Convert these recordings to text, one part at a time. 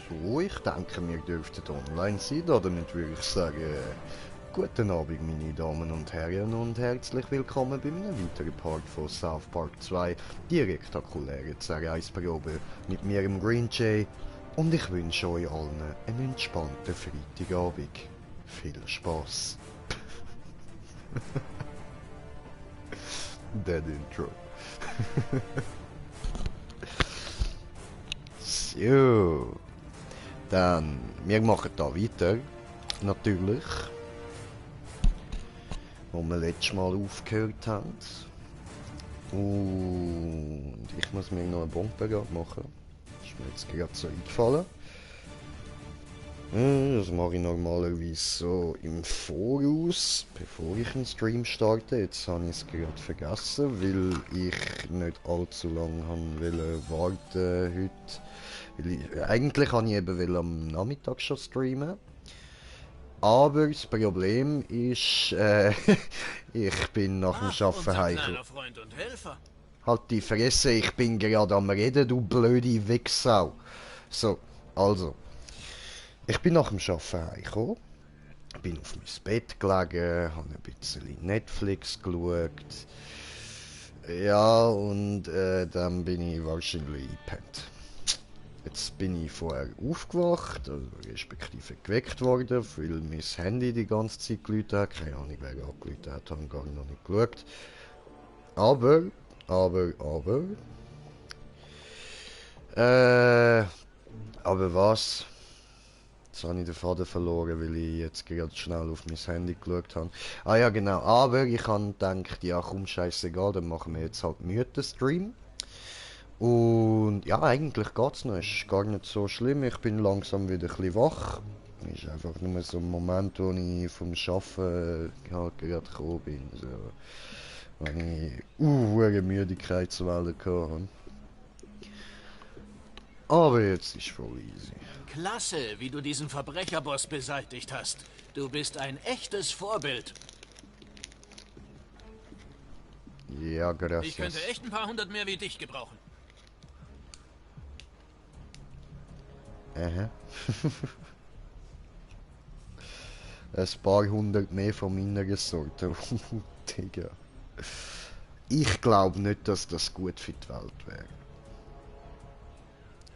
So, ich denke, wir dürften online sein. Damit würde ich sagen, guten Abend, meine Damen und Herren, und herzlich willkommen bei einem weiteren Part von South Park 2, die rektakuläre Zerreißprobe mit mir, im Green Jay, und ich wünsche euch allen einen entspannten Freitagabend. Viel Spaß. Dead Intro. So, dann, wir machen da weiter, natürlich, wo wir letztes Mal aufgehört haben. Und ich muss mir noch eine Bombe machen. Das ist mir jetzt gerade so eingefallen. Das mache ich normalerweise so im Voraus, bevor ich einen Stream starte. Jetzt habe ich es gerade vergessen, weil ich nicht allzu lange warten heute. Eigentlich wollte ich eben am Nachmittag schon streamen. Aber das Problem ist, ich bin nach dem Arbeiten heimgekommen. Freund und Helfer. Halt die Fresse, ich bin gerade am Reden, du blöde Wichsau. So, also. Ich bin nach dem Arbeiten heimgekommen, bin auf mein Bett gelegen, habe ein bisschen Netflix geschaut. Ja, und dann bin ich wahrscheinlich eingepennt. Jetzt bin ich vorher aufgewacht, also respektive geweckt worden, weil mein Handy die ganze Zeit geläutet hat. Keine Ahnung, wer angeläutet hat, habe ich gar noch nicht geschaut. Aber, aber... Aber was? Jetzt habe ich den Faden verloren, weil ich jetzt gerade schnell auf mein Handy geschaut habe. Ah ja, genau. Aber ich habe gedacht, ja komm, scheißegal, dann machen wir jetzt halt Mythen-Stream. Und ja, eigentlich geht's noch. Ist gar nicht so schlimm. Ich bin langsam wieder ein bisschen wach. Ist einfach nur so ein Moment, wo ich vom Arbeiten halt gerade gekommen bin. So, wenn ich eine Müdigkeitswelle hatte. Aber jetzt ist voll easy. Klasse, wie du diesen Verbrecherboss beseitigt hast. Du bist ein echtes Vorbild. Ja, Ich könnte gracias. echt ein paar hundert mehr wie dich gebrauchen. Aha. Ein paar hundert mehr von meiner Sorte. Digga. Ich glaube nicht, dass das gut für die Welt wäre.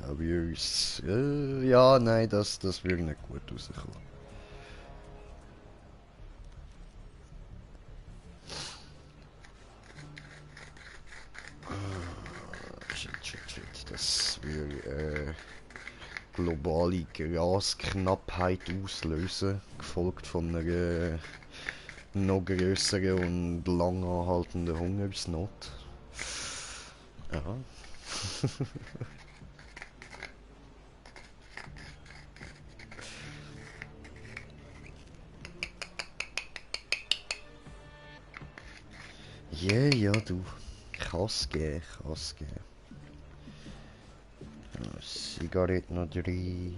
Aber ja, nein, das würde nicht gut rauskommen. Shit. Das würde globale Grasknappheit auslösen, gefolgt von einer noch größeren und lang anhaltenden Hungersnot. Ja. Ja, du. Kann's geben. Zigarette noch 3.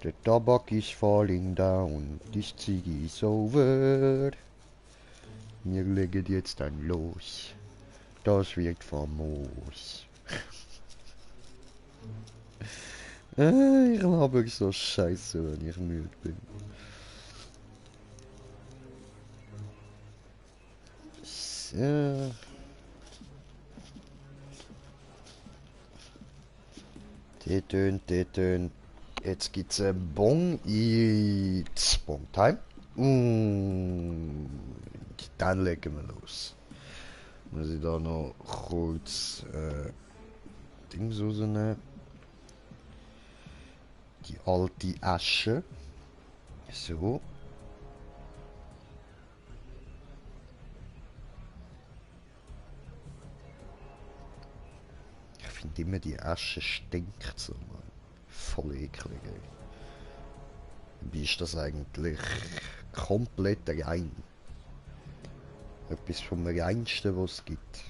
The Tabak is falling down, this Ziggy is over. Wir legen jetzt dann los. Das wird famos. Ich habe so scheiße, wenn ich müde bin. So. Der tönt. Jetzt gibt's einen Bon ins Bon-Time. Und dann legen wir los. Muss ich da noch kurz Dings rausnehmen. Die alte Asche. So. Ich finde immer, die Asche stinkt so, man. Voll eklig, ey. Wie ist das eigentlich komplett rein? Etwas vom Reinsten, was es gibt.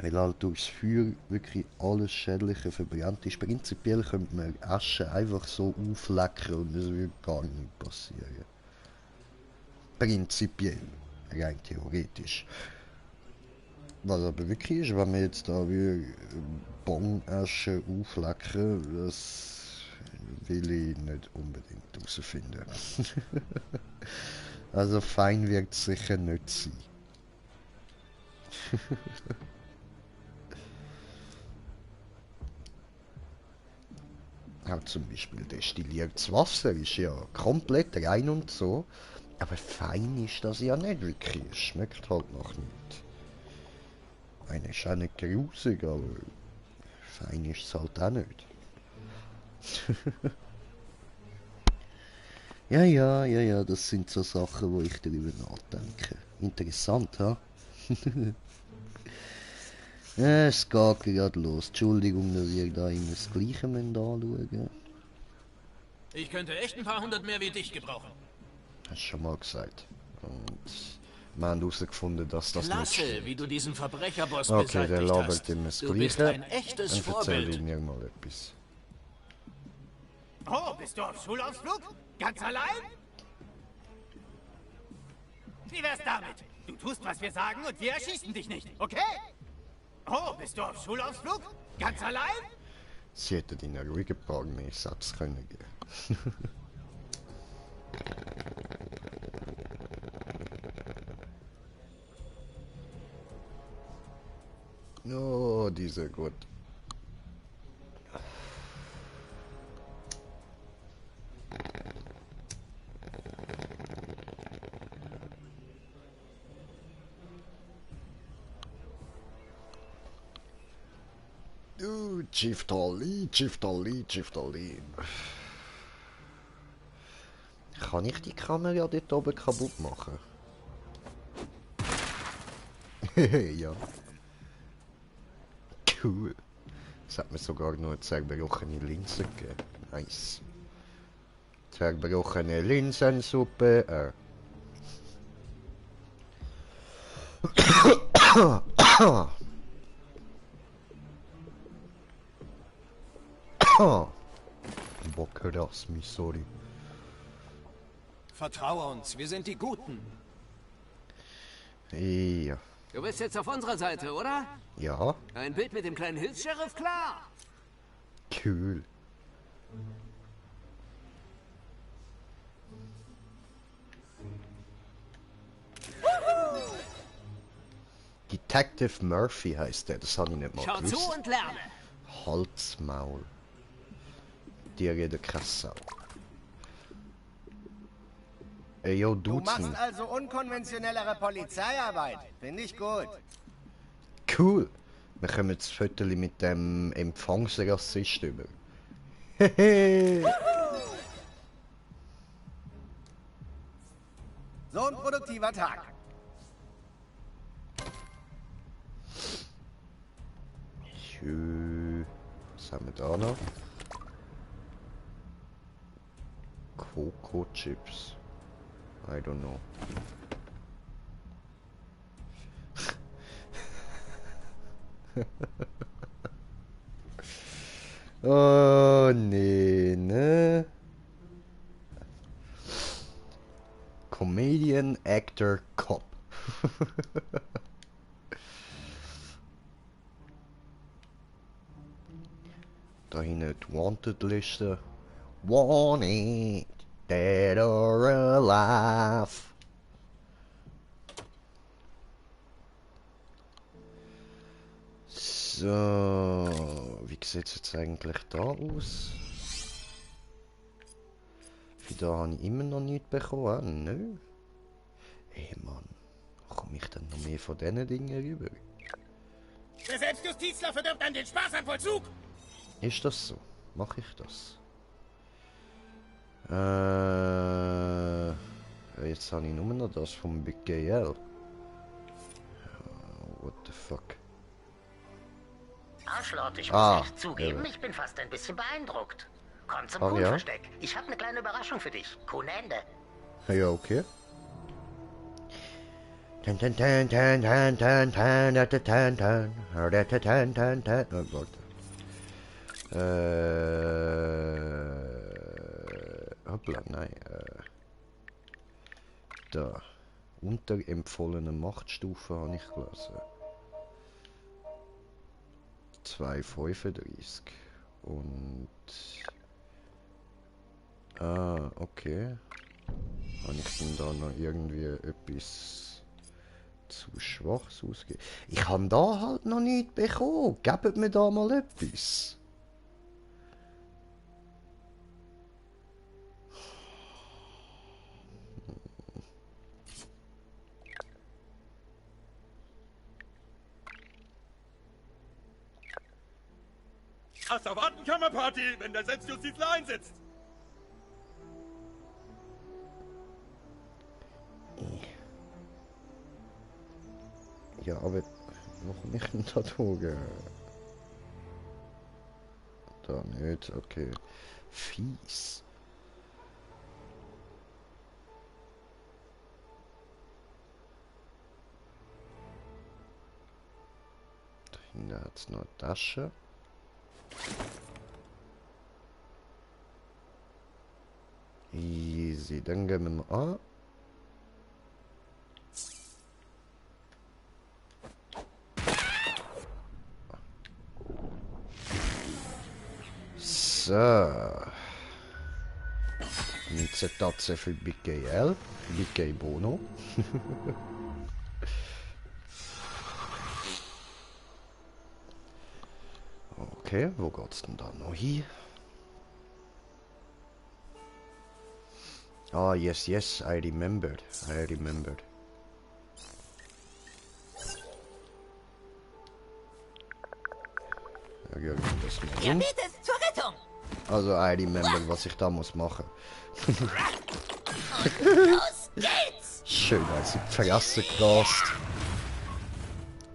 Weil halt durchs Feuer wirklich alles Schädliche verbrannt ist. Prinzipiell könnte man Asche einfach so auflecken und es würde gar nicht passieren. Prinzipiell. Rein theoretisch. Was aber wirklich ist, wenn wir jetzt da wie Bon-Asche auflecken, das will ich nicht unbedingt herausfinden. Also fein wird es sicher nicht sein. Auch zum Beispiel destilliertes Wasser ist ja komplett rein und so, aber fein ist das ja nicht wirklich. Es schmeckt halt noch nicht. Eine ist auch nicht grusig, aber fein ist es halt auch nicht. Ja, das sind so Sachen, wo ich darüber nachdenke. Interessant, ha? Ja, es geht gerade los. Entschuldigung, dass ihr da immer das Gleiche anschauen. Ich könnte echt ein paar hundert mehr wie dich gebrauchen. Hast du schon mal gesagt. Und wir haben herausgefunden, dass das nicht Klasse, stimmt. wie du diesen Verbrecherboss Okay, der beseitigt labert hast. immer das Du bist Gleiche. ein echtes Dann erzähl Vorbild. du mir mal etwas. Oh, bist du auf Schulausflug? Ganz allein? Wie wär's damit? Du tust, was wir sagen und wir erschießen dich nicht, okay? Oh, bist du auf Schulausflug? Ganz allein? Sie hätten in einen ruhigen Park mehr Satz können geben. Oh, diese gut. Chief Dolly, Chief Dolly, Chief Dolly. Kann ich die Kamera dort oben kaputt machen? Ja. Cool. Es hat mir sogar noch eine zerbrochene Linse gegeben. Nice. Zerbrochene Linsensuppe. Bockerasmi, sorry. Vertraue uns, wir sind die Guten. Ja. Du bist jetzt auf unserer Seite, oder? Ja, Ein Bild mit dem kleinen Hilfs-Sheriff, klar. cool. Detective Murphy heißt der, das habe ich nicht mal Schau zu gewusst. und lerne. Halsmaul. Die reden keine Sau. Ey, yo, Du machst Duzen. also unkonventionellere Polizeiarbeit. Finde ich gut. Cool. Wir kommen das Foto mit dem Empfangsrassist über. Hehe. So ein produktiver Tag. Schön. Was haben wir da noch? Coco Chips. I don't know. Oh nee, ne? Comedian, Actor, Cop. Da hinten die Wanted-Liste. Wanted, dead or alive. So, wie sieht es jetzt eigentlich da aus? Für da habe ich immer noch nichts bekommen, nö. Ey Mann, komme ich denn noch mehr von diesen Dingen rüber? Der Selbstjustizler verdirbt an den Spaß am Vollzug. Ist das so? Mache ich das? Jetzt habe ich nur noch das vom Big GL. What the fuck? Arschlord, ich muss Ah, echt zugeben, ja. ich bin fast ein bisschen beeindruckt. Komm zum Ach ja? Kuhnversteck. Ich habe eine kleine Überraschung für dich. Kuhnende. Ja, okay. Tan tan tan tan tan tan tan tan tan tan tan tan tan tan. Oh, warte. Hoppla, nein. Da. Unter empfohlene Machtstufe habe ich gelesen. 2,35. Und... Ah, okay. Habe ich denn da noch irgendwie etwas zu Schwaches ausgegeben? Ich habe da halt noch nichts bekommen. Gebt mir da mal etwas. Asservatenkammerparty, wenn der Selbstjustizler einsetzt. Ja, aber wo komme ich denn da durch? Da nicht, okay. Fies. Da hinten hat es noch eine Tasche. Easy, dann gehen wir mal an. So. Eine Tatze für BKL. BK Bono. Okay, wo geht's denn da noch hin? Ah, yes, yes, I remembered. I remembered. Ja, ja, das mal um. Diabetes zur Rettung! Also, I remember, was ich da muss machen. Los geht's! Schön, als ich verlassen gerast.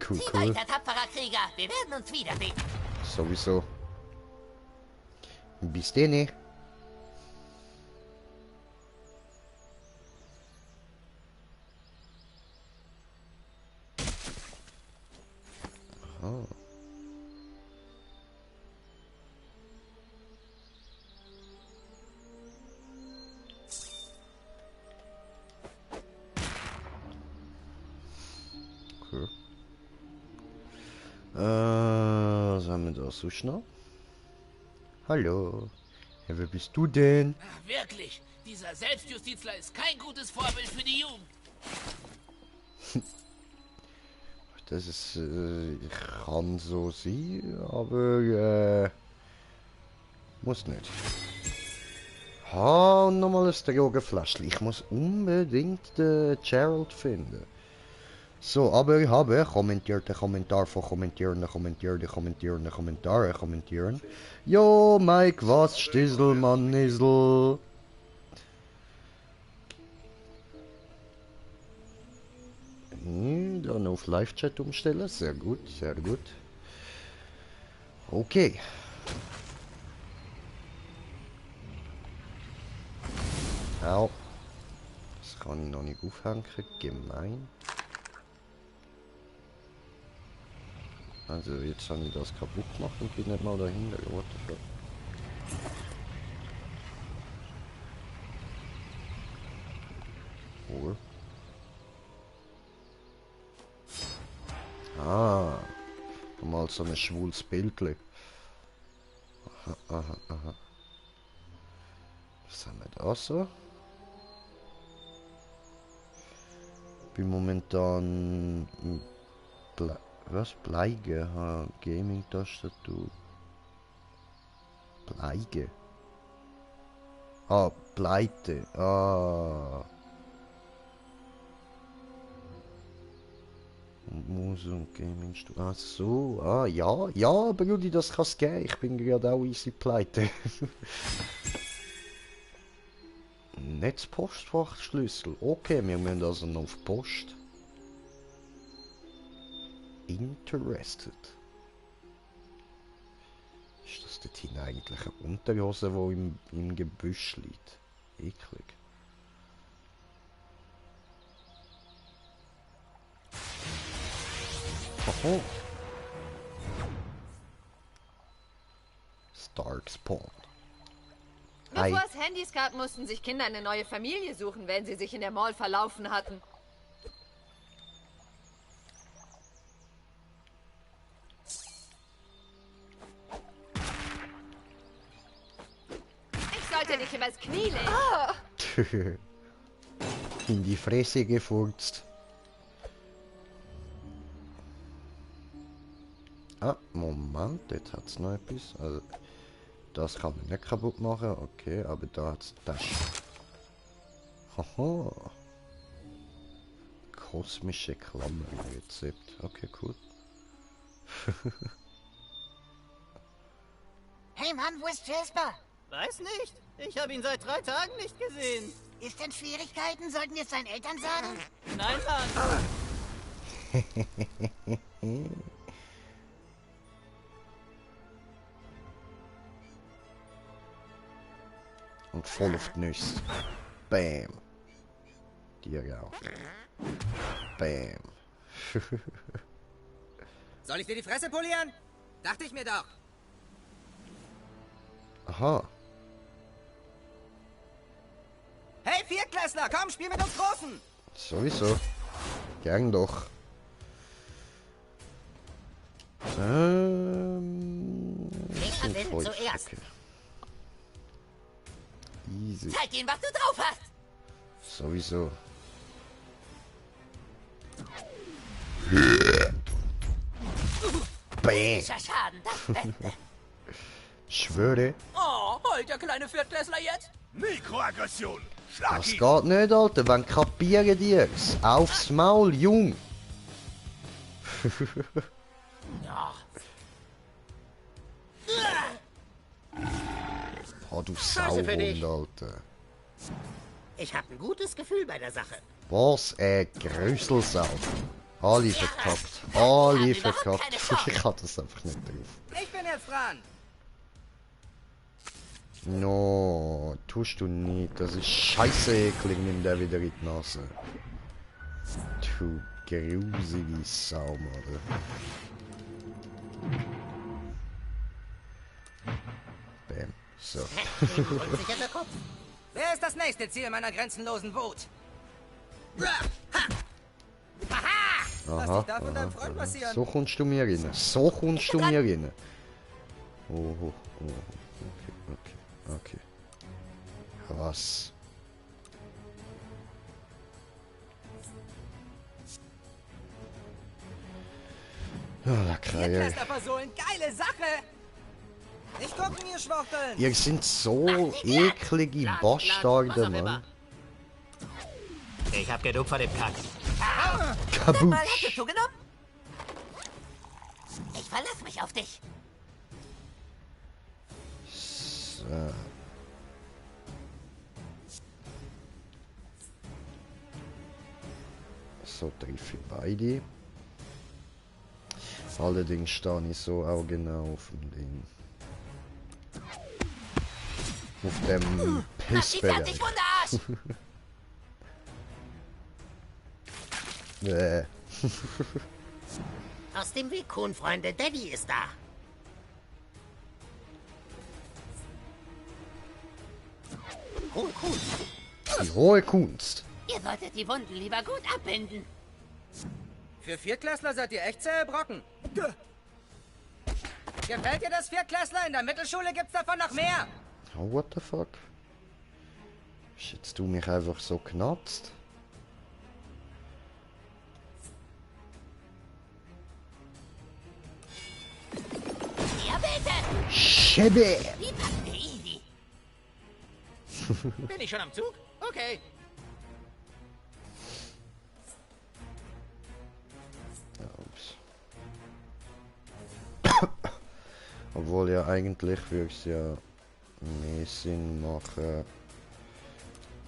Cool, Zieh cool. weiter, tapferer Krieger. Wir werden uns wiedersehen. Sowieso. Bis denn. Aha. Okay. Was haben wir da sonst noch? Hallo. Ja, wer bist du denn? Wirklich, dieser Selbstjustizler ist kein gutes Vorbild für die Jugend. Das ist, kann so sein, aber, muss nicht. Ha, und nochmal ein Drogenfläschchen. Ich muss unbedingt den Gerald finden. So, aber ich habe kommentierte Kommentar von kommentieren. Jo, Mike, was, Stissel, Mann, Nissel. Dann auf Live-Chat umstellen, sehr gut, sehr gut. Okay. Au. Das kann ich noch nicht aufhängen, gemein. Also jetzt habe ich das kaputt gemacht und bin nicht mal dahinter. What the fuck? Oder? Ah, mal so ein schwules Bildchen. Aha, aha, aha. Was haben wir da so? Bin momentan was? Bleige? Ha, Gaming-Tastatur. Bleige. Ah, Pleite. Ah. Muse und Gaming. Ach so, ah ja, ja, Brudi, das kann's geben. Ich bin gerade auch easy pleite. Netzpostfachschlüssel. Okay, wir müssen also noch auf Post. Interested. Ist das dort hinten eigentlich eine Unterhose, die im Gebüsch liegt? Eklig. Oh. Start Spawn. Bevor es Handys gab, mussten sich Kinder eine neue Familie suchen, wenn sie sich in der Mall verlaufen hatten. sollte nicht übers Knie legen. In die Fresse gefurzt. Ah, Moment, jetzt hat es noch etwas. Also, das kann man nicht kaputt machen, okay, aber da hat es Tasche. Haha. Kosmische Klammerrezept. Okay, cool. Hey Mann, wo ist Jasper? Weiß nicht. Ich habe ihn seit 3 Tagen nicht gesehen. Ist denn Schwierigkeiten? Sollten wir es seinen Eltern sagen? Nein, Mann. Und voll auf die Nüsse. Bam. Dir auch. Bam. Soll ich dir die Fresse polieren? Dachte ich mir doch. Aha. Hey, Viertklässler, komm, spiel mit uns Großen. Sowieso. Gern doch. Wer will zuerst? Okay. Easy. Zeig ihnen, was du drauf hast. Sowieso. Bam. Fischer Schaden, das Beste. Schwöre. Oh, heult der kleine Viertklässler jetzt? Mikroaggression. Schlag Das ihn. geht nicht, Alter. Wann kapieren dir's? Aufs Maul, Jung. Ja. Oh, du Scheiße für dich. Sauhund, Alter. Ich habe ein gutes Gefühl bei der Sache. Was Grüsselsau. Alle verkackt. Alle verkackt. Ich hab das einfach nicht drauf. Ich bin jetzt dran. No, tust du nicht. Das ist scheiße eklig, nimm der wieder in die Nase. Du grusige Sau, Mann. Bam. So. Holt sich in der Kopf. Wer ist das nächste Ziel meiner grenzenlosen Wut? Lass Aha. dich da von deinem Freund passieren. So kommst du mir rein. So kommst du mir rein. Oh, oh, oh. Okay. Krass. Ja, der Kreier. Viertklässler versohlen, geile Sache. Nicht gucken, ihr Schwuchteln. Ihr sind so eklige Bastarde, Mann. Ich hab genug von dem Kack. Mal Kabusch. hast du zugenommen? Ich verlasse mich auf dich. So. So treffe ich beide. Allerdings stehe ich so auch genau auf dem Ding. Auf dem Mach die fertig, Pissbereich. Wunderarsch! Aus dem Weg, Kuhn, Freunde. Daddy ist da. Kuhn. Die hohe Kunst. Ihr solltet die Wunden lieber gut abbinden. Für Viertklässler seid ihr echt zähe Brocken. Gefällt dir das, Viertklässler? In der Mittelschule gibt's davon noch mehr. Oh, what the fuck? Hast jetzt du mich einfach so knatzt? Diabetes! Schäbe! Die packen wir easy. Bin ich schon am Zug? Okay. Ups. Obwohl ja eigentlich würde es ja mehr Sinn machen.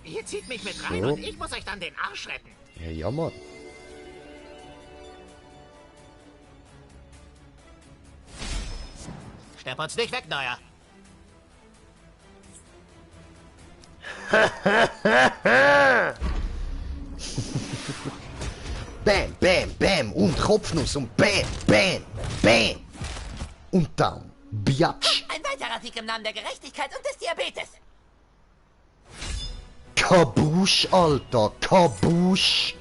Ihr zieht mich mit rein So. und ich muss euch dann den Arsch retten. Ja, ja, Mann. Stepp uns nicht weg, Neuer. Bam, bam, bam und Kopfnuss und bam, bam, bam. Und dann Biatsch. Ein weiterer Sieg im Namen der Gerechtigkeit und des Diabetes. Kabusch, Alter, Kabusch.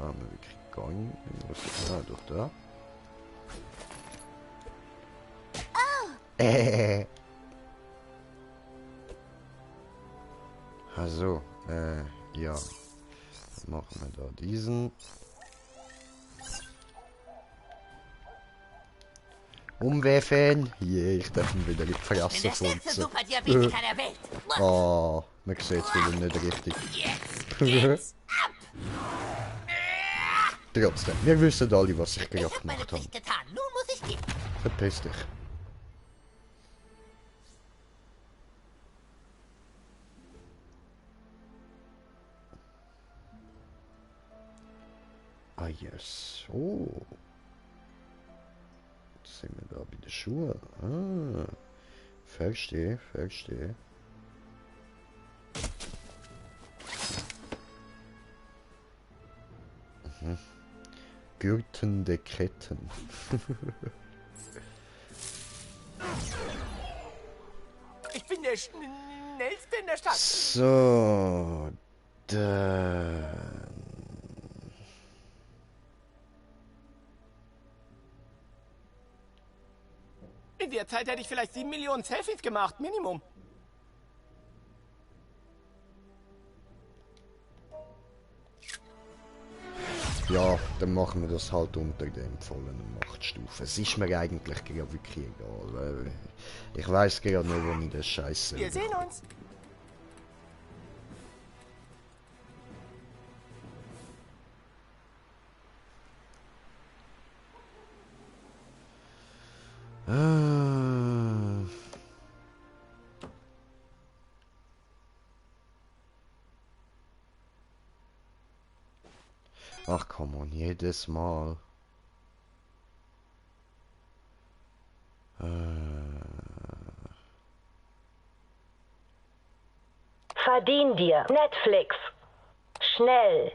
haben wir wirklich gar nicht. Was ist da? Doch da. Also, ja. Dann machen wir da diesen. Umwerfen. Yeah, ich darf ihn wieder in die Fresse Der stärkste funzen. Superdiabetiker der Welt. Oh, man sieht es wieder nicht richtig. Jetzt geht's ab. Trotzdem, wir wissen alle, was ich Ich gerade hab meine gemacht habe. Pflicht getan. Nun muss ich gehen. Verpiss dich. Ah, yes. Oh. Jetzt sind wir da bei den Schuhen. Ah. Verstehe, verstehe. Mhm. Gürtende Ketten. Ich bin der schnellste in der Stadt. So. Dann. In der Zeit hätte ich vielleicht 7 Millionen Selfies gemacht, Minimum. Ja, dann machen wir das halt unter der empfohlenen Machtstufe. Es ist mir eigentlich gerade wirklich egal. Ich weiß gerade nicht, wo ich das Scheiße. Wir sehen uns. Ah. Ach komm on, jedes Mal. Verdien dir. Netflix. Schnell.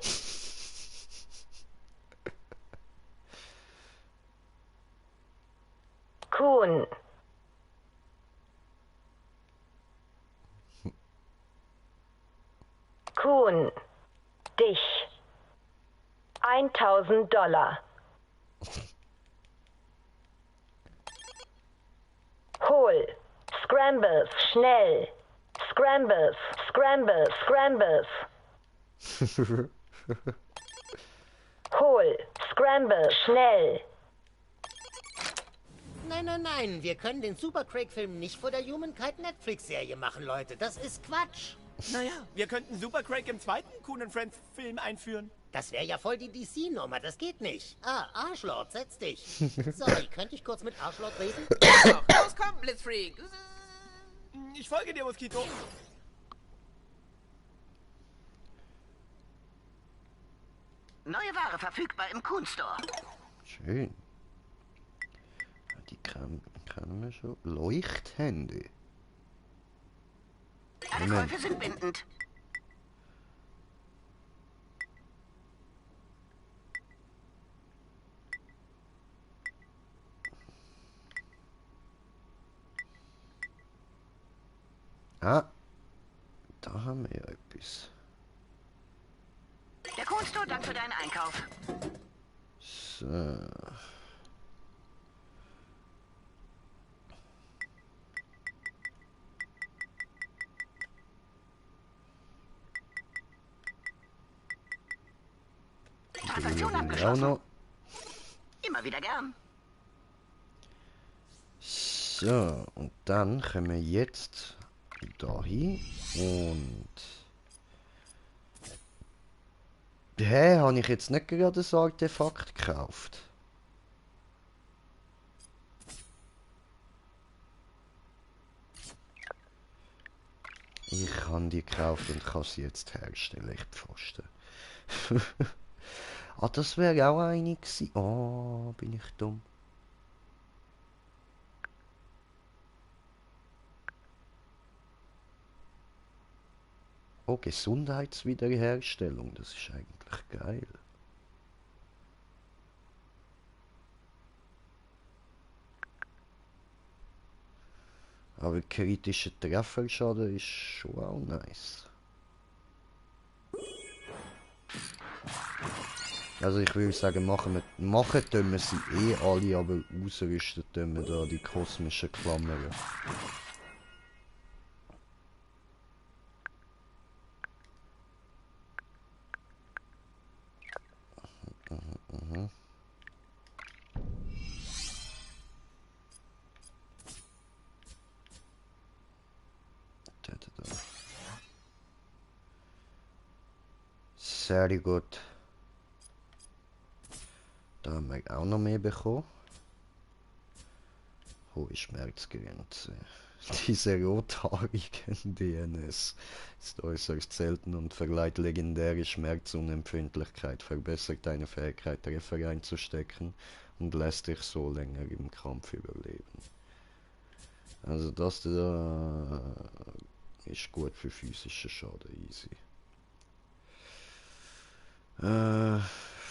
Kuhn. Kuhn. Dich. $1000. Hol. Scrambles. Schnell. Scrambles. Scrambles. Scrambles. Hol. Scrambles. Schnell. Nein, nein, nein. Wir können den Super Craig-Film nicht vor der Humankind Netflix-Serie machen, Leute. Das ist Quatsch. Naja, wir könnten Super Craig im zweiten Coon Friends Film einführen. Das wäre ja voll die DC-Nummer. Das geht nicht. Ah, Arschlord, setz dich. So, könnte ich kurz mit Arschlord reden? Los, komm, Blitzfreak. Ich folge dir, Moskito. Neue Ware verfügbar im Kuhn Store. Schön. Die kann wir schon. Leuchthände. Alle Käufe sind bindend. Ah, da haben wir ja etwas. Der Kuhn Store dankt für deinen Einkauf. So. Transaktion Auch abgeschlossen. noch. Immer wieder gern. So, und dann können wir jetzt dahin und... Hä, habe ich jetzt nicht gerade das Artefakt gekauft? Ich habe die gekauft und kann sie jetzt herstellen, ich Pfosten. Ah, das wäre auch eine gewesen. Oh, bin ich dumm. Oh, Gesundheitswiederherstellung, das ist eigentlich geil. Aber kritischer Trefferschaden ist schon auch nice. Also ich würde sagen, machen tun wir sie eh alle, aber ausrüsten tun wir da die kosmischen Klammern. Sehr gut. Da haben wir auch noch mehr bekommen. Hohe Schmerzgrenze. Diese rothaarigen DNS ist äußerst selten und verleiht legendäre Schmerzunempfindlichkeit, verbessert deine Fähigkeit, Treffer einzustecken und lässt dich so länger im Kampf überleben. Also das da ist gut für physischen Schaden, easy.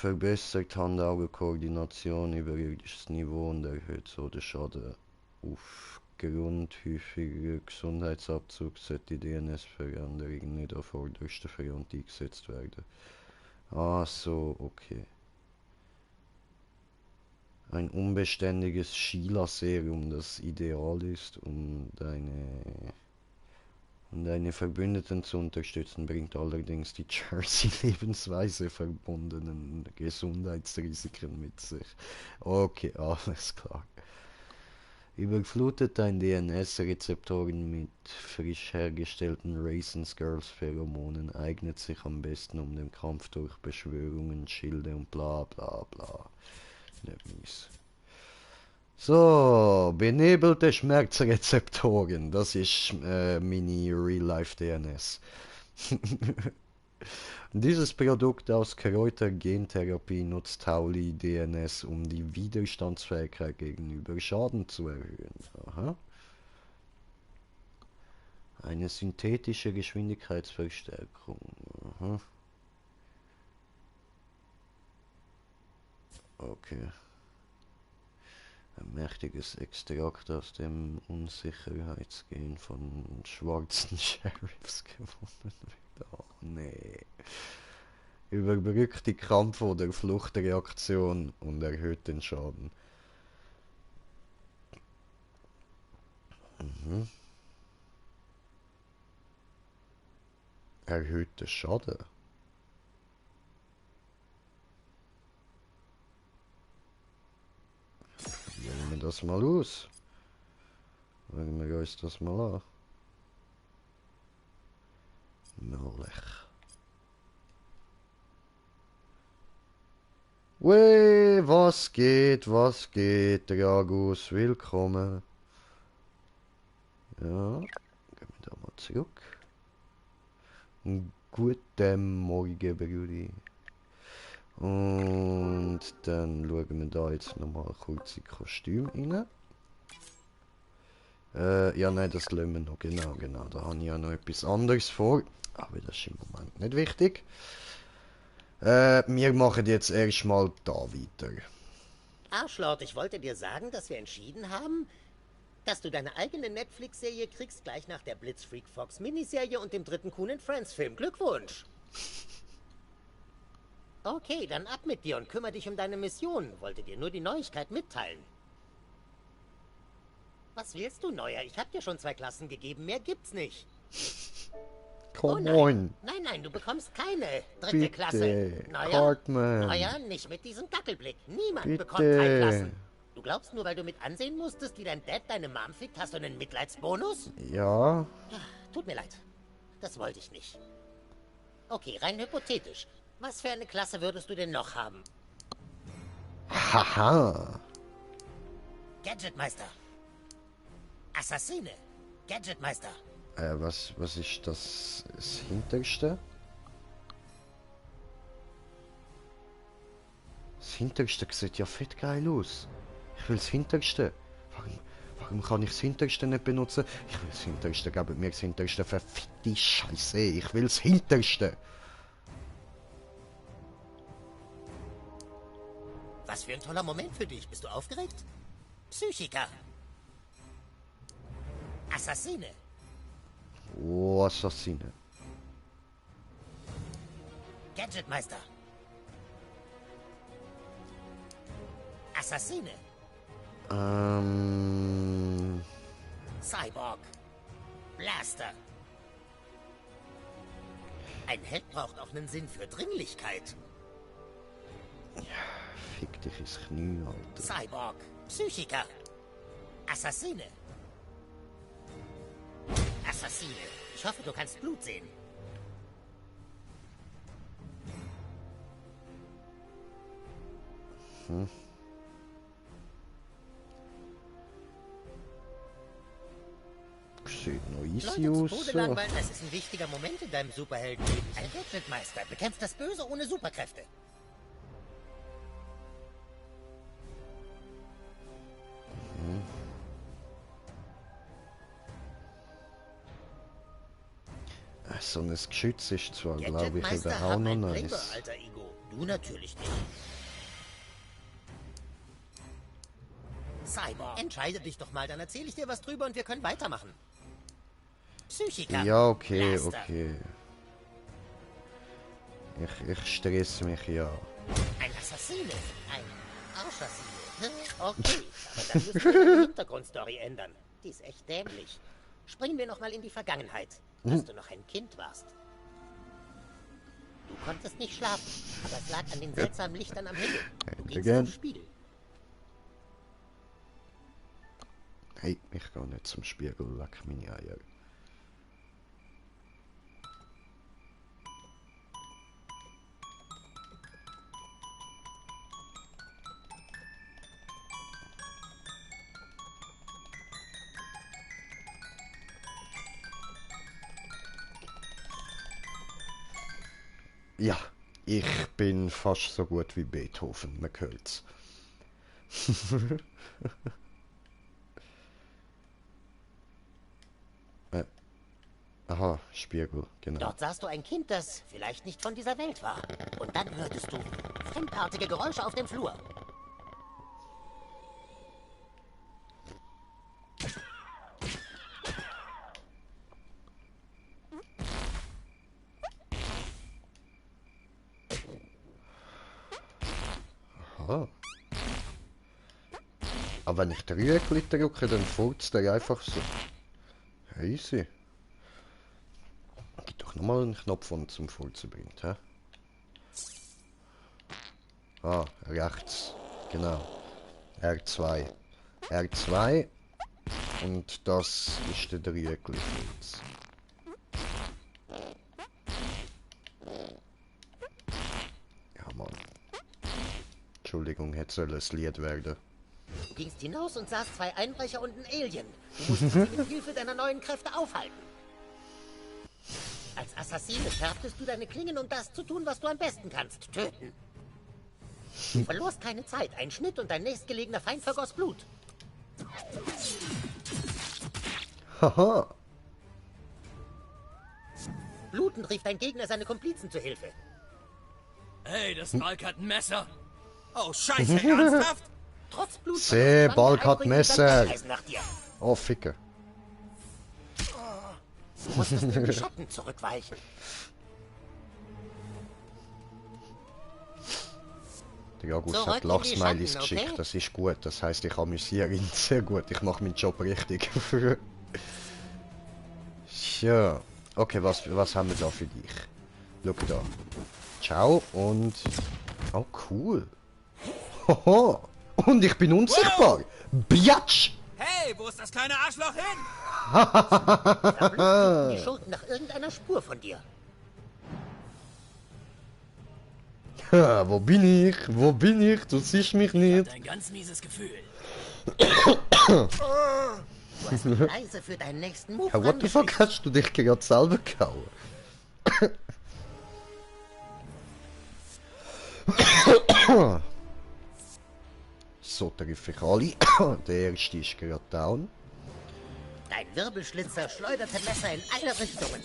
Verbessert Hand-Auge-Koordination, überirdisches Niveau und erhöht so den Schaden aufgrund häufiger Gesundheitsabzug sollte die DNS-Veränderung nicht auf vorderster Front eingesetzt werden. Ah so, okay. Ein unbeständiges Sheila-Serum, das ideal ist, um deine Verbündeten zu unterstützen, bringt allerdings die Jersey-Lebensweise verbundenen Gesundheitsrisiken mit sich. Okay, alles klar. Überflutet dein DNS-Rezeptoren mit frisch hergestellten Raisins Girls Pheromonen, eignet sich am besten um den Kampf durch Beschwörungen, Schilde und bla bla bla. Nicht mies. So, benebelte Schmerzrezeptoren, das ist meine Real-Life-DNS. Dieses Produkt aus Kräuter-Gentherapie nutzt Tauli DNS, um die Widerstandsfähigkeit gegenüber Schaden zu erhöhen. Aha. Eine synthetische Geschwindigkeitsverstärkung. Aha. Okay. Ein mächtiges Extrakt aus dem Unsicherheitsgen von schwarzen Sheriffs gewonnen wird. Oh nee. Überbrückt die Kampf- oder Fluchtreaktion und erhöht den Schaden. Mhm. Erhöht den Schaden. Wählen wir das mal aus. Wählen wir uns das mal an. Möglich. Wey, was geht, Dragus, willkommen. Ja, gehen wir da mal zurück. Guten Morgen, Brudi. Und dann schauen wir da jetzt nochmal kurz in Kostüm rein. Ja, nein, das lassen wir noch. Genau. Da habe ich ja noch etwas anderes vor. Aber das ist im Moment nicht wichtig. Wir machen jetzt erstmal da weiter. Arschlord, ich wollte dir sagen, dass wir entschieden haben, dass du deine eigene Netflix-Serie kriegst, gleich nach der Blitzfreak Fox Miniserie und dem dritten Coon Friends Film. Glückwunsch! Okay, dann ab mit dir und kümmere dich um deine Mission. Wollte dir nur die Neuigkeit mitteilen. Was willst du, Neuer? Ich hab dir schon 2 Klassen gegeben, mehr gibt's nicht. Come oh on. Nein, du bekommst keine dritte Bitte, Klasse. Neuer, nicht mit diesem Dackelblick. Niemand bekommt 3 Klassen. Du glaubst nur, weil du mit ansehen musstest, wie dein Dad deine Mom fickt, hast du einen Mitleidsbonus? Ja. Tut mir leid. Das wollte ich nicht. Okay, rein hypothetisch. Was für eine Klasse würdest du denn noch haben? Haha. Gadgetmeister. Assassine. Gadgetmeister. Was ist das Hinterste? Das Hinterste sieht ja fett geil aus. Ich will das Hinterste. Warum kann ich das Hinterste nicht benutzen? Ich will das Hinterste, gebt mir das Hinterste. Verfickte Scheiße, ich will das Hinterste. Was für ein toller Moment für dich. Bist du aufgeregt? Psychiker. Assassine. Oh, Assassine. Gadgetmeister. Assassine. Cyborg. Blaster. Ein Held braucht auch einen Sinn für Dringlichkeit. Fick dich ins Knie, Alter. Cyborg. Psychiker. Assassine. Assassine. Ich hoffe, du kannst Blut sehen. Sieht noch easy Leute zu aus. Tode So. langweilen, das ist ein wichtiger Moment in deinem Superheldenleben. Ein Weltmeister bekämpft das Böse ohne Superkräfte. So ein Geschütz ist zwar, glaube ich, Gadgetmeister eben auch haben noch ein nice. Playboy, alter Ego. Du natürlich nicht. Cyborg, entscheide dich doch mal, dann erzähle ich dir was drüber und wir können weitermachen. Psychiker. Ja, okay, Blaster. okay. Ich stress mich ja. Ein Assassine. Ein Arschassine. Okay, aber dann müssen wir die Hintergrundstory ändern. Die ist echt dämlich. Springen wir nochmal in die Vergangenheit, als du noch ein Kind warst. Du konntest nicht schlafen, aber es lag an den seltsamen Lichtern am Himmel. Du gingst Again. zum Spiegel. Hey, ich gehe nicht zum Spiegel, leck meine Eier. Ja, ich bin fast so gut wie Beethoven, man hört's. Aha, Spiegel, genau. Dort sahst du ein Kind, das vielleicht nicht von dieser Welt war. Und dann hörtest du fremdartige Geräusche auf dem Flur. Aha. Aber wenn ich Dreieckli drücke, dann furzt der einfach so. Easy. Gibt doch nochmal einen Knopf, der ihn zum Furzen bringt, hä? Ah, rechts. Genau. R2. R2. Und das ist der Dreieckli-Furz. Ja, Mann. Entschuldigung, hätte soll ein Lied werden. Du gingst hinaus und sahst zwei Einbrecher und einen Alien. Du musstest sie mit Hilfe deiner neuen Kräfte aufhalten. Als Assassine schärftest du deine Klingen, um das zu tun, was du am besten kannst: töten. Du verlorst keine Zeit. Ein Schnitt und dein nächstgelegener Feind vergoss Blut. Haha. Blutend rief dein Gegner seine Komplizen zu Hilfe. Hey, das Balk hat ein Messer. Oh, scheiße, ernsthaft? Trotz Blut. Seh, Balk hat Messer. Nach dir. Oh, Ficke. Du musstest in die Schatten zurückweichen. Der August Zurück hat in die Lachsmileys Schatten, geschickt, okay? das ist gut. Das heisst, ich amüsiere ihn sehr gut. Ich mache meinen Job richtig. Ja. Okay, was haben wir da für dich? Schau da. Ciao und... Oh, cool. Hoho. Und ich bin unsichtbar. Biatsch! Hey, wo ist das kleine Arschloch hin? Die Schurken nach irgendeiner Spur von dir. Ha, wo bin ich? Wo bin ich? Du siehst mich nicht. Ein ganz mieses Gefühl. Du hast mich leise für deinen nächsten Move Ja, what the fuck, hast du dich gerade selber gehauen? So treffe ich alle. Der erste ist gerade down. Dein Wirbelschlitzer schleuderte Messer in alle Richtungen.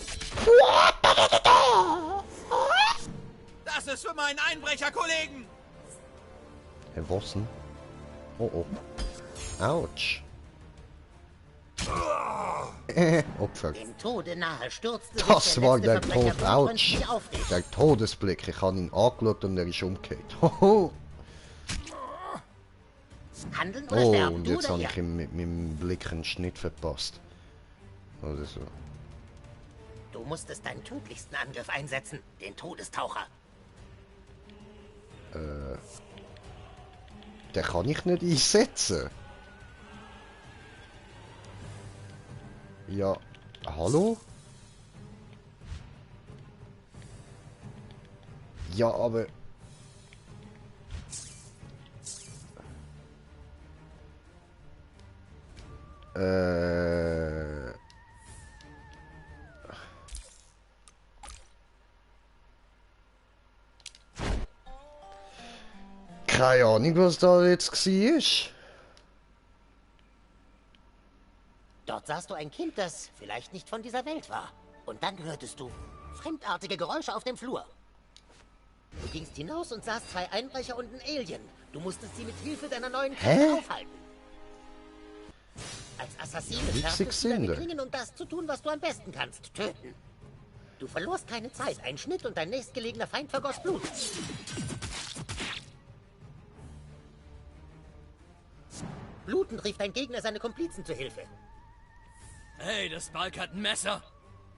Das ist für meinen Einbrecherkollegen. Herr Wossen. Oh oh. Autsch. Opfer. Dem Tode nahe stürzte sich Das war der letzte Tod. Verbrecher Autsch. blutrünstig auf dich. Der Todesblick. Ich habe ihn angeschaut und er ist umgekehrt. Hoho. Handeln oder Oh, sterben, und du jetzt oder habe ihr? ich ihm mit meinem Blick einen Schnitt verpasst. Oder so. Du musstest deinen tödlichsten Angriff einsetzen, den Todestaucher. Den kann ich nicht einsetzen. Ja, hallo? Ja, aber... Keine Ahnung, was da jetzt war. Dort sahst du ein Kind, das vielleicht nicht von dieser Welt war. Und dann hörtest du fremdartige Geräusche auf dem Flur. Du gingst hinaus und sahst 2 Einbrecher und einen Alien. Du musstest sie mit Hilfe deiner neuen Kräfte aufhalten. Als Assassine schaffst du deine Klingen, um das zu tun, was du am besten kannst, töten. Du verlorst keine Zeit. Ein Schnitt und dein nächstgelegener Feind vergoss Blut. Blutend rief dein Gegner seine Komplizen zu Hilfe. Hey, das Balk hat ein Messer.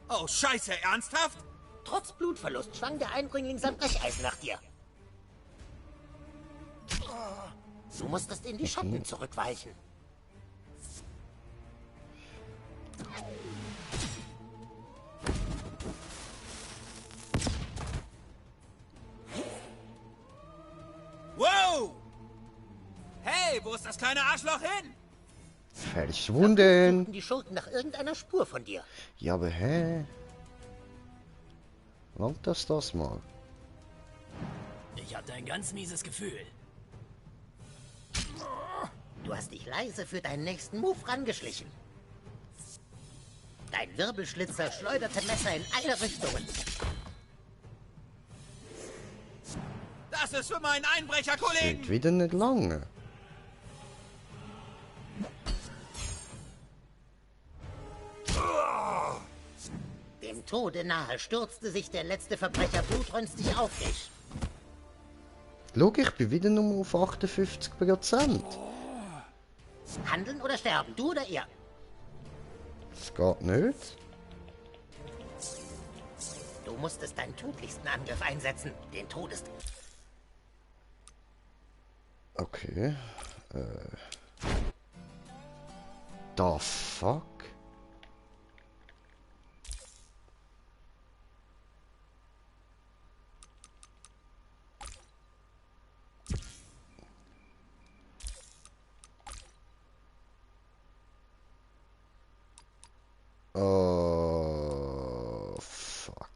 Oh, scheiße, ernsthaft? Trotz Blutverlust schwang der Einbringling sein Brecheisen nach dir. Du musstest in die Schatten zurückweichen. Wow! Hey, wo ist das kleine Arschloch hin? Verschwunden. Suchten die Schurken nach irgendeiner Spur von dir. Ja, aber hä? Warte das mal. Ich hatte ein ganz mieses Gefühl. Du hast dich leise für deinen nächsten Move rangeschlichen. Dein Wirbelschlitzer schleuderte Messer in alle Richtungen. Das ist für meinen Einbrecherkollegen. Geht wieder nicht lange. Dem Tode nahe stürzte sich der letzte Verbrecher blutrünstig auf dich. Schau, ich bin wieder nur auf 58%. Handeln oder sterben, du oder ihr? Das geht nicht. Du musstest deinen tödlichsten Angriff einsetzen, den Todest... Okay. The fuck? Oh, fuck.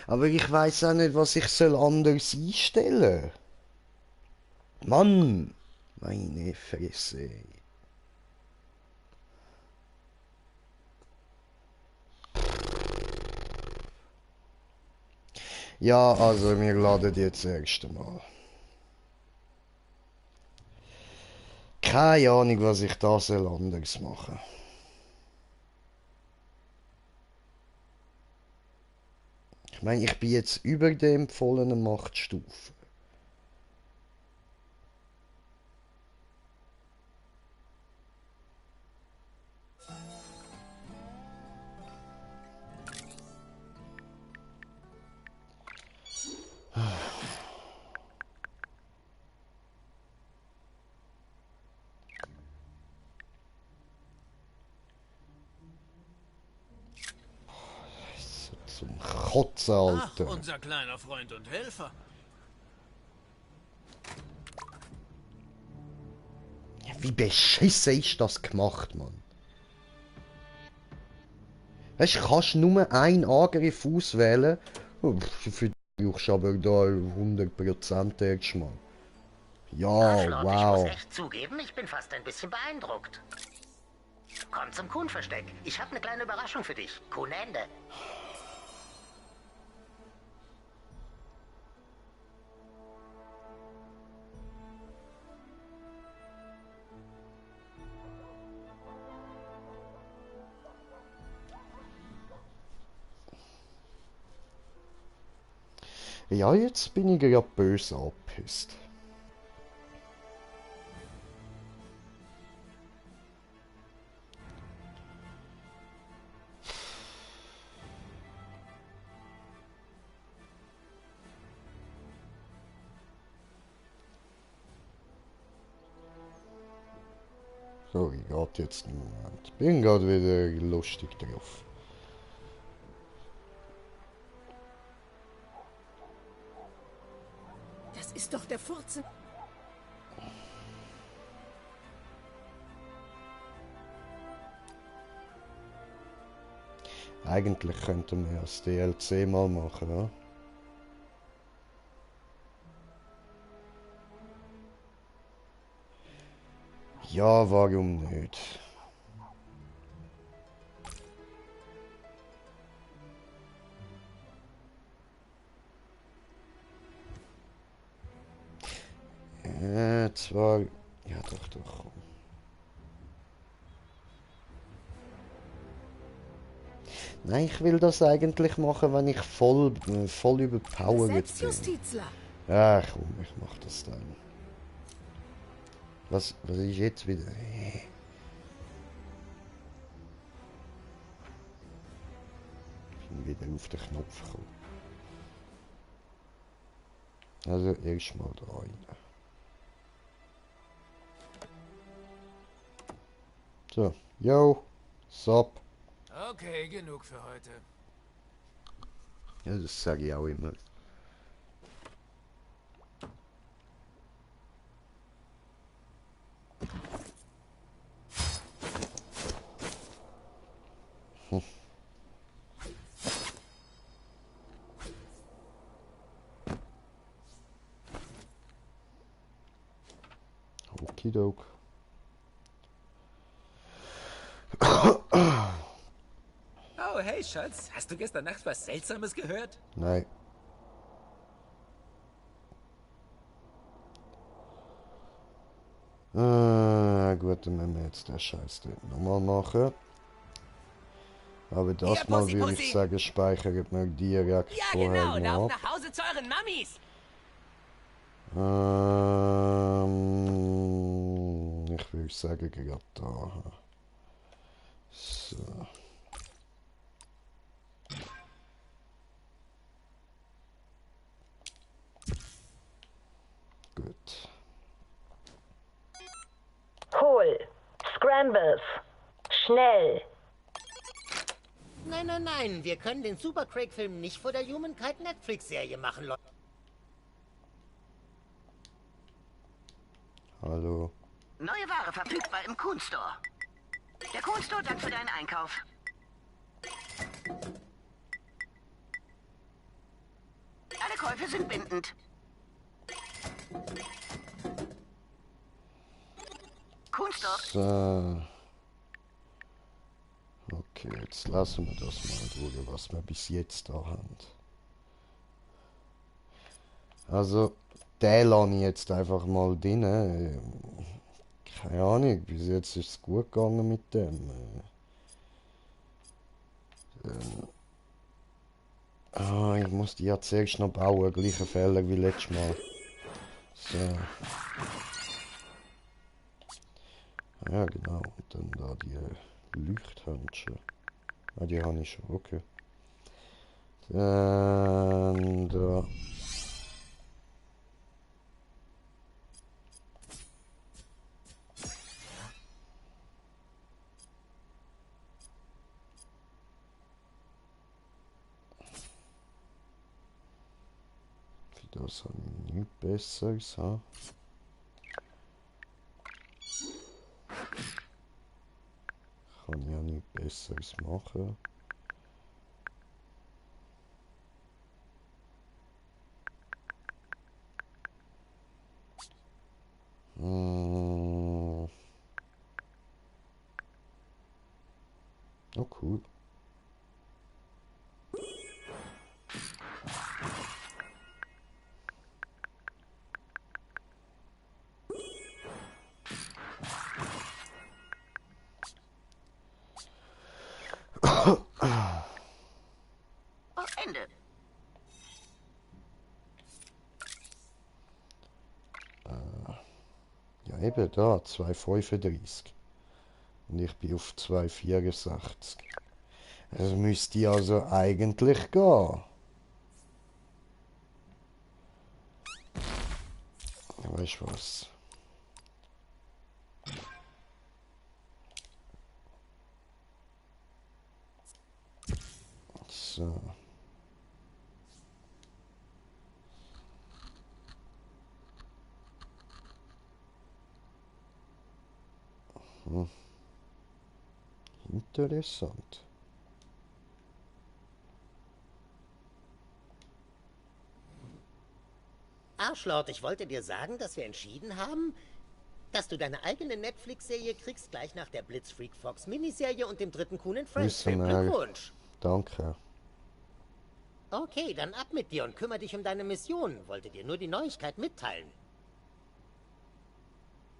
Aber ich weiß auch nicht, was ich soll anders einstellen. Mann, meine Fresse. Ja, also wir laden jetzt das erste Mal. Keine Ahnung, was ich da soll anders machen. Ich meine, ich bin jetzt über der empfohlenen Machtstufe. Zum Kotzen, Ach, Alter. unser kleiner Freund und Helfer. Ja, wie beschissen ist das gemacht, Mann? Weißt du, kannst nur einen Angriff auswählen. Für die brauchst du aber da 100% erst mal. Ja, Arschloch, wow. ich muss echt zugeben, ich bin fast ein bisschen beeindruckt. Komm zum Kuhn-Versteck. Ich habe eine kleine Überraschung für dich. Kuhnende. Ja, jetzt bin ich ja böse angepisst. So, ich geht jetzt einen Moment. Bin gerade wieder lustig drauf. Das ist doch der Furzen. Eigentlich könnten wir das DLC mal machen, ja? Ja, warum nicht? Zwar... Ja, doch, komm. Nein, ich will das eigentlich machen, wenn ich voll überpowered bin. Selbstjustizler. Ja, komm, ich mach das dann. Was ist jetzt wieder? Ich bin wieder auf den Knopf gekommen. Also erstmal da rein. So, yo, sup. Okay, genug für heute. Ja, das sage ich auch immer. Okidok. Oh, hey Schatz, hast du gestern Nacht was Seltsames gehört? Nein. Gut, dann müssen wir jetzt den Scheiß dort nochmal machen. Aber das Mal würde ich sagen, speichern wir direkt vorher genau, noch ab. nach Hause zu euren Mammis. Ich würde sagen, gerade da. So. Gut. Hol. Scrambles. Schnell. Nein, wir können den Super Craig-Film nicht vor der Humankind Netflix-Serie machen, Leute. Hallo. Neue Ware verfügbar im Kuhn Store. Der Kuhn Store dankt für deinen Einkauf. Alle Käufe sind bindend. Kuhn Store. So. Okay, jetzt lassen wir das mal schauen, was wir bis jetzt da haben. Also, den lasse ich jetzt einfach mal drin. Keine Ahnung, bis jetzt ist es gut gegangen mit dem. Ich muss die ja zuerst noch bauen, gleiche Fehler wie letztes Mal. So. Ja, genau. Und dann da die Leuchthörnchen. Ah, die habe ich schon, okay. Dann da. Für das habe ich nichts Besseres, ha? Kann ich ja nichts Besseres machen. Oh, cool. Oh, Ende. eben da, 2,35. Und ich bin auf 2,64. Es müsste also eigentlich gehen. Weißt du was? So. Interessant. Arschlord, ich wollte dir sagen, dass wir entschieden haben, dass du deine eigene Netflix-Serie kriegst, gleich nach der Blitzfreak Fox Miniserie und dem dritten Coon and Friends Film. Glückwunsch. Danke. Okay, dann ab mit dir und kümmere dich um deine Mission. Wollte dir nur die Neuigkeit mitteilen.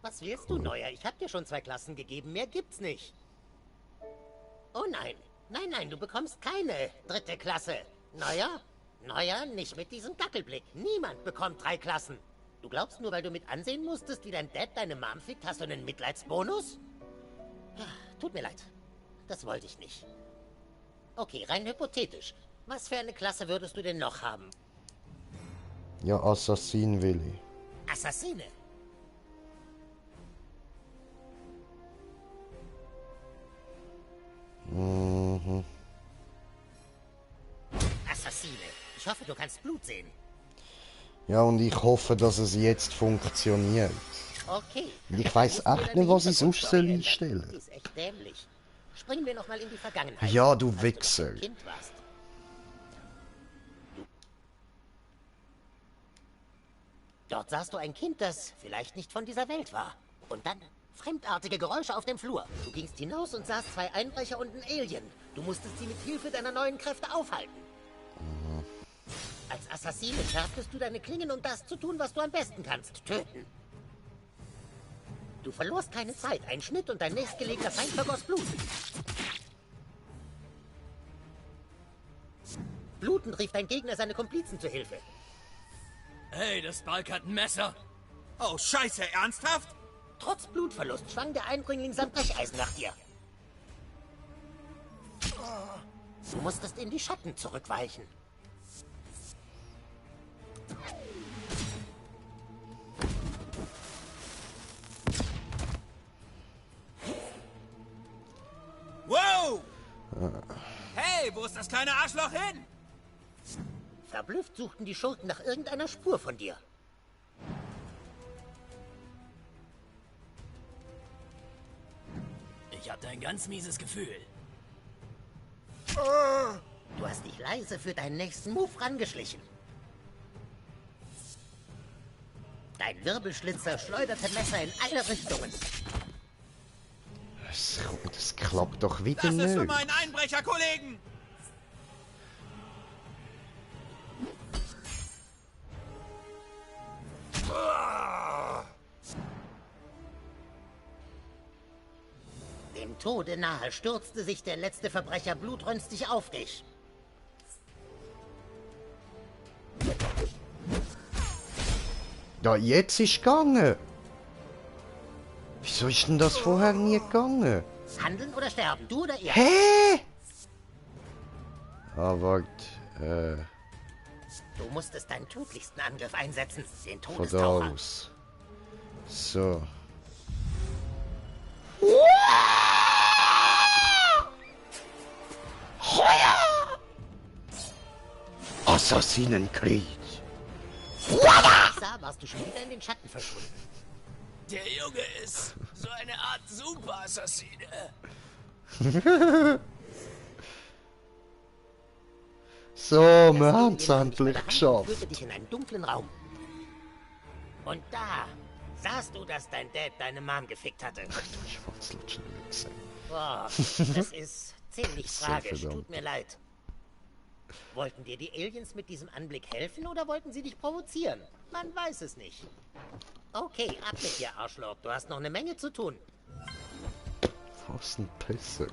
Was willst du, Neuer? Ich hab dir schon 2 Klassen gegeben, mehr gibt's nicht. Oh nein. Nein, nein, du bekommst keine 3. Klasse. Neuer? Neuer, nicht mit diesem Dackelblick. Niemand bekommt 3 Klassen. Du glaubst nur, weil du mit ansehen musstest, wie dein Dad deine Mom fickt, hast du einen Mitleidsbonus? Tut mir leid. Das wollte ich nicht. Okay, rein hypothetisch. Was für eine Klasse würdest du denn noch haben? Ja, Assassin will ich. Assassine? Mhm. Assassine. Ich hoffe, du kannst Blut sehen. Ja, und ich hoffe, dass es jetzt funktioniert. Okay. Ich weiß echt nicht, was ich sonst einstellen soll. Das ist echt dämlich. Springen wir nochmal in die Vergangenheit. Ja, du Wichser. Kind warst. Dort sahst du ein Kind, das vielleicht nicht von dieser Welt war. Und dann fremdartige Geräusche auf dem Flur. Du gingst hinaus und sahst 2 Einbrecher und ein Alien. Du musstest sie mit Hilfe deiner neuen Kräfte aufhalten. Als Assassine schärftest du deine Klingen, um das zu tun, was du am besten kannst. Töten. Du verlorst keine Zeit. Ein Schnitt und dein nächstgelegener Feind vergoss Blut. Blutend rief dein Gegner seine Komplizen zu Hilfe. Hey, das Balk hat ein Messer. Oh, scheiße, ernsthaft? Trotz Blutverlust schwang der Einbringling sein Brecheisen nach dir. Du musstest in die Schatten zurückweichen. Wow! Hey, wo ist das kleine Arschloch hin? Verblüfft suchten die Schurken nach irgendeiner Spur von dir. Ich hatte ein ganz mieses Gefühl. Du hast dich leise für deinen nächsten Move rangeschlichen. Dein Wirbelschlitzer schleuderte Messer in alle Richtungen. Das klappt doch wieder Das nicht. ist für meinen Einbrecherkollegen! Dem Tode nahe stürzte sich der letzte Verbrecher blutrünstig auf dich. Ja, jetzt ist gegangen. Wieso ist denn das vorher nie gegangen? Handeln oder sterben, du oder ihr? Hä? Ah, warte. Du musstest deinen tödlichsten Angriff einsetzen, den Von da Todestaucher. aus. So. Assassinenkrieg. Ich sah, warst du schon wieder in den Schatten verschwunden. Der Junge ist so eine Art Super-Assassine. So, wir haben es endlich Führte geschafft. dich in einen dunklen Raum. Und da sahst du, dass dein Dad deine Mom gefickt hatte. Du Schwanzlutschen Wichser. Boah, das ist ziemlich Sehr tragisch. verdammt. Tut mir leid. Wollten dir die Aliens mit diesem Anblick helfen oder wollten sie dich provozieren? Man weiß es nicht. Okay, ab mit dir, Arschloch. Du hast noch eine Menge zu tun. Was ein Pisser.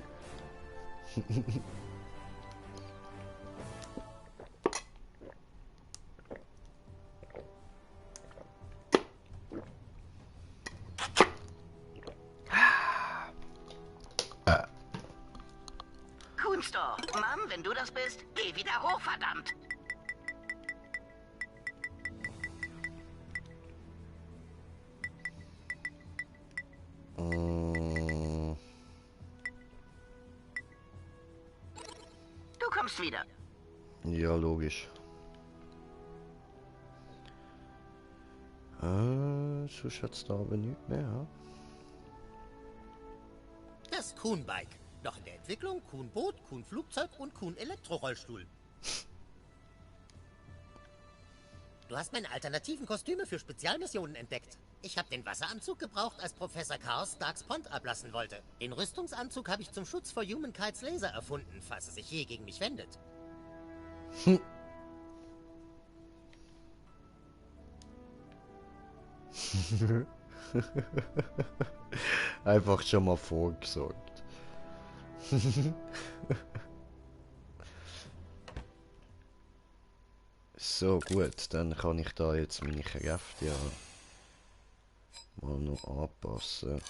Coon Store. Mom, wenn du das bist, geh wieder hoch, verdammt. Du kommst wieder. Ja, logisch. Sonst hat's da aber nichts mehr, ja? Das Kuhn-Bike. Noch in der Entwicklung Kuhn-Boot, Kuhn-Flugzeug und Kuhn-Elektrorollstuhl. Du hast meine alternativen Kostüme für Spezialmissionen entdeckt. Ich habe den Wasseranzug gebraucht, als Professor Chaos Starks Pond ablassen wollte. Den Rüstungsanzug habe ich zum Schutz vor Humankites Laser erfunden, falls es sich je gegen mich wendet. Einfach schon mal vorgesorgt. So, gut, dann kann ich da jetzt meine Kräfte ja mal noch anpassen.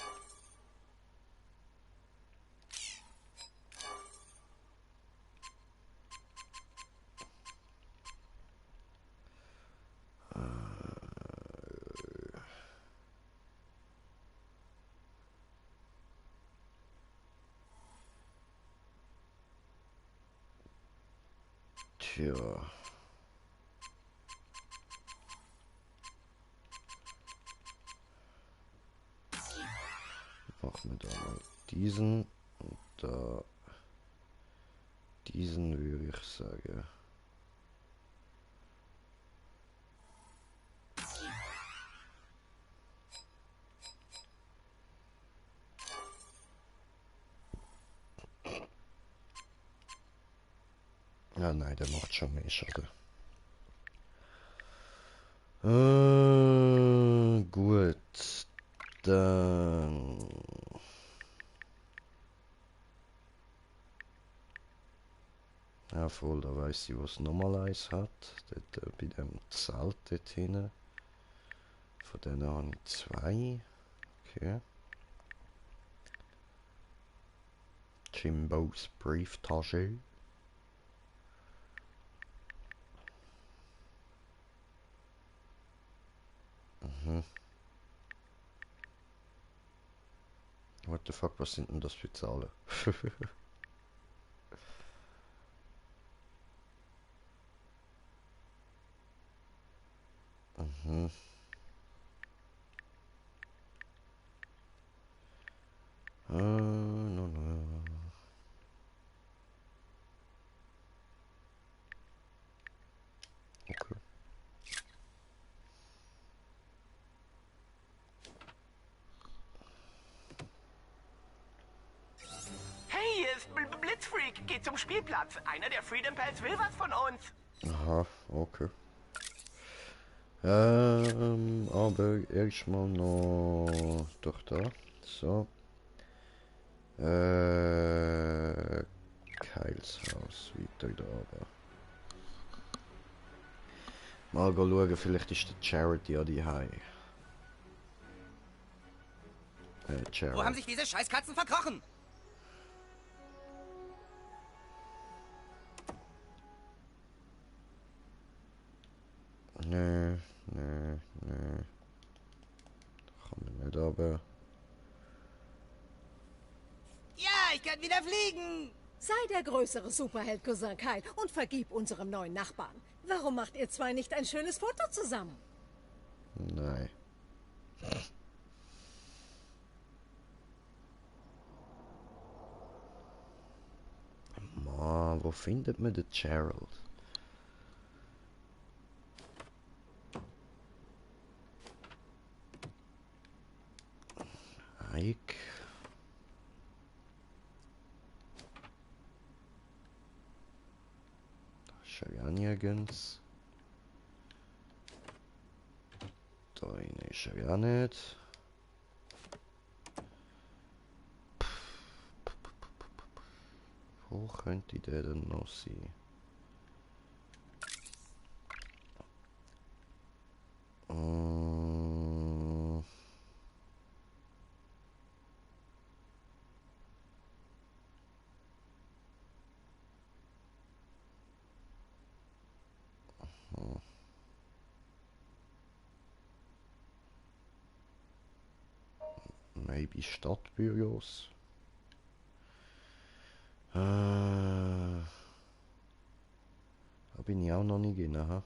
Tja. Machen wir da mal diesen und da diesen, würde ich sagen. Ja, nein, der macht schon mehr Schaden. Gut, dann... Ja, voll, da weiß ich, was nochmal eins hat. Dort bei dem Zelt dort hinten. Von denen habe ich 2. Okay. Jimbo's Brieftasche. Mhm. What the fuck, was sind denn das für Zahlen? Mhm. No, no. Okay. Hey, hier ist Blitzfreak. Geht zum Spielplatz. Einer der Freedom Pals will was von uns. Aha, okay. Aber erstmal noch doch da. So. Kyles Haus, weiter da oben. Mal schauen, vielleicht ist der Charity an die High. Charity. Wo haben sich diese Scheißkatzen verkrochen? Nee. Kann man nicht aber. Ja, ich kann wieder fliegen. Sei der größere Superheld, Cousin Kyle, und vergib unserem neuen Nachbarn. Warum macht ihr zwei nicht ein schönes Foto zusammen? Nein. Mann, wo findet man den Gerald? Ike. Da ist er ja nirgends. Da innen ist er ja nicht. Wo könnte der denn noch sein? Maybe Stadtbüros. Da bin ich auch noch nicht in, aha.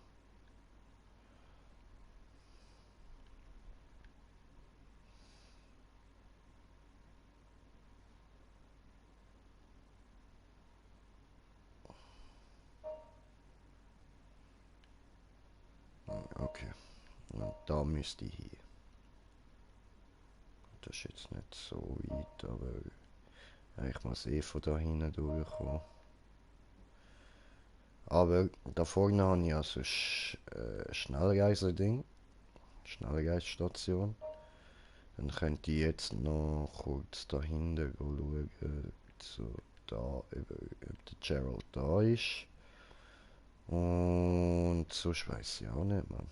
Okay. Und da müsste ich hin. Das ist jetzt nicht so weit, aber ich muss eh von da hinten durchkommen. Aber da vorne habe ich also Schnellreise-Ding. Schnellreisstation. Dann könnt ihr jetzt noch kurz da hinten schauen, so da, ob der Gerald da ist. Und sonst weiss ich auch nicht, man.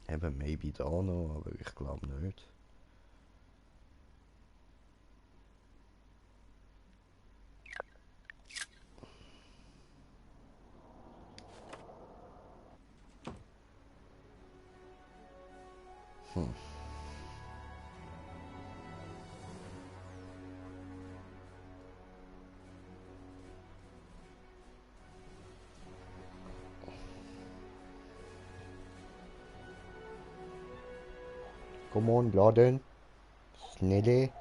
Eben, maybe da noch, aber ich glaube nicht. Come on, laden. Schnelle.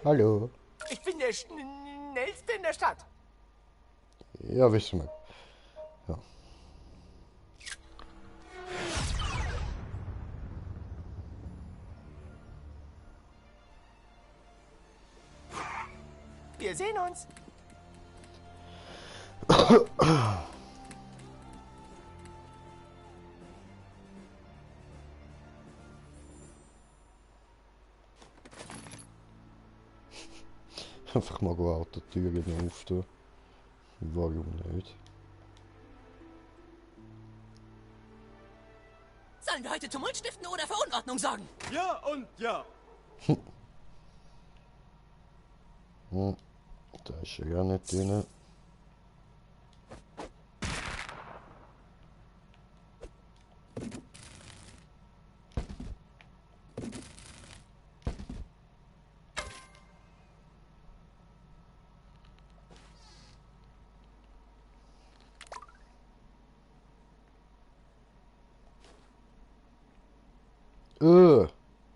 Hallo. Ich bin der schnellste in der Stadt. Ja, wissen wir. Ja. Wir sehen uns. Einfach mal Autotüren auftun. Warum nicht? Sollen wir heute Tumult stiften oder für Unordnung sorgen? Ja und ja. Da ist ja gar nicht drin.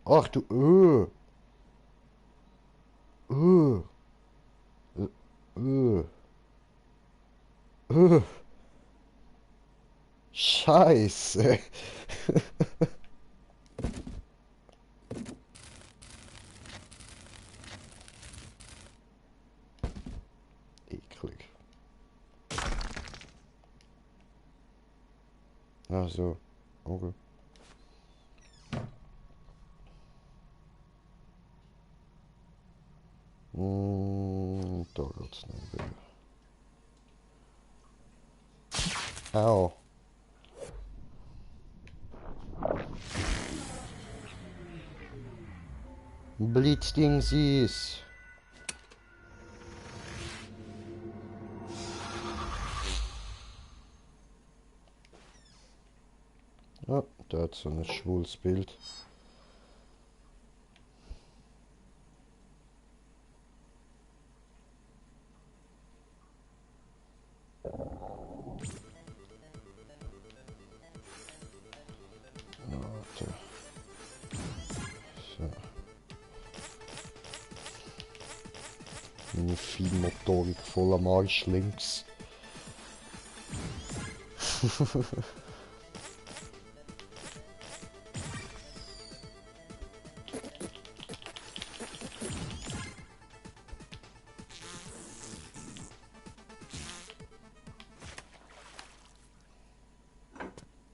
Ach du, Scheiße. Eklig. Ach so, okay. Da geht's nicht mehr. Au. Blitzding süß. Ja, da hat so ein schwules Bild. Warte. So. Meine Feinmotorik voller Marsch links.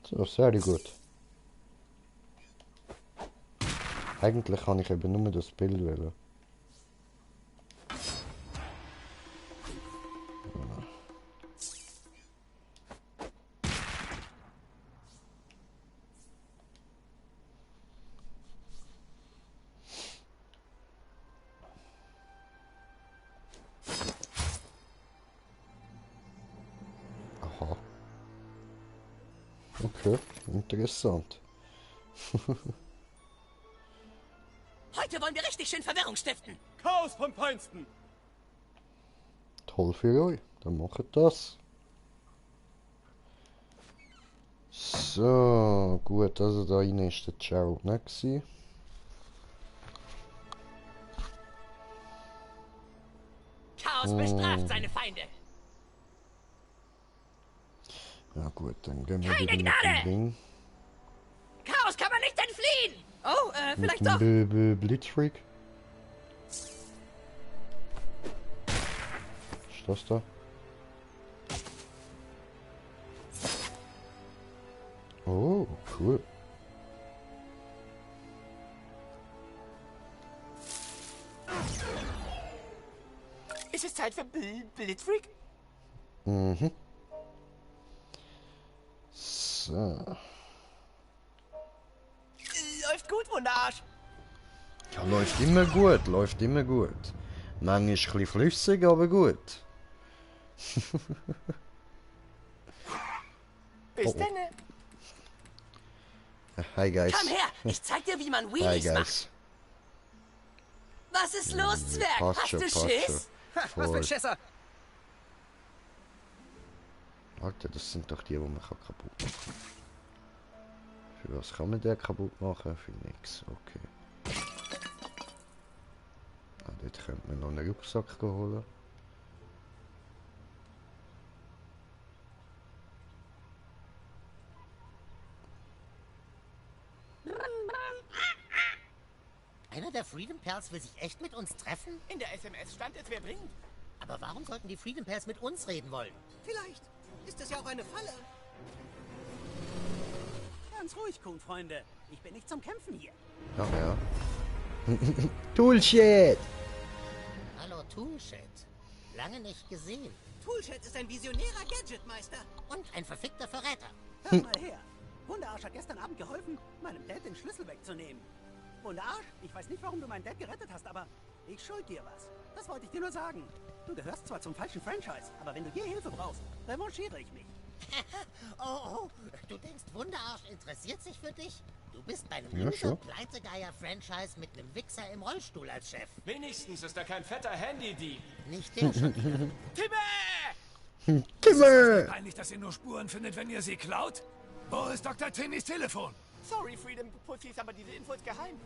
So, sehr gut. Eigentlich kann ich eben nur das Bild wählen. Okay, interessant. Heute wollen wir richtig schön Verwirrung stiften. Chaos vom Feinsten. Toll für euch, dann macht das. So, gut, also da rein ist der Gerald nicht gewesen. Chaos bestraft seine Feinde. Ja gut, dann gehen wir Keine wieder mit Gnade! dem Ding. Chaos kann man nicht entfliehen. Oh, vielleicht mit doch. dem Blitzfreak. Ist das da? Oh, cool. Ist es Zeit für Blitzfreak? Mhm. So. Läuft gut, Wunderarsch. Ja, läuft immer gut, läuft immer gut. Manchmal ein bisschen flüssig, aber gut. Bis denn. Hi guys. Komm her, ich zeig dir, wie man Hi Wheelies macht. guys. Was ist los, Zwerg? Passt Hast schon, du passt Schiss? schon. Voll. Schisser? Alter, das sind doch die man kaputt machen kann. Für was kann man den kaputt machen? Für nichts. Okay. Ah, dort könnte man noch einen Rucksack holen. Einer der Freedom Pals will sich echt mit uns treffen? In der SMS stand es, wer bringt. Aber warum sollten die Freedom Pals mit uns reden wollen? Vielleicht ist das ja auch eine Falle. Ganz ruhig, Kuhn-Freunde. Ich bin nicht zum Kämpfen hier. Ach ja. Toolshed! Hallo Toolshed. Lange nicht gesehen. Toolshed ist ein visionärer Gadgetmeister. Und ein verfickter Verräter. Hör mal her. Wunderarsch hat gestern Abend geholfen, meinem Dad den Schlüssel wegzunehmen. Wunderarsch, ich weiß nicht, warum du meinen Dad gerettet hast, aber ich schuld dir was. Das wollte ich dir nur sagen. Du gehörst zwar zum falschen Franchise, aber wenn du je Hilfe brauchst, revanchiere ich mich. Oh, du denkst, Wunderarsch interessiert sich für dich? Du bist bei einem Ja, Loser schon. Pleitegeier-Franchise mit einem Wichser im Rollstuhl als Chef. Wenigstens ist er kein fetter Handy-Dieb. Nicht der schon wieder. Timmy! Timmer! Peinlich, dass ihr nur Spuren findet, wenn ihr sie klaut? Wo ist Dr. Timmys Telefon? Sorry, Freedom Pussies, aber diese Info ist geheim.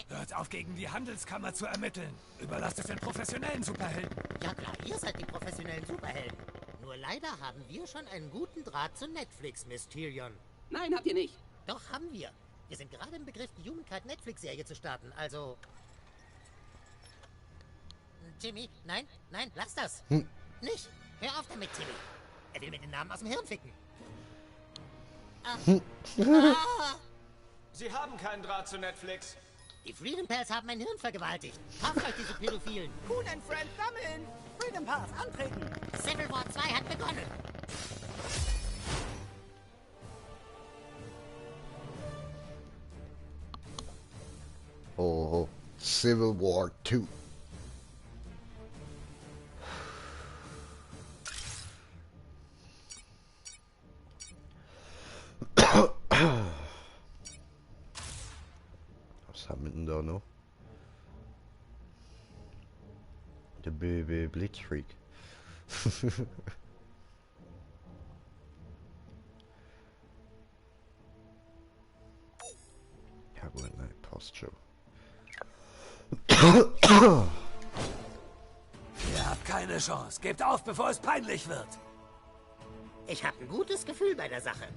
Hört auf, gegen die Handelskammer zu ermitteln. Überlasst es den professionellen Superhelden. Ja klar, ihr seid die professionellen Superhelden. Nur leider haben wir schon einen guten Draht zu Netflix, Mysterion. Nein, habt ihr nicht. Doch, haben wir. Wir sind gerade im Begriff, die Jugendkeit-Netflix-Serie zu starten, also... Timmy, nein, lass das. Nicht. Hör auf damit, Timmy. Er will mir den Namen aus dem Hirn ficken. Sie haben keinen Draht zu Netflix. Die Freedom Pals haben mein Hirn vergewaltigt. Kauft euch diese Pädophilen. Kuhn and Friend sammeln. Freedom Pass, antreten! Civil War 2 hat begonnen. Oh, Civil War 2. Was haben wir denn da noch? Der Blitzfreak. Ja gut, nein, passt schon. Ihr habt keine Chance. Gebt auf, bevor es peinlich wird. Ich habe ein gutes Gefühl bei der Sache.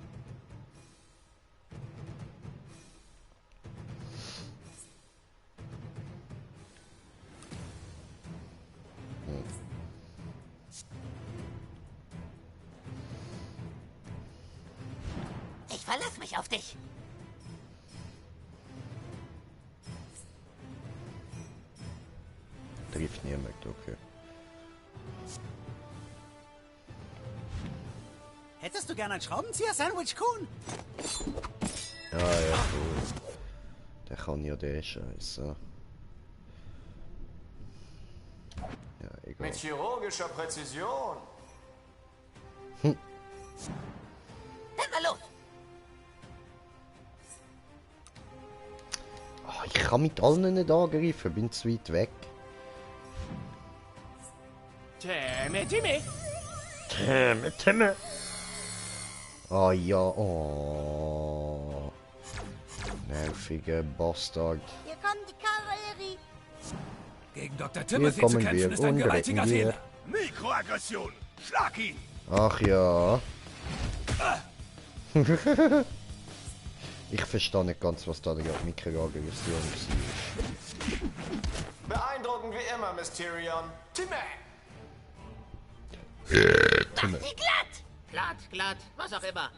Ich verlasse mich auf dich. Trifft niemand, okay. Hättest du gern ein Schraubenzieher-Sandwich, Kuhn? Ja, ja, cool. Der kann ja den Scheiße. Ja, egal. Mit chirurgischer Präzision. Dann mal los. Ich kann mit allen nicht angreifen, bin zu weit weg. Timmy. Ah ja, oh. Nerviger Bastard. Hier kommt die Kavallerie. Gegen Dr. Hier Timothy zu kommen kämpfen wir ist ein und gewaltiger retten wir. Fehler. Mikroaggression. Schlag ihn. Ach ja. Ich verstehe nicht ganz, was da die Mikroaggression war. Beeindruckend wie immer, Mysterion. Timmy! Mach sie glatt! Glatt, was auch immer.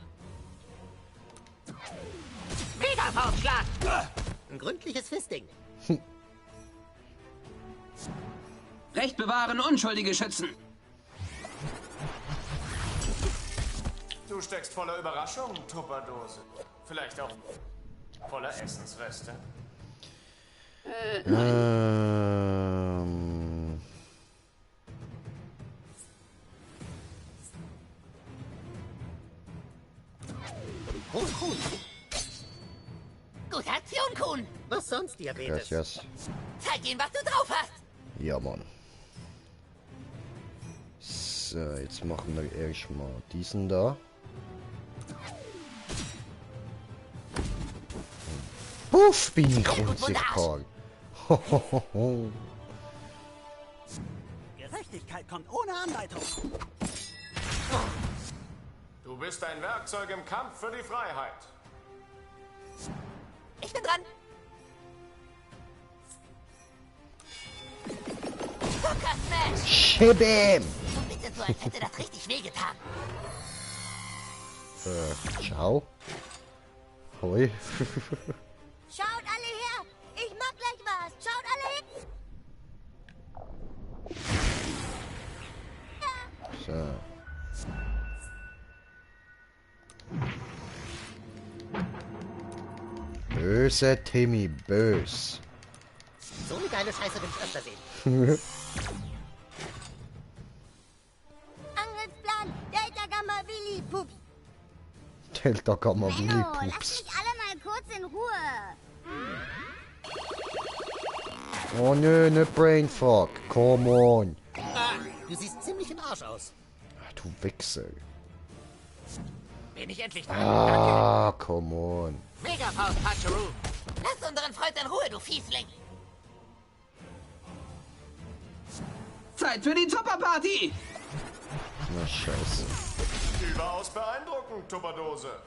Mega-Faustschlag! Ein gründliches Fisting. Recht bewahren, Unschuldige schützen. Du steckst voller Überraschung, Tupperdose. Vielleicht auch voller Essensreste. Kuhn. Gute Aktion, Kuhn! Was sonst, Diabetes? Yes. Zeig ihm, was du drauf hast! Ja, Mann. So, jetzt machen wir erstmal diesen da. Puff, bin ich unsichtbar. Gerechtigkeit kommt ohne Anleitung. Du bist ein Werkzeug im Kampf für die Freiheit. Ich bin dran! Zucker Smash! Schibim! So bitte so, als hätte das richtig wehgetan. Ciao. Hoi. Schaut alle her. Ich mach gleich was. Schaut alle hin. So. Böse Timmy, bös. So eine geile Scheiße will ich öfter sehen. Angriffsplan. Delta Gamma Willi Pups. Delta Gamma Willi Hallo, lasst Pups. mich alle mal kurz in Ruhe. Oh nö, ne Brainfuck. Come on. Du siehst ziemlich im Arsch aus. Ach, du Wichser. Bin ich endlich dran? Ah, come on. Mega-Faust, Hatcheroo! Lass unseren Freund in Ruhe, du Fiesling! Zeit für die Tupperparty! Na scheiße. Überaus beeindruckend, Tupperdose.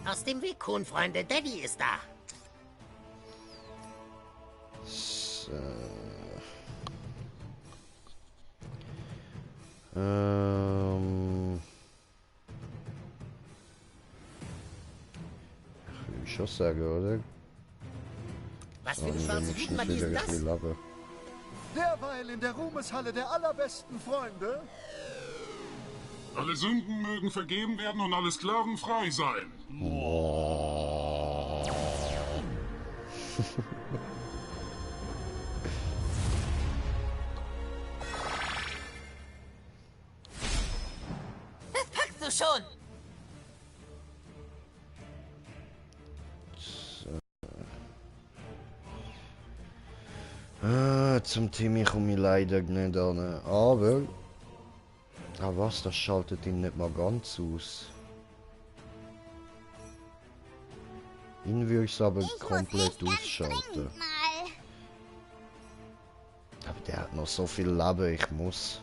Aus dem Weg, Kuhn, Freunde. Daddy ist da. So. Ich schon sagen, oder? Was für eine schwarze Blüten man diesen das? Derweil in der Ruhmeshalle der allerbesten Freunde. Alle Sünden mögen vergeben werden und alle Sklaven frei sein. Das packst du schon! Zum Timmy komme ich leider nicht an. Aber... Ah was, das schaltet ihn nicht mal ganz aus. Ihn würde ich aber komplett ausschalten. Aber der hat noch so viel Leben, ich muss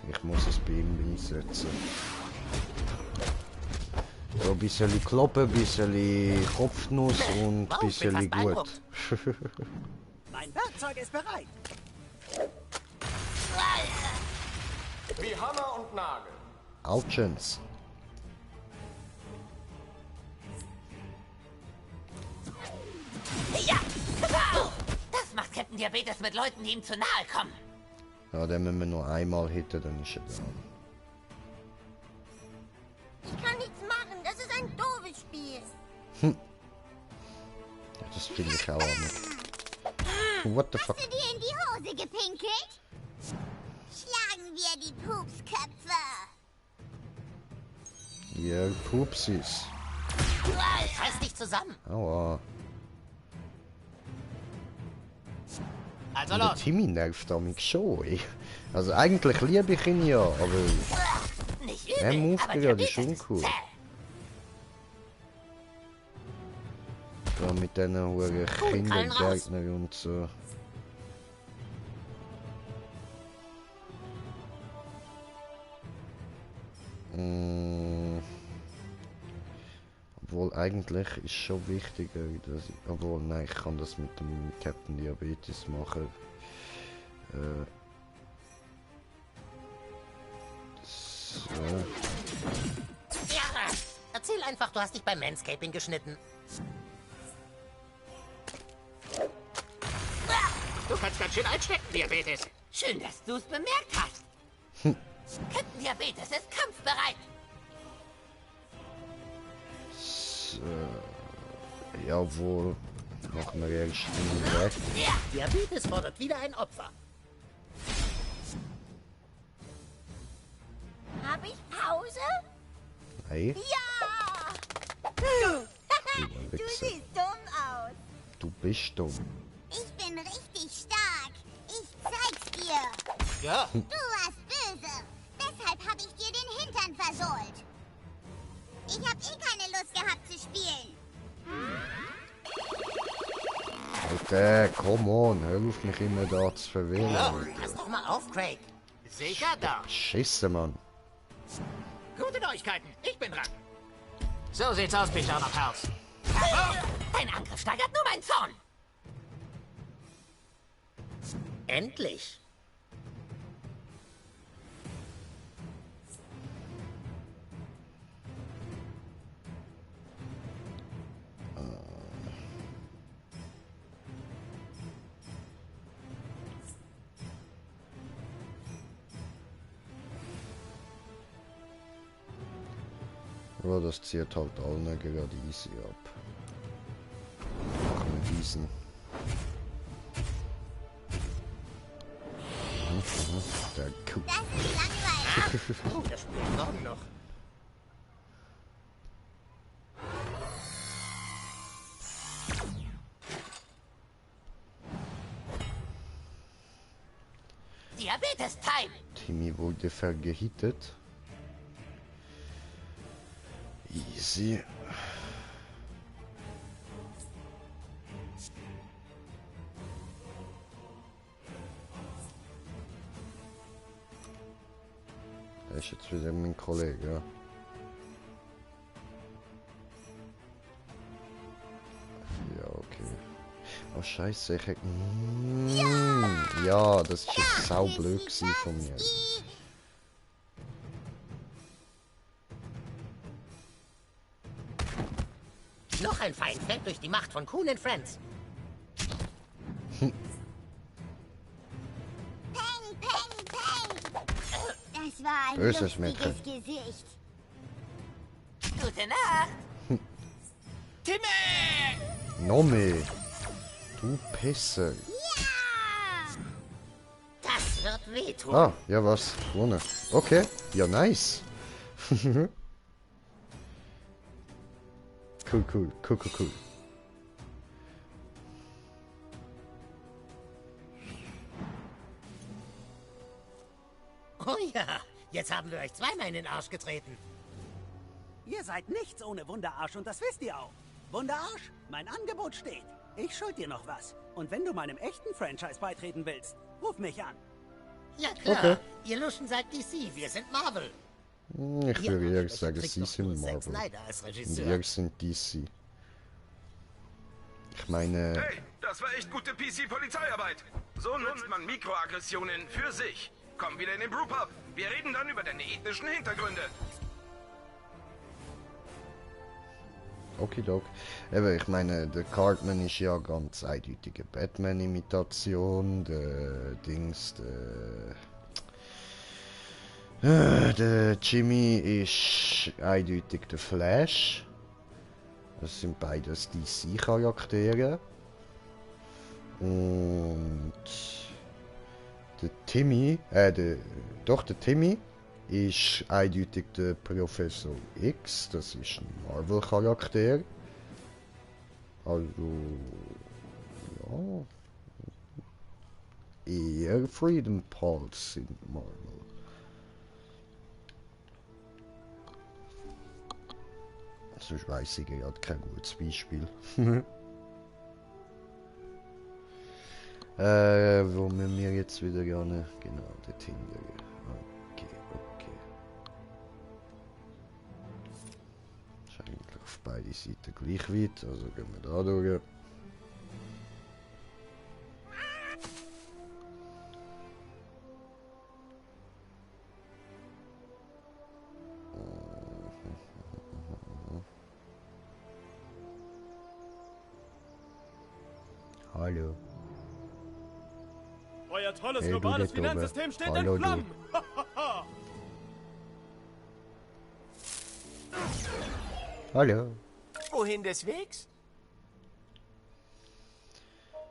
es bei ihm einsetzen. So ein bisschen kloppen, ein bisschen Kopfnuss und ein bisschen gut. Mein Werkzeug ist bereit. Wie Hammer und Nagel. Autschens. Ja! Das macht Captain Diabetes mit Leuten, die ihm zu nahe kommen. Ja, den müssen wir nur einmal hitten, dann ist er da. Ich kann nichts machen. Das ist ein doofes Spiel. Ja, das finde ich auch nicht. What the fuck? Hast du dir in die Hose gepinkelt? Schlagen wir die Pupsköpfe. Ja, Pupsis. Reiß dich zusammen. Aua. Also Und der los. Timmy nervt damit schon, ey. Also eigentlich liebe ich ihn ja, aber... Nicht Der übel, Move aber gerade der ist uncool. Da mit diesen hohen Kindergärtner und so. Obwohl eigentlich ist schon wichtiger, dass ich, obwohl nein, ich kann das mit dem Captain Diabetes machen. So. Ja, erzähl einfach, du hast dich beim Manscaping geschnitten. Du kannst ganz schön einstecken, Diabetes. Schön, dass du es bemerkt hast. Captain Diabetes ist kampfbereit. So. Jawohl. Machen wir erst den weg. Diabetes fordert wieder ein Opfer. Hab ich Pause? Hey, Ja! Du siehst dumm aus. du bist dumm. Ich bin richtig stark. Ich zeig's dir. Ja. Du warst böse. Deshalb hab ich dir den Hintern versohlt. Ich hab keine Lust gehabt zu spielen. Alter, come on, hör auf mich immer da zu verwirren. Pass doch mal auf, Craig. Sicher doch. Scheiße, Mann. Gute Neuigkeiten. Ich bin dran. So sieht's aus, Pyjama-Pals. Dein Angriff steigert nur meinen Zorn. Endlich. Ja, das zieht halt allen gerade easy ab. Machen wir diesen. Der Kuh. Oh, das spielt morgen noch. Diabetes-Time! Timmy wurde vergehittet. Easy. Er ist jetzt wieder mein Kollege, ja. Ja, okay. Oh Scheiße, ich hätte... Ja, das ist jetzt saublöd gewesen von mir. Noch ein Feind fällt durch die Macht von Coon and Friends. Peng, peng, peng. Das war ein Böses lustiges Gesicht. Gute Nacht. Timmy! Nomi! Du Pisse! Das wird wehtun. Ah, ja was? Gewonnen. Okay. Ja, nice. Cool, cool, cool, cool, cool. Oh ja, jetzt haben wir euch zweimal in den Arsch getreten. Ihr seid nichts ohne Wunderarsch und das wisst ihr auch. Wunderarsch, mein Angebot steht. Ich schuld dir noch was. Und wenn du meinem echten Franchise beitreten willst, ruf mich an. Ja klar, Okay. ihr Luschen seid DC, wir sind Marvel. Ich würde eher sagen, sie sind Zack Marvel. Snyder als Und Regisseur. wir sind DC. Ich meine... Hey, das war echt gute PC-Polizeiarbeit. So nutzt man Mikroaggressionen für sich. Komm wieder in den Brewpub. Wir reden dann über deine ethnischen Hintergründe. Okidok. Eben, ich meine, der Cartman ist ja ganz eindeutige Batman-Imitation. Der Dings, der Jimmy ist eindeutig der Flash. Das sind beides DC-Charaktere. Und der Timmy, der Timmy ist eindeutig der Professor X, das ist ein Marvel-Charakter. Also, ja. eher Freedom Pulse in Marvel. Sonst weiss ich gerade kein gutes Beispiel. Wo wir jetzt wieder gerne... Genau, dorthin. Okay. Ist eigentlich auf beide Seiten gleich weit, also gehen wir da durch. Hallo. Euer tolles Hey, du globales dort oben. Finanzsystem steht Hallo, in du. Flammen. Hallo. Wohin des Wegs?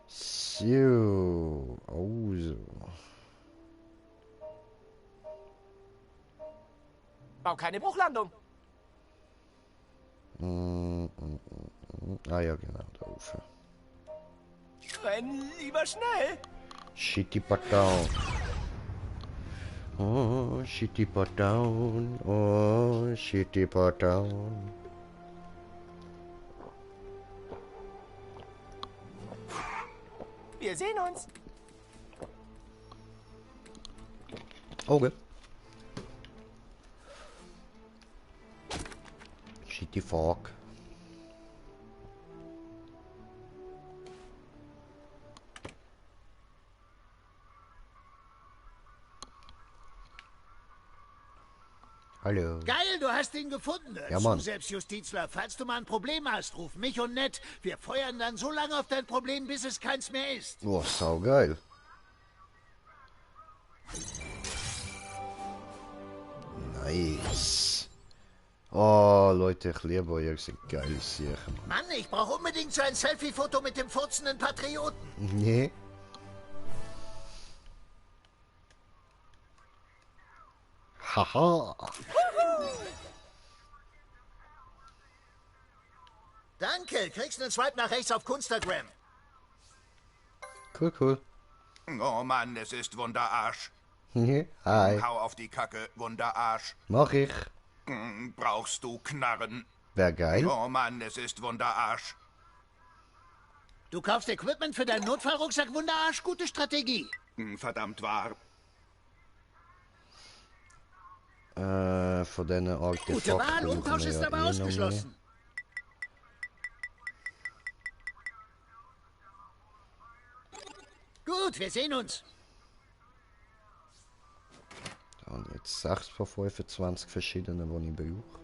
So, also. Bau keine Bruchlandung. Ah ja, genau, da oben. Renn lieber schnell. Shitty Pot Down. Oh, Shitty Pot Down. Oh, Shitty Pot Down. Wir sehen uns. Okay. Shitty Fuck. Hallo. Geil, du hast ihn gefunden. Ja, Mann. Selbstjustizler, falls du mal ein Problem hast, ruf mich und Ned. Wir feuern dann so lange auf dein Problem, bis es keins mehr ist. Boah, saugeil. Nice. Oh, Leute, ich liebe euch. Ihr seid geile Sachen. Mann, ich brauche unbedingt so ein Selfie-Foto mit dem furzenden Patrioten. Nee. Haha. Danke, kriegst einen Swipe nach rechts auf Kunstagram. Cool. Oh Mann, es ist Wunderarsch. Hi. Hau auf die Kacke, Wunderarsch. Mach ich. Brauchst du Knarren? Wär geil. Oh Mann, es ist Wunderarsch. Du kaufst Equipment für deinen Notfallrucksack, Wunderarsch, gute Strategie. Verdammt wahr. Von diesen Artefakten. Gute Wahl, Umtausch ist aber ausgeschlossen. Gut, wir sehen uns. Da haben jetzt 6 von 25 verschiedene, die ich brauche.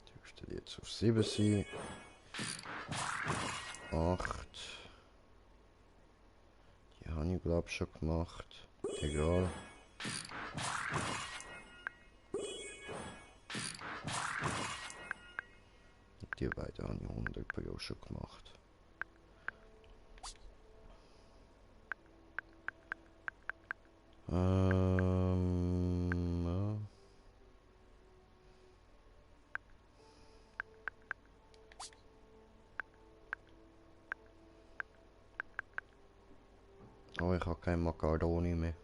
Dürfte jetzt auf 7 sein. 8. Die habe ich glaube schon gemacht. Egal. Die beiden habe ich 100 Pro schon gemacht. Ja. Oh, ich habe kein Macaroni mehr.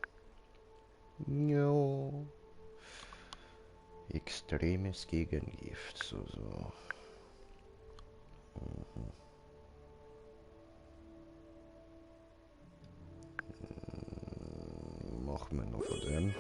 Jo. Extremes Gegengift. So. Machen wir noch von dem.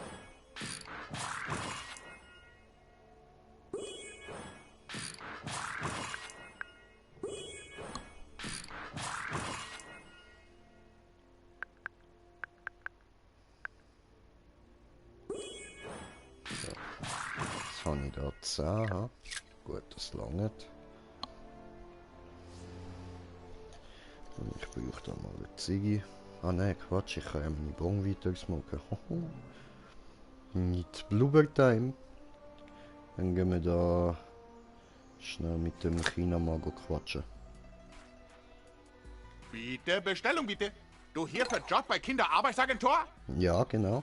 Jetzt habe ich da 10. Gut, das langt. Und ich brauche da mal eine Ziggy. Ah ne, Quatsch, ich kann ja meine Bon weiter smoken. Nicht Blubber Time. Dann gehen wir da schnell mit dem China-Mago quatschen. Bitte, Bestellung bitte. Du hier für Job bei Kinderarbeitsagentur? Ja, genau.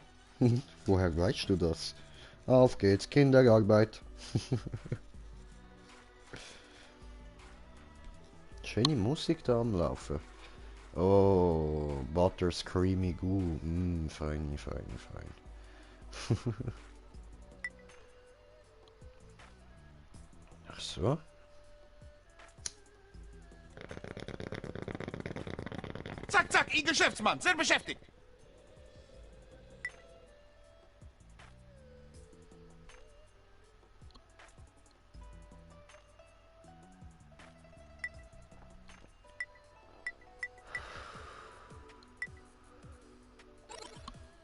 Woher weißt du das? Auf geht's, Kinderarbeit. Schöne Musik da am Laufen. Oh, Butter Screamy Goo. Fein. Ach so. Zack, zack, ihr Geschäftsmann, sind beschäftigt.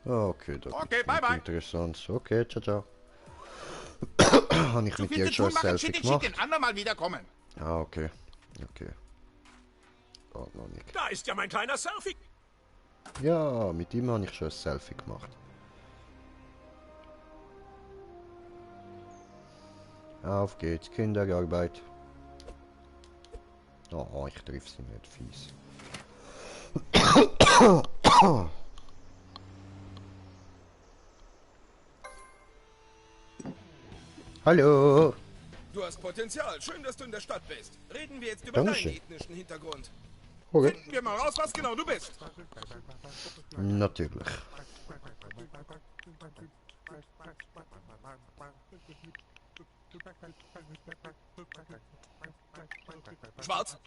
Okay, das okay, bye bye. Interessant. Okay, ciao. Habe ich mit dir schon ein Selfie gemacht? Ein andermal wiederkommen. Ah, okay. Oh, noch nicht. Da ist ja mein kleiner Selfie. Ja, mit ihm habe ich schon ein Selfie gemacht. Auf geht's, Kinderarbeit. Oh, ich triff sie nicht, fies. Hallo. Du hast Potenzial. Schön, dass du in der Stadt bist. Reden wir jetzt über Dankeschön. deinen ethnischen Hintergrund. Okay. Finden wir mal raus, was genau du bist. Natürlich. Schwarz?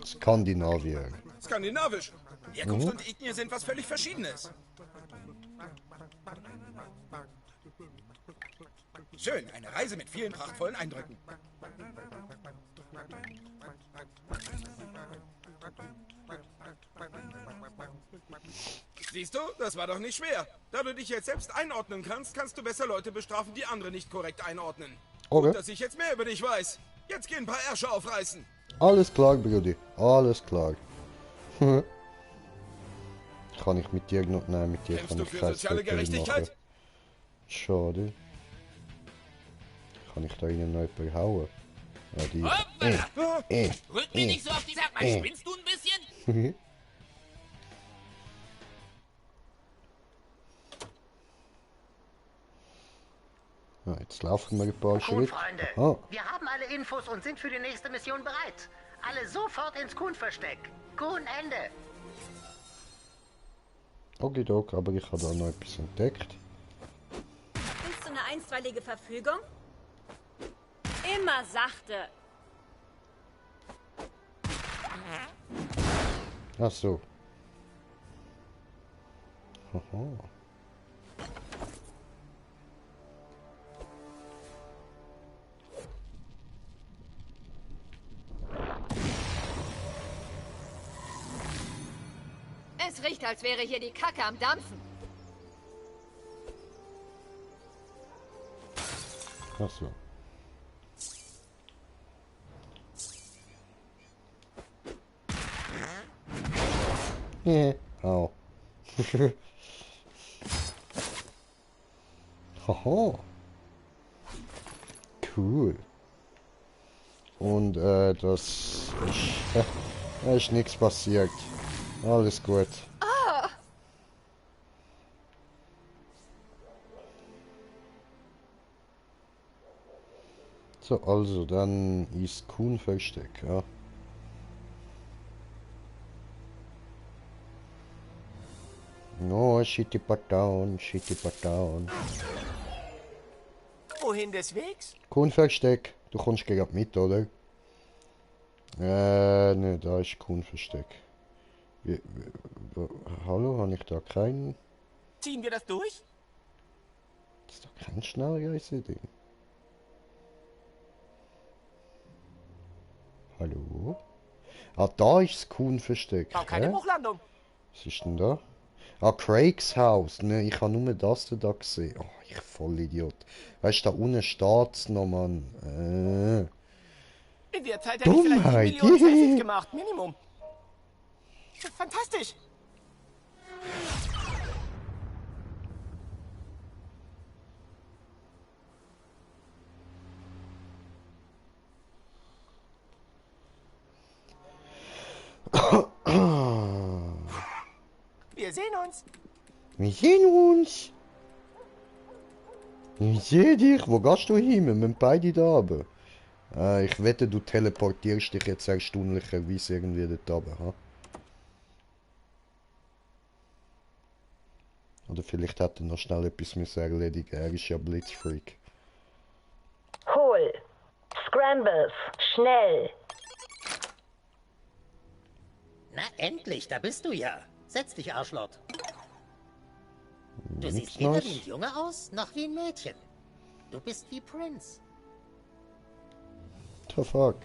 Skandinavier. Skandinavisch. Herkunft und Ethnie sind was völlig Verschiedenes. Schön, eine Reise mit vielen prachtvollen Eindrücken. Siehst du, das war doch nicht schwer. Da du dich jetzt selbst einordnen kannst, kannst du besser Leute bestrafen, die andere nicht korrekt einordnen. Okay. Gut, dass ich jetzt mehr über dich weiß. Jetzt geh ein paar Ärsche aufreißen. Alles klar, Brudi. Alles klar. Kann ich mit dir noch... Nein, mit dir Kämpfst kann du ich für kein soziale Foto Gerechtigkeit? machen. Schade. Kann ich da ihnen noch jemanden hauen? Ja, die... Rück mir nicht so auf die... Sag mal, spinnst du ein bisschen? Ja, jetzt laufen wir ein paar Kuhn, Schritte. Freunde, Aha. wir haben alle Infos und sind für die nächste Mission bereit. Alle sofort ins Kuhn-Versteck. Kuhn, Ende. Okay, Doc, aber ich habe da noch etwas entdeckt. Willst du eine einstweilige Verfügung? Immer sachte. Ach so. Aha. Es riecht, als wäre hier die Kacke am Dampfen. Ach so. Au. Haha. Cool. Und das ist nichts passiert. Alles gut. Oh. So, also dann ist Kuhn-Versteck, ja. No, shitty Patown, shitty Patown. Wohin des Wegs? Kuhn-Versteck. Du kommst gerade mit, oder? Ne, da ist Kuhn-Versteck. Hallo, habe ich da keinen? Ziehen wir das durch? Ist doch kein schneller als Ding. Hallo? Ah, da ist das Kuhn versteckt. Bau keine hä? Bruchlandung. Was ist denn da? Ah, Craigs Haus. Ne, ich habe nur das da gesehen. Oh, ich Vollidiot. Weißt du, da unten steht's noch, Mann. In der Zeit hätte ich vielleicht 7 Dummheit. Millionen Selfies gemacht. Minimum. Fantastisch. Wir sehen uns. Wir sehen uns. Ich sehe dich. Wo gehst du hin? Wir müssen beide da oben. Ich wette, du teleportierst dich jetzt erstaunlicherweise irgendwie dort oben, ha? Oder vielleicht hat er noch schnell etwas müssen erledigen. Er ist ja Blitzfreak. Hol. Scrambles. Schnell. Na endlich, da bist du ja. Setz dich, Arschloch. Du Nichts siehst weder Neues. wie ein Junge aus, noch wie ein Mädchen. Du bist wie Prince. The fuck?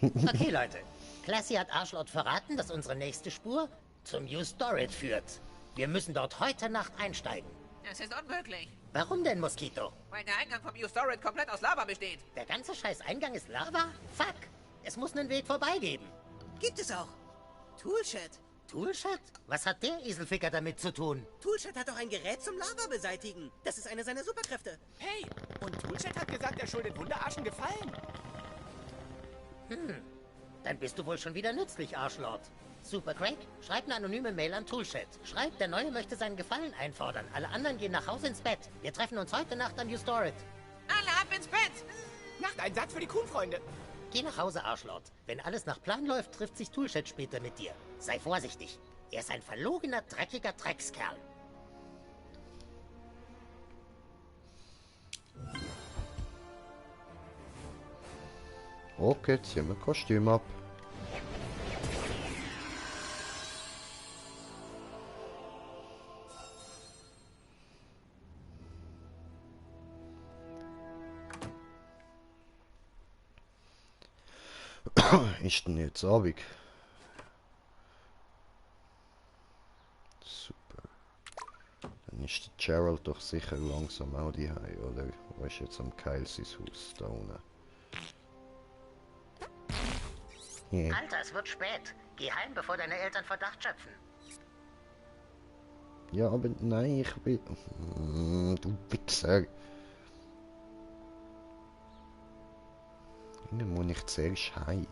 Okay, Leute. Classy hat Arschloch verraten, dass unsere nächste Spur zum U-Storage führt. Wir müssen dort heute Nacht einsteigen. Das ist unmöglich, Warum denn, Mosquito? weil der Eingang vom U-Storage komplett aus Lava besteht. Der ganze scheiß Eingang ist Lava? Fuck! Es muss einen Weg vorbei geben. Gibt es auch. Toolshed. Toolshed? Was hat der Eselficker damit zu tun? Toolshed hat auch ein Gerät zum Lava beseitigen. Das ist eine seiner Superkräfte. Hey, und Toolshed hat gesagt, er schuldet Wunderarschen Gefallen. Dann bist du wohl schon wieder nützlich, Arschlord. Super Craig, schreib eine anonyme Mail an Toolshed. Schreib, der Neue möchte seinen Gefallen einfordern. Alle anderen gehen nach Hause ins Bett. Wir treffen uns heute Nacht am U-Storage. Alle ab ins Bett! Nachteinsatz für die Kuhnfreunde. Geh nach Hause, Arschlord. Wenn alles nach Plan läuft, trifft sich Toolshed später mit dir. Sei vorsichtig. Er ist ein verlogener, dreckiger Dreckskerl. Okay, ziehen wir Kostüm ab. Ist denn jetzt Abend? Super. Dann ist der Gerald doch sicher langsam auch daheim, oder? Wo ist jetzt am Kyles's Haus da unten? Yeah. Alter, es wird spät. Geh heim, bevor deine Eltern Verdacht schöpfen. Ja, aber nein, ich will... du Wichser. Dann muss ich zuerst heim.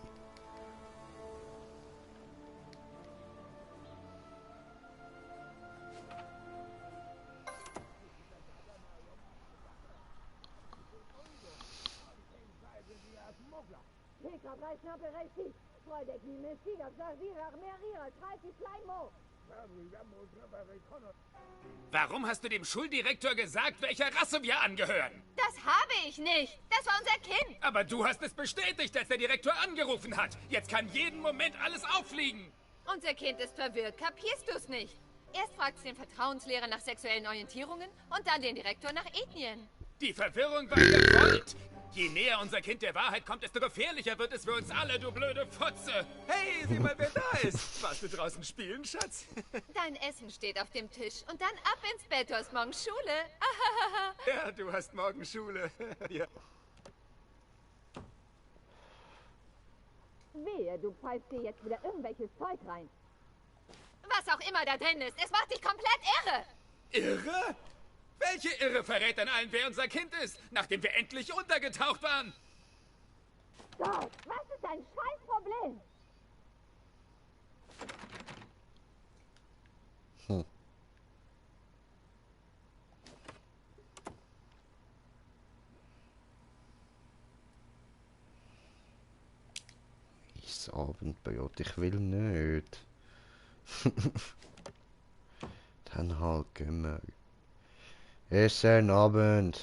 Warum hast du dem Schuldirektor gesagt, welcher Rasse wir angehören? Das habe ich nicht. Das war unser Kind. Aber du hast es bestätigt, als der Direktor angerufen hat. Jetzt kann jeden Moment alles auffliegen. Unser Kind ist verwirrt. Kapierst du es nicht? Erst fragt es den Vertrauenslehrer nach sexuellen Orientierungen und dann den Direktor nach Ethnien. Die Verwirrung war gewollt. Je näher unser Kind der Wahrheit kommt, desto gefährlicher wird es für uns alle, du blöde Fotze. Hey, sieh mal, wer da ist. Warst du draußen spielen, Schatz? Dein Essen steht auf dem Tisch und dann ab ins Bett. Du hast morgen Schule. Ja, du hast morgen Schule. Ja. Wehe, du pfeifst dir jetzt wieder irgendwelches Zeug rein. Was auch immer da drin ist, es macht dich komplett irre. Irre? Welche Irre verrät denn allen, wer unser Kind ist, nachdem wir endlich untergetaucht waren? Gott, was ist dein Scheißproblem? Ist Abendbrot, ich will nicht. Dann halt gehen wir. Essen Abend.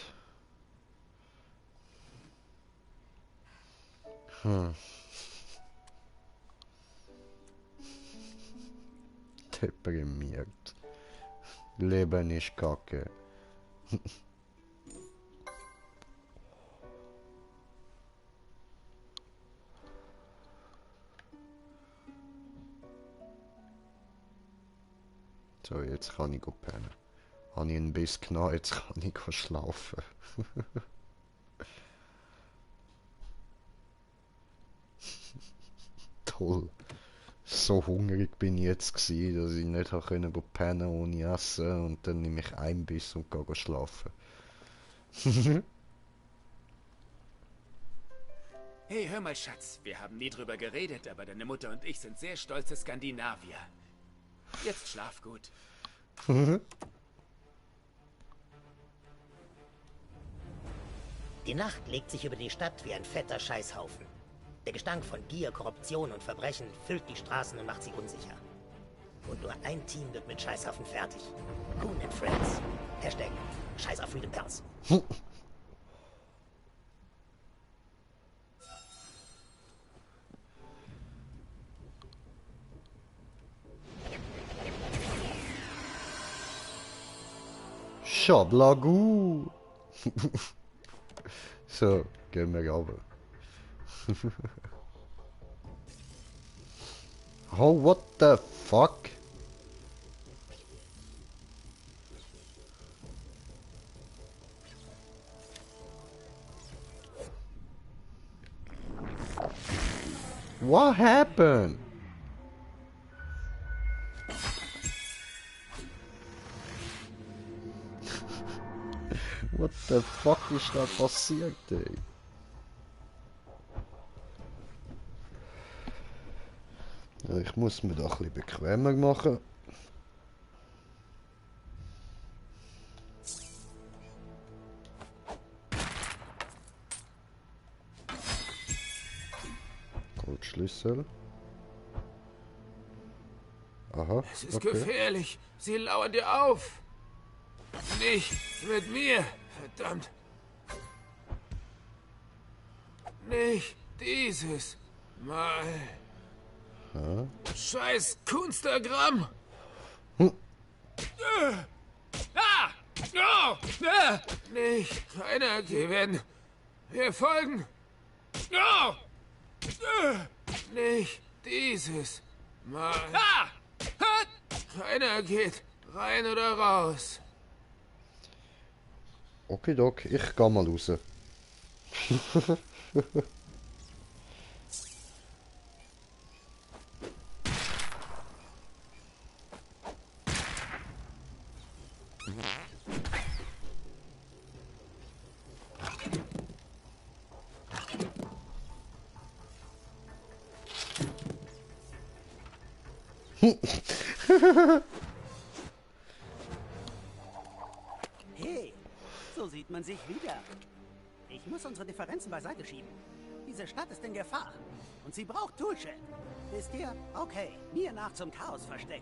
Deprimiert. Leben ist kacke. So, jetzt kann ich pennen. Habe ich einen Biss genommen, jetzt kann ich schlafen. Toll. So hungrig bin ich jetzt gewesen, dass ich nicht können pennen ohne Essen und dann nehme ich einen Biss und gehe schlafen. Hey, hör mal, Schatz. Wir haben nie drüber geredet, aber deine Mutter und ich sind sehr stolze Skandinavier. Jetzt schlaf gut. Die Nacht legt sich über die Stadt wie ein fetter Scheißhaufen. Der Gestank von Gier, Korruption und Verbrechen füllt die Straßen und macht sie unsicher. Und nur ein Team wird mit Scheißhaufen fertig. Coon and Friends. Hashtag Scheiß auf Freedom Pals. Schablagu! So, gehen wir runter. Oh, what the fuck? What happened? What the fuck ist da passiert, ey? Ja, ich muss mir da ein bisschen bequemer machen. Goldschlüssel. Aha. Es ist gefährlich. Sie lauern dir auf. Nicht mit mir. Verdammt. Nicht dieses Mal. Ja. Scheiß Kunstagramm. Nicht. Keiner. Die werden. Wir folgen. Nicht dieses Mal. Keiner geht rein oder raus. Okay, Doc, ich geh mal raus. Hey, so sieht man sich wieder. Ich muss unsere Differenzen beiseite schieben. Diese Stadt ist in Gefahr. Und sie braucht Toolshed. Wisst ihr? Okay, mir nach zum Chaosversteck.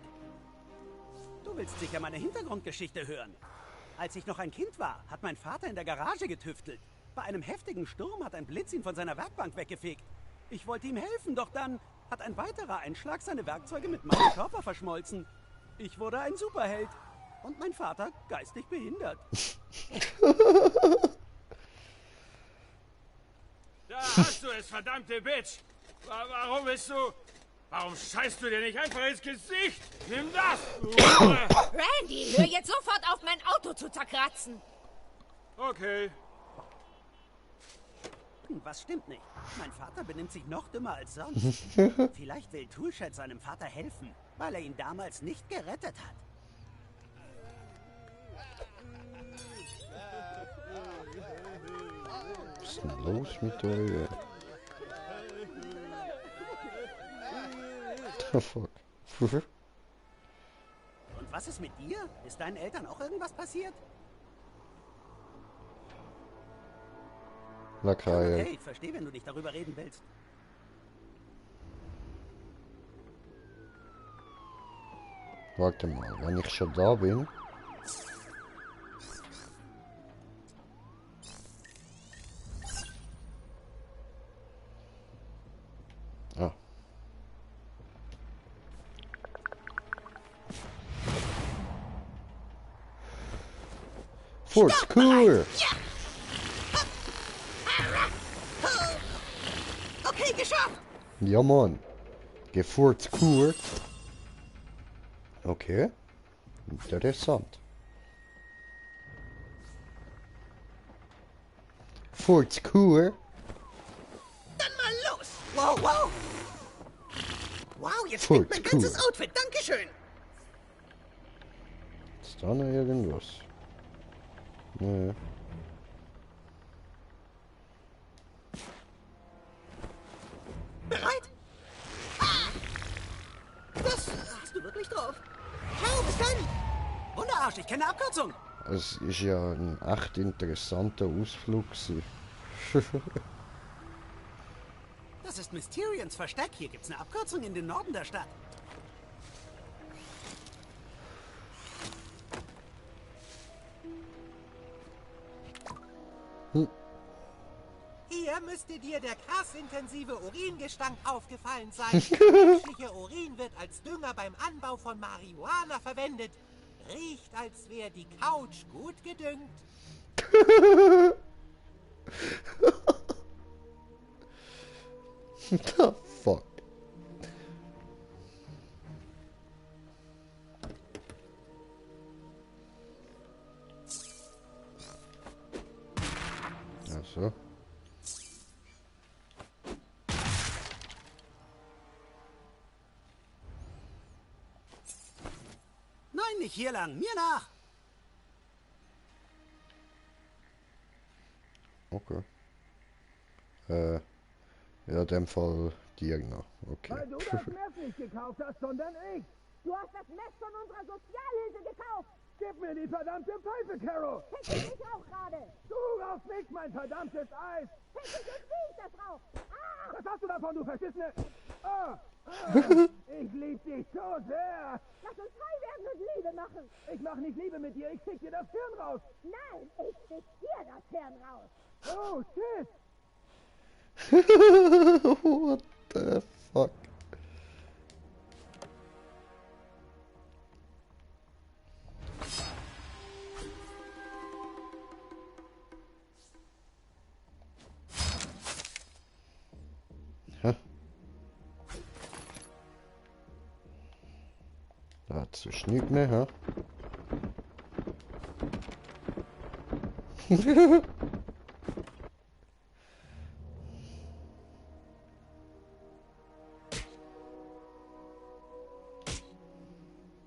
Du willst sicher meine Hintergrundgeschichte hören. Als ich noch ein Kind war, hat mein Vater in der Garage getüftelt. Bei einem heftigen Sturm hat ein Blitz ihn von seiner Werkbank weggefegt. Ich wollte ihm helfen, doch dann hat ein weiterer Einschlag seine Werkzeuge mit meinem Körper verschmolzen. Ich wurde ein Superheld. Und mein Vater geistig behindert. Da hast du es, verdammte Bitch! Warum bist du... Warum scheißt du dir nicht einfach ins Gesicht? Nimm das! Randy, hör jetzt sofort auf, mein Auto zu zerkratzen! Okay. Was stimmt nicht? Mein Vater benimmt sich noch dümmer als sonst. Vielleicht will Toolshed seinem Vater helfen, weil er ihn damals nicht gerettet hat. Was ist denn los mit euch? The fuck? Und was ist mit dir? Ist deinen Eltern auch irgendwas passiert? Okay, ich verstehe, wenn du nicht darüber reden willst. Warte mal, wenn ich schon da bin. Ah. Fort's cool! Okay, geschafft! Ja, Mann. Gefurzt cool. Okay. Interessant. Furt's cool. Dann mal los! Wow, wow! Wow, jetzt stimmt mein ganzes Outfit. Dankeschön! Ist da noch irgendwas? Nee. Bereit? Das hast du wirklich drauf. Ciao, bis dann! Wunderarsch, ich kenne Abkürzung. Es ist ja ein echt interessanter Ausflug gewesen. Das ist Mysterions Versteck. Hier gibt's eine Abkürzung in den Norden der Stadt. Hier müsste dir der krassintensive Uringestank aufgefallen sein. Menschlicher Urin wird als Dünger beim Anbau von Marihuana verwendet. Riecht, als wäre die Couch gut gedüngt. The fuck? Ach so. Nein, nicht hier lang. Mir nach. Okay. Ja, in dem Fall dir noch. Okay. Weil du das Messer nicht gekauft hast, sondern ich. Du hast das Mess von unserer Sozialhilfe gekauft. Gib mir die verdammte Pfeife, Carol. Fick dich auch gerade. Du rauchst nicht mein verdammtes Eis. Fick dich und wie ich das rauch. Ah! Was hast du davon, du Verschissene? Ich lieb dich so sehr. Lass uns frei werden und Liebe machen. Ich mach nicht Liebe mit dir, ich fick dir das Hirn raus. Nein, ich fick dir das Hirn raus. Oh, shit. What the fuck? Hä? Dazu nichts mehr, hä?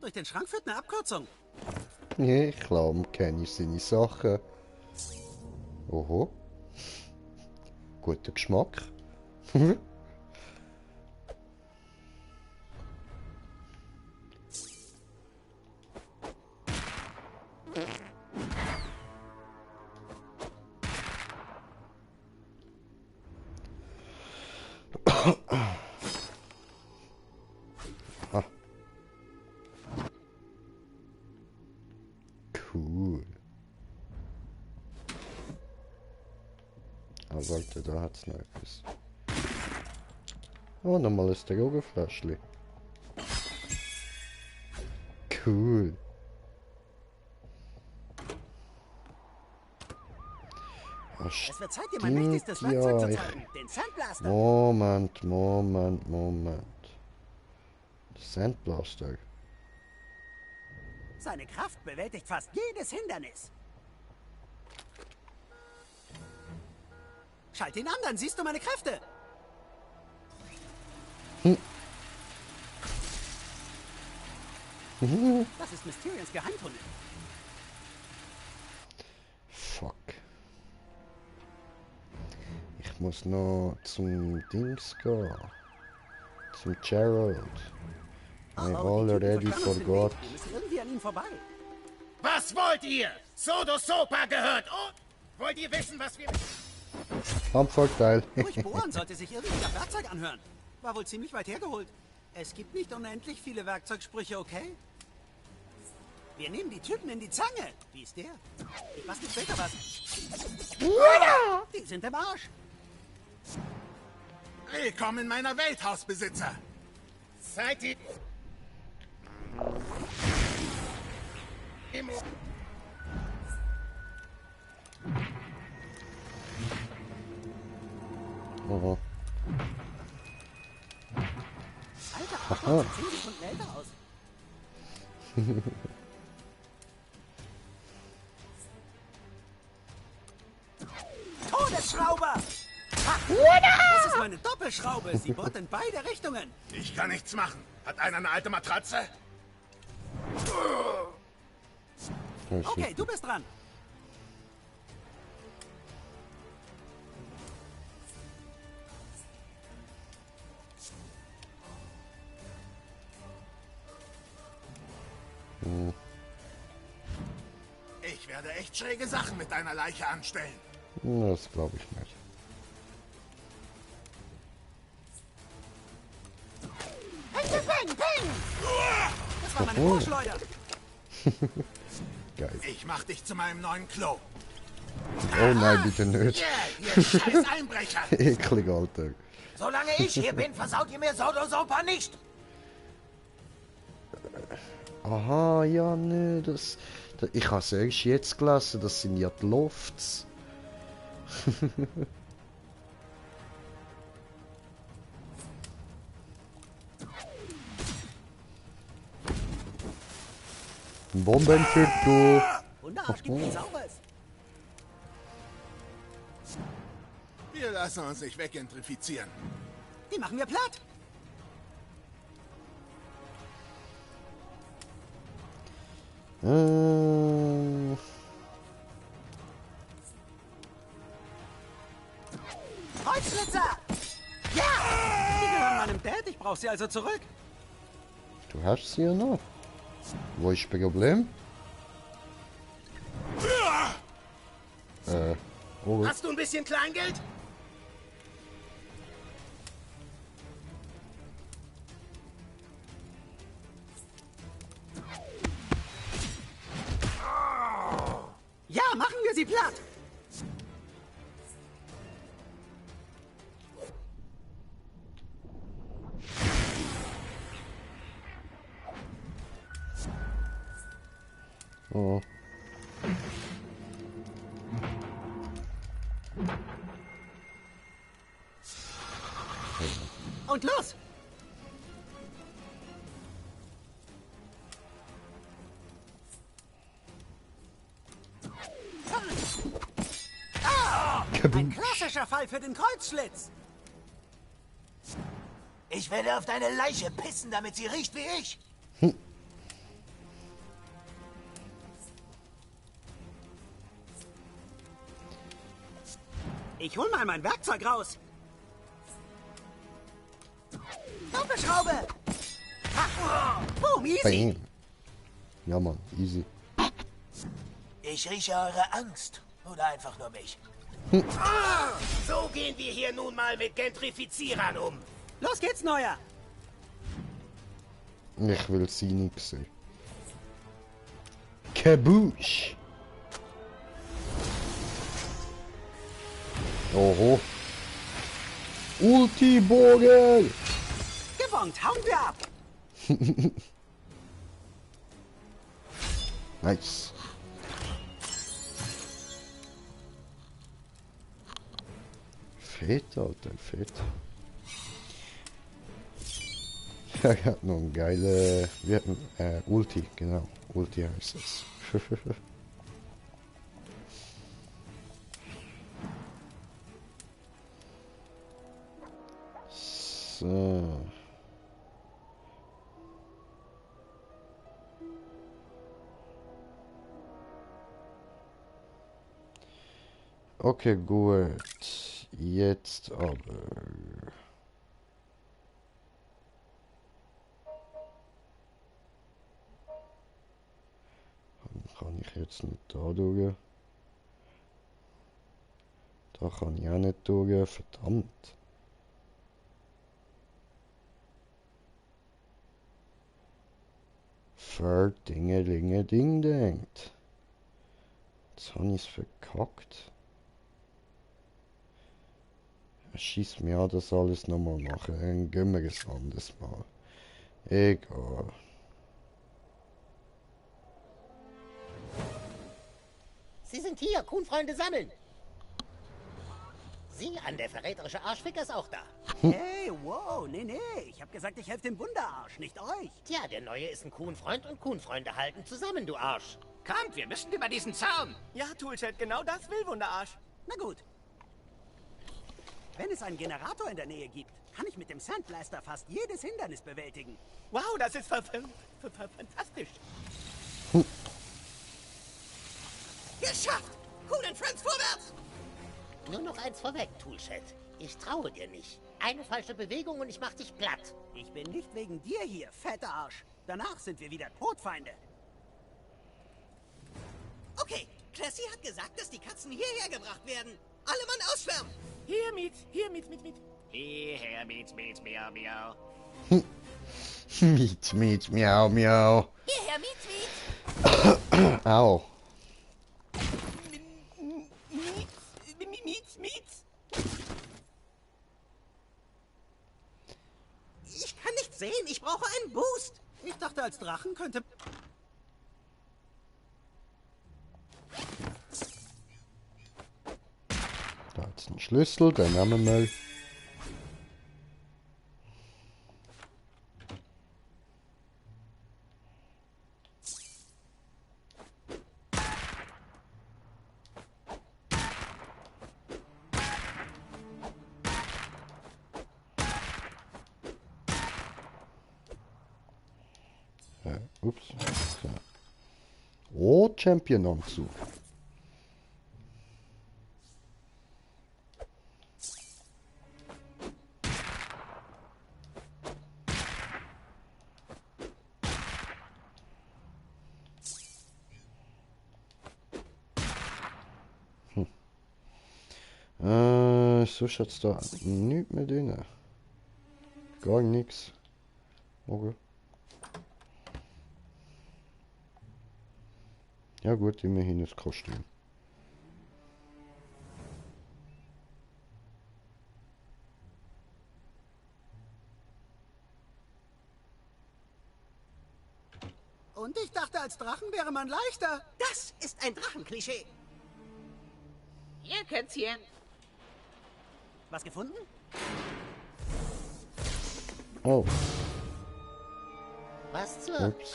Durch den Schrank führt eine Abkürzung. Nee, ich glaube, kenne ich seine Sachen. Oho. Guter Geschmack. Cool. Ah, warte, da hat's noch etwas. Oh, normales Drogenfläschchen. Cool. Oh, Es wird Zeit, dir mein mächtigstes Werkzeug zu ja, zeigen. Den Sandblaster. Moment. Sandblaster. Seine Kraft bewältigt fast jedes Hindernis. Schalt ihn an, dann siehst du meine Kräfte. Das ist Mysterions Geheimtunnel. Fuck. Ich muss noch zum Dings gehen. Zum Gerald. I already forgot. Wir müssen irgendwie an ihm vorbei. Was wollt ihr? Sodo Sopa gehört und? Wollt ihr wissen, was wir... Kampfvorteil. Durchbohren sollte sich irgendwie nach Werkzeug anhören. War wohl ziemlich weit hergeholt. Es gibt nicht unendlich viele Werkzeugsprüche, okay? Wir nehmen die Typen in die Zange. Wie ist der? Ich bastel später was. Die sind im Arsch. Willkommen in meiner Welt, Hausbesitzer. Seid ihr... Oh. Alter, Arschloch, sieht 10 Sekunden älter aus. so eine Doppelschraube. Sie bohrt in beide Richtungen. Ich kann nichts machen. Hat einer eine alte Matratze? Okay, du bist dran. Ich werde echt schräge Sachen mit deiner Leiche anstellen. Das glaube ich nicht. Peng, peng, peng! Das war meine Vorschleuder. Geil. Ich mach dich zu meinem neuen Klo. Oh nein, bitte nicht. Yeah, ihr scheiß Einbrecher. Eklig, Alter. Solange ich hier bin, versaut ihr mir Sodosopa nicht. Aha, ja, ne, ich habe es erst jetzt gelesen, das sind ja die Lofts. Bombenviertel. Wunderarsch, gib mir Sauberes. Wir lassen uns nicht weggentrifizieren. Die machen wir platt. Kreuzschlitzer! Ja! Die gehören meinem Dad, ich brauche sie also zurück. Du hast sie ja noch. Wo ist das Problem? Oh. Hast du ein bisschen Kleingeld? Ja, machen wir sie platt. Oh. Und los! Ah, ein klassischer Fall für den Kreuzschlitz. Ich werde auf deine Leiche pissen, damit sie riecht wie ich. Ich hol mal mein Werkzeug raus. Doppelschraube! Boom, easy! Bam. Ja, Mann, easy. Ich rieche eure Angst. Oder einfach nur mich. So gehen wir hier nun mal mit Gentrifizierern um. Los geht's, Neuer! Ich will sie nicht sehen. Kaboosh! Oho. Ulti-Bogen! Gebongt, hauen wir ab! Nice. Fett, Alter, fett. Er hat noch ein geile... Wir hatten, Ulti, genau. Ulti heißt es. So. Okay, gut. Jetzt aber... Kann ich jetzt nicht da durch? Da kann ich auch nicht durch, verdammt. Verdingelinge Ding denkt. Jetzt habe ich es verkackt. Er schießt mir an, das alles nochmal machen. Dann gehen wir es anders mal. Egal. Sie sind hier, Kuhnfreunde sammeln. Sieh an, der verräterische Arschficker ist auch da. Hey, wow, nee, ich hab gesagt, ich helfe dem Wunderarsch, nicht euch. Tja, der Neue ist ein Kuhnfreund und Kuhnfreunde halten zusammen, du Arsch. Kommt, wir müssen über diesen Zaun. Ja, Toolchat, genau das will Wunderarsch. Na gut. Wenn es einen Generator in der Nähe gibt, kann ich mit dem Sandblaster fast jedes Hindernis bewältigen. Wow, das ist fantastisch. Geschafft! Cool and Friends vorwärts! Nur noch eins vorweg, Toolshed. Ich traue dir nicht. Eine falsche Bewegung und ich mach dich platt. Ich bin nicht wegen dir hier, fetter Arsch. Danach sind wir wieder Todfeinde. Okay, Classy hat gesagt, dass die Katzen hierher gebracht werden. Alle Mann ausschwärmen. Hier, Miet. Hierher, Miet, miau, miau. Miet, miau, miau. Hierher, Miet. Au. Miet. Ich kann nicht sehen, ich brauche einen Boost. Ich dachte, als Drachen könnte... Da ist ein Schlüssel, den nehmen wir mal. Ups. So. Oh, Champion-Anzug. So schaut's da nichts mehr drin. Gar nichts. Okay. Ja gut, immerhin das Kostüm. Und ich dachte, als Drachen wäre man leichter. Das ist ein Drachenklischee. Ihr Kätzchen. Was gefunden? Oh. Was zur... Ups.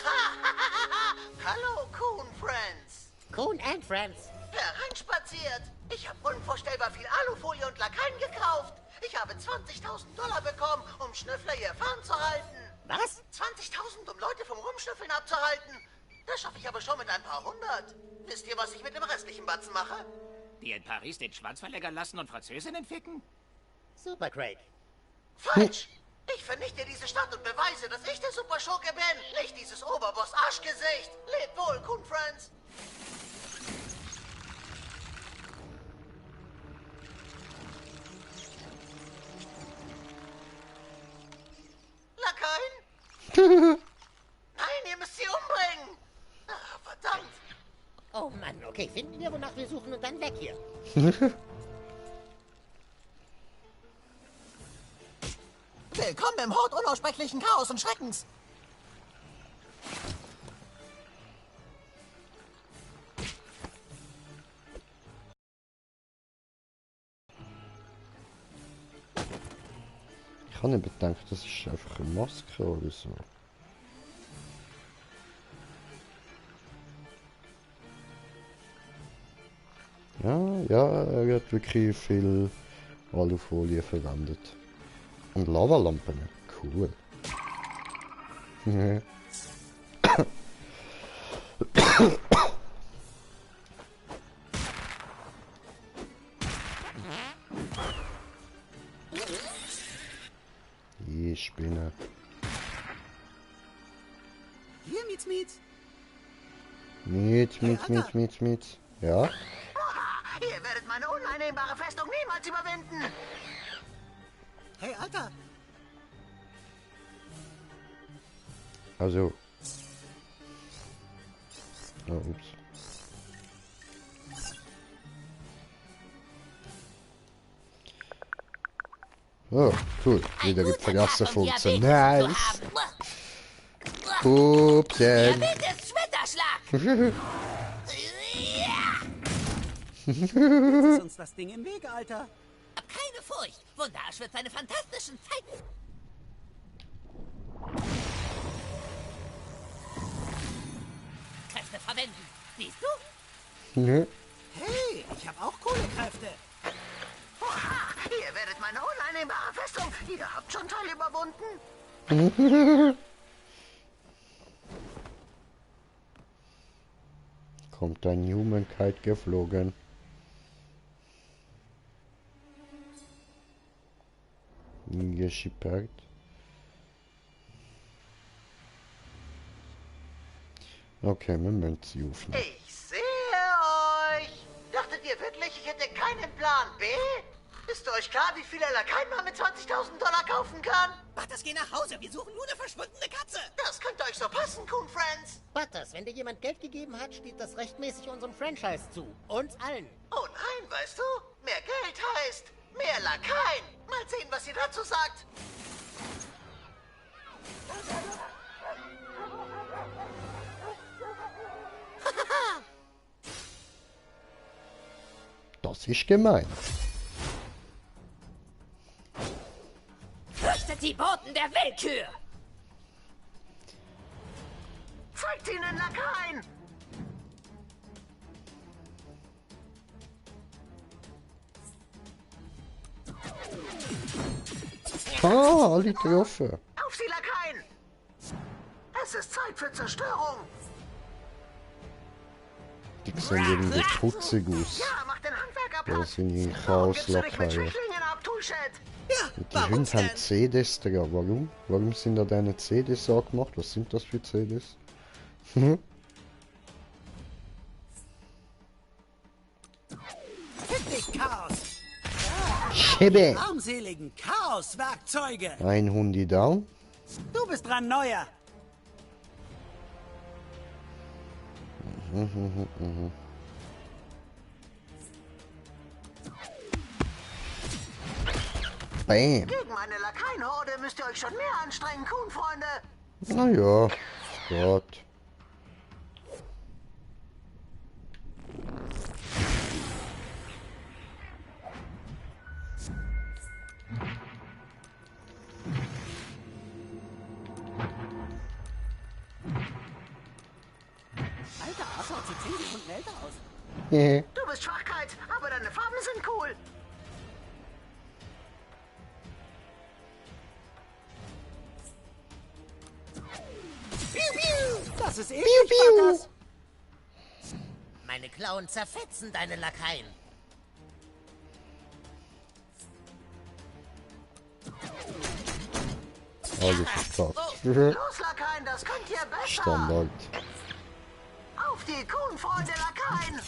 Hallo, Coon Friends. Coon and Friends. Hereinspaziert. Ich habe unvorstellbar viel Alufolie und Lakaien gekauft. Ich habe $20.000 bekommen, um Schnüffler hier fernzuhalten. Was? 20.000, um Leute vom Rumschnüffeln abzuhalten. Das schaffe ich aber schon mit ein paar hundert. Wisst ihr, was ich mit dem restlichen Batzen mache? Die in Paris den Schwanz verlängern lassen und Französinnen ficken? Super, Craig. Falsch! Ich vernichte diese Stadt und beweise, dass ich der Superschurke bin. Nicht dieses Oberboss-Arschgesicht. Lebt wohl, Coon Friends. Lakaien? Nein, ihr müsst sie umbringen. Ach, verdammt. Oh Mann, okay, finden wir, wonach wir suchen und dann weg hier. Willkommen im Hort unaussprechlichen Chaos und Schreckens. Ich habe nicht bedenkt, das ist einfach eine Maske oder so. Ja, er hat wirklich viel Alufolie verwendet. Und Lavalampen, cool. Die Spinne. Hier, Miet. Miet. Ja? Ihr werdet meine uneinnehmbare Festung niemals überwinden. Hey, Alter. Also. Oh, ups. Oh, cool. Wieder gibt Vergaserfunktion. Nice. Pupchen. Jetzt ist uns das Ding im Weg, Alter. Hab keine Furcht. Wunderarsch wird seine fantastischen Zeiten. Kräfte verwenden. Siehst du? Hey, ich habe auch Kohlekräfte. Ihr werdet meine uneinnehmbare Festung. Ihr habt schon Teil überwunden. Kommt ein Humankind geflogen. Geschippert. Okay, Moment, sie rufen. Ich sehe euch. Dachtet ihr wirklich, ich hätte keinen Plan B? Ist euch klar, wie viel Lakaien man mit 20.000 Dollar kaufen kann? Butters, geh nach Hause. Wir suchen nur eine verschwundene Katze. Das könnte euch so passen, Coon Friends. Butters, wenn dir jemand Geld gegeben hat, steht das rechtmäßig unserem Franchise zu. Uns allen. Oh nein, weißt du? Mehr Geld heißt mehr Lakaien. Mal sehen, was ihr dazu sagt. Das ist gemein. Fürchtet die Boten der Willkür! Zeigt ihnen Lakaien! Ah, alle getroffen. Auf sie, Lakaien! Es ist Zeit für Zerstörung! Die sehen irgendwie putzig aus. Ja, mach den Handwerker Das sind die Warum gibst du dich mit Chaos-Lakaien. Schwächlingen ab, Toolshed? Und die Hunde haben CDs dran. Warum? Warum sind da deine CDs angemacht? Was sind das für CDs? Fick dich, Chaos. Schäbe! Die armseligen Chaos-Werkzeuge. Ein Hundi down. Du bist dran, Neuer. Bam! Gegen meine Lakaienhorde müsst ihr euch schon mehr anstrengen, Kuhn-Freunde. Naja, Gott. Alter, Arschloch sieht 10 Sekunden älter aus. Du bist Schwachkeit, aber deine Farben sind cool. Das ist Piu, eklig, piu. Butters. Meine Klauen zerfetzen deine Lakaien. Alles verkackt. Los, Lakaien, das könnt ihr besser. Standard. Auf die Kuhn-Freunde, Lakaien.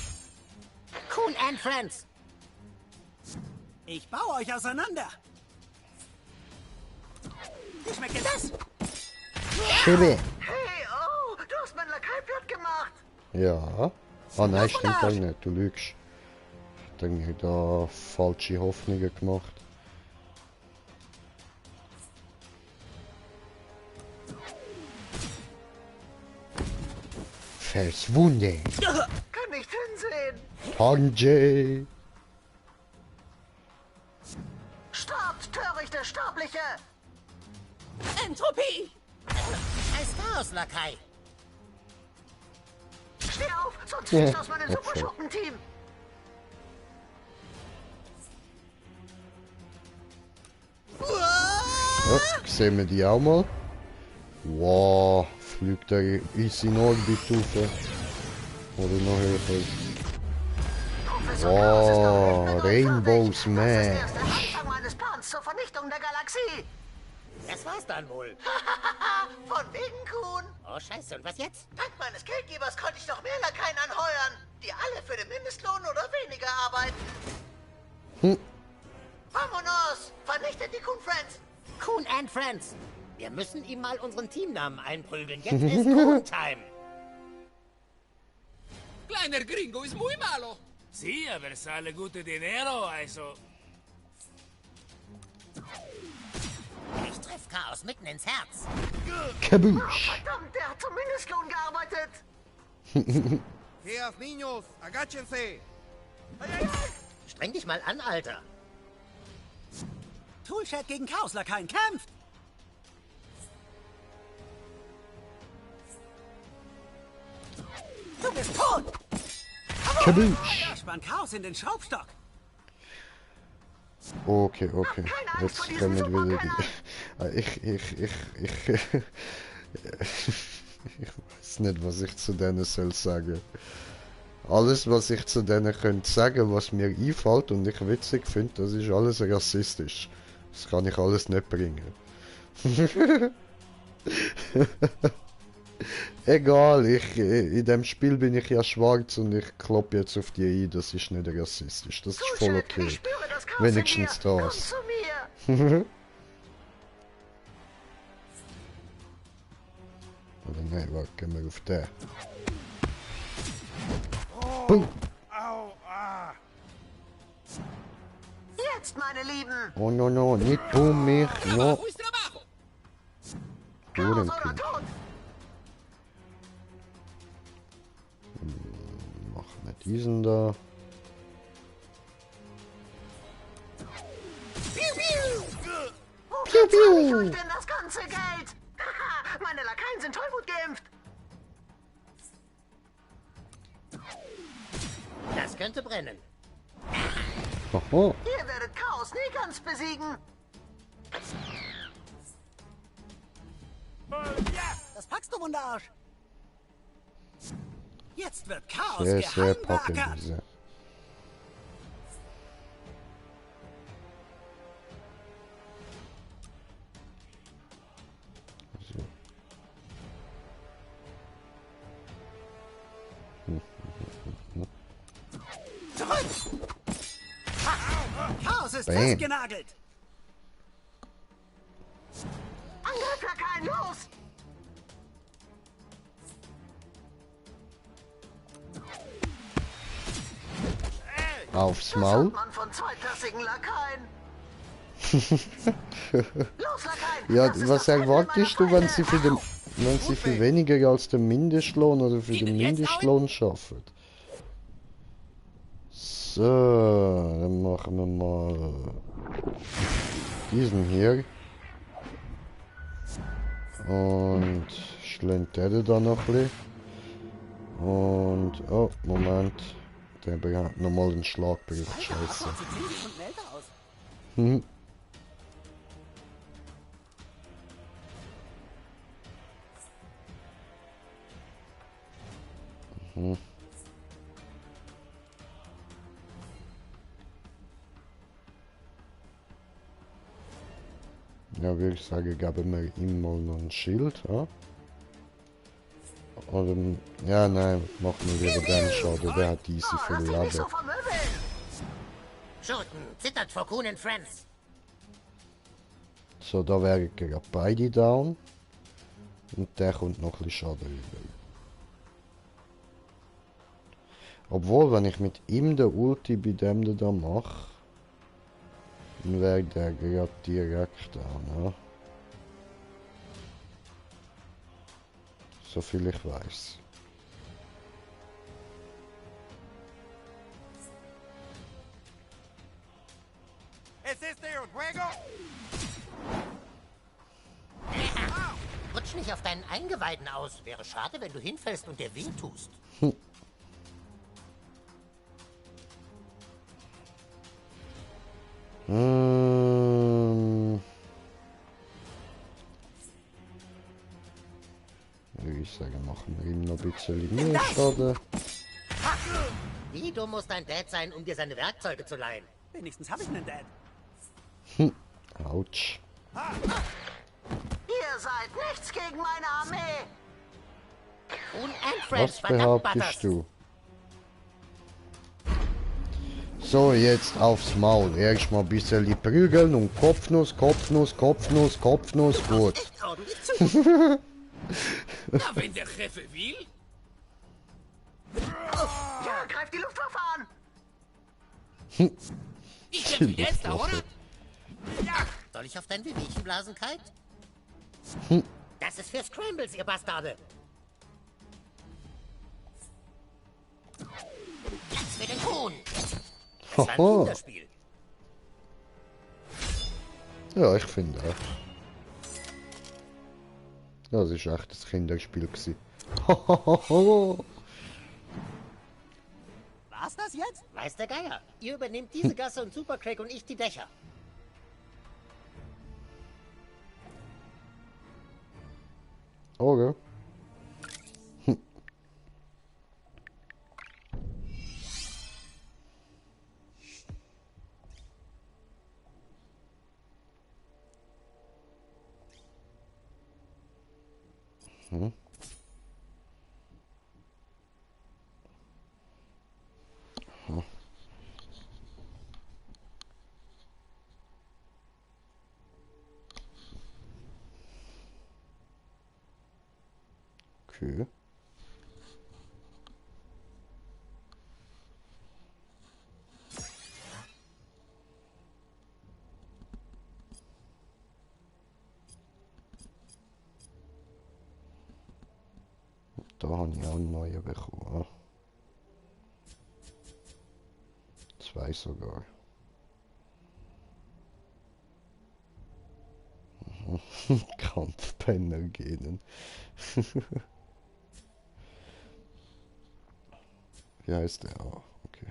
Coon and Friends. Ich baue euch auseinander. Wie schmeckt dir das? Schäbe! Hey, oh, du hast mein Lakai platt gemacht. Ja. Ah nein, stimmt eigentlich nicht. Du lügst. Ich habe da falsche Hoffnungen gemacht. Verschwunden! Kann nicht hinsehen. Panjay! Starbt, törichte Sterbliche. Entropie! Als Chaos-Lakai. Steh auf, sonst fliegst du aus meinem Superschurken-Team. Ja, sehen wir die auch mal. Wow, fliegt er easy in Orbit rauf. Oder noch höher. Wow, Rainbow Smash. Anfang meines Plans zur Vernichtung der Galaxie. Das war's dann wohl. Von wegen Kuhn. Oh, scheiße. Und was jetzt? Dank meines Geldgebers konnte ich noch mehr Lakaien anheuern, die alle für den Mindestlohn oder weniger arbeiten. Vamonos! Vernichtet die Coon Friends! Coon and Friends. Wir müssen ihm mal unseren Teamnamen einprügeln. Jetzt ist Coon-Time. Kleiner Gringo ist muy malo. Sí, aber sale gute dinero, also... Ich treff Chaos mitten ins Herz. Kabusch! Verdammt, der hat zum Mindestlohn gearbeitet! Geas, niños, agáchense. Streng dich mal an, Alter. Toolshed gegen Chaos-Lakaien kämpft. Du bist tot! Kabusch! Spann Chaos in den Schraubstock. Okay, okay. Jetzt kommen wieder die... Ich weiß nicht, was ich zu denen soll sagen. Alles, was ich zu denen könnte sagen, was mir einfällt und ich witzig finde, das ist alles rassistisch. Das kann ich alles nicht bringen. Egal, in dem Spiel bin ich ja schwarz und ich kloppe jetzt auf die ein, das ist nicht rassistisch, das ist voll okay. Wenigstens das. Oder nein, warte, gehen wir auf den. Boom! Au, ah. Jetzt, meine Lieben! Oh no no, nicht boom mich, no. Hurenkind. Machen wir diesen da. Wofür zahle ich euch denn das ganze Geld? Meine Lakaien sind Tollwut geimpft. Das könnte brennen. Oho. Ihr werdet Chaos nie ganz besiegen. Das packst du, Wunderarsch. Jetzt wird Chaos Sehr packen geheimwerkert. diese. Zurück! Chaos ist Bam. festgenagelt. Angriff, Lakaien, los! Aufs Das Maul. hat man von zweitklassigen Lakaien. Los, Lakaien! Ja, das ist was das Ende erwartest meiner du, wenn Feinde. sie für weniger als den Mindestlohn oder für den Mindestlohn schaffen? So, dann machen wir mal diesen hier. Und schlägt der da noch ein bisschen. Und, oh, Moment. Der hat nochmal einen Schlagbericht, scheiße. Hm. Mhm. Ja, würde ich sagen, geben wir ihm mal noch ein Schild, ja? Oder, ja, nein, machen wir lieber den Schaden, der hat easy viel Leben. Schurken, zittert vor Kuhn and Friends. So, da wären gerade beide down. Und der kommt noch ein bisschen Schaden über. Obwohl, wenn ich mit ihm der Ulti bei dem da mache, dann wäre der gerade direkt da, ne? So viel ich weiß. Rutsch nicht auf deinen Eingeweiden aus. Wäre schade, wenn du hinfällst und dir weh tust. Würde ich sagen, machen wir ihm noch ein bisschen mehr Schaden. Wie dumm muss dein Dad sein, um dir seine Werkzeuge zu leihen? Wenigstens habe ich einen Dad. Autsch. Ihr seid nichts gegen meine Armee. Kuhn and Friends, Was verdammt behauptest Butters. du? So, jetzt aufs Maul. Erstmal ein bisschen prügeln und Kopfnuss, Kopfnuss, Kopfnuss, Kopfnuss, gut. Na, wenn der Cheffe will. Ja, greift die Luftwaffe an. Ich kämpfe jetzt, oder? Ja. Soll ich auf dein Wehwehchen blasen, Kite? Das ist für Scrambles, ihr Bastarde. Jetzt für den Kuhn. Das war ein Hoho. Kinderspiel. Ja, ich finde auch. Das ist echt ein Kinderspiel gewesen. Was? War's das jetzt? Weiß der Geier. Ihr übernehmt diese Gasse und Supercrack und ich die Dächer. Okay. Hm. Hm. Okay. Da habe ich auch einen neuen bekommen. 2 sogar. Kampfpenner gehen. Wie heißt der? Oh, okay.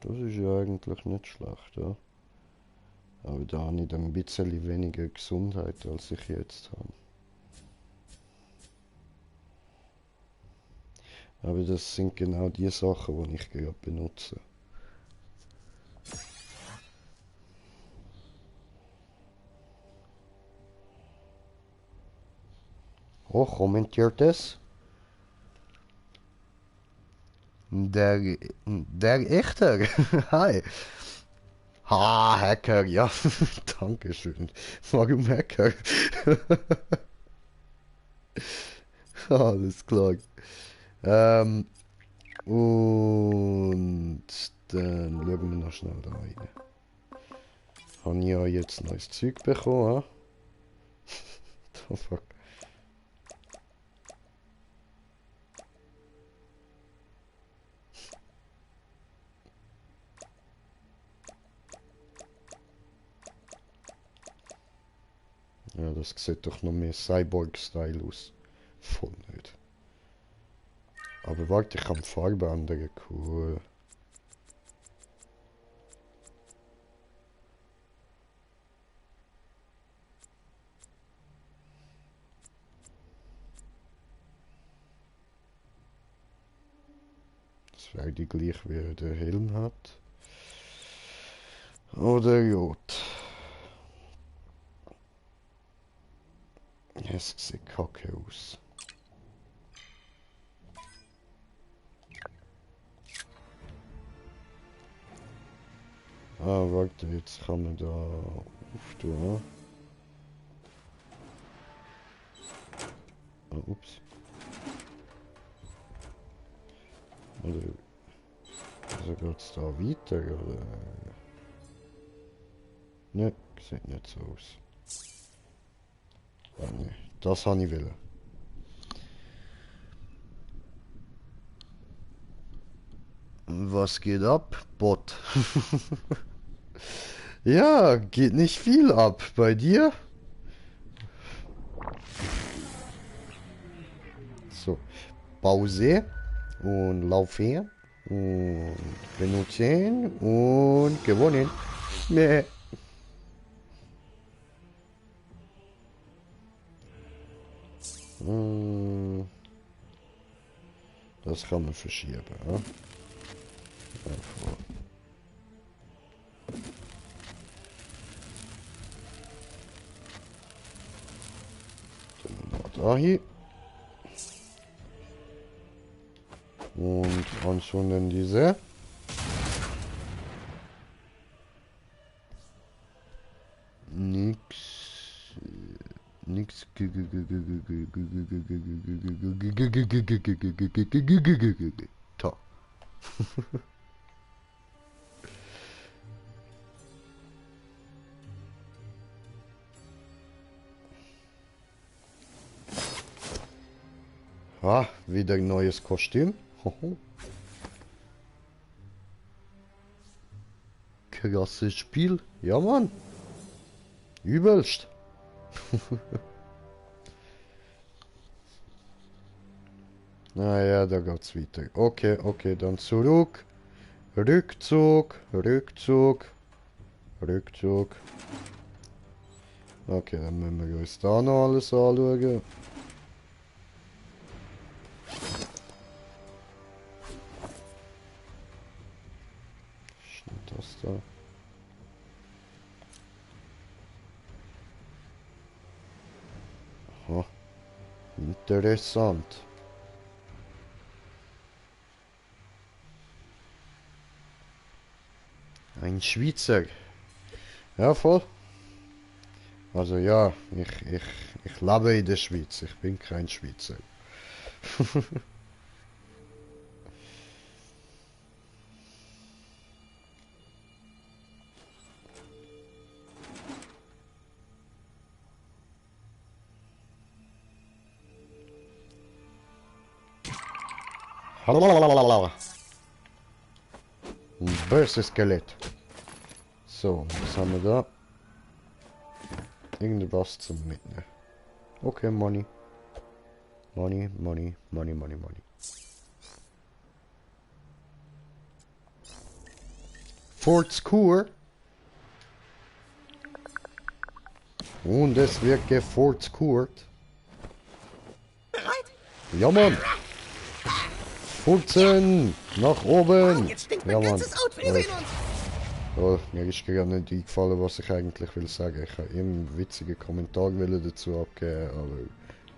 Das ist ja eigentlich nicht schlecht, ja. Aber da habe ich dann ein bisschen weniger Gesundheit, als ich jetzt habe. Aber das sind genau die Sachen, die ich gerade benutze. Oh, kommentiert es? Der Echter. Hi. Ha, Hacker, ja. Dankeschön. Warum Hacker? Alles klar. Und dann schauen wir noch schnell da rein. Habe ich ja jetzt neues Zeug bekommen. The fuck. Ja, das sieht doch noch mehr Cyborg-Style aus. Voll nicht. Aber warte, ich kann die Farbe ändern. Cool. Das wäre die gleich, wie der Helm hat. Oder Jod. Es sieht kacke aus. Ah, warte, jetzt kann man da auftun. Ah, ups. Oder also geht's da weiter, oder? Ne, sieht nicht so aus. Ah, ne, das habe ich wollen. Was geht ab, Bot? Ja, geht nicht viel ab. Bei dir? So, Pause und Lauf her und benutzen und gewonnen. Nee. Das kann man verschieben. Ja? Da hier. Und anzünden diese. Nix. Ta. Ah, wieder ein neues Kostüm. Krasses Spiel. Ja, Mann. Übelst. Naja, da geht's weiter. Okay, okay, dann zurück. Rückzug, Rückzug, Rückzug. Okay, dann müssen wir uns da noch alles anschauen. Das da. Aha. Interessant. Ein Schweizer. Ja, voll. Also ja, ich lebe in der Schweiz. Ich bin kein Schweizer. Ein böses Skelett. So, was haben wir da? Irgendwas zum Mitnehmen. Okay, Money. Money, Money, Money, Money, Money. Fort Score. Und es wird gefortscored. Bereit? Ja, Mann. Furzen! Nach oben! Jetzt stinkt Ja, mein Mann. ganzes Outfit. Wir sehen uns. Oh, mir ist gerade nicht eingefallen, was ich eigentlich will sagen. Ich habe eben witzige Kommentare dazu abgeben, aber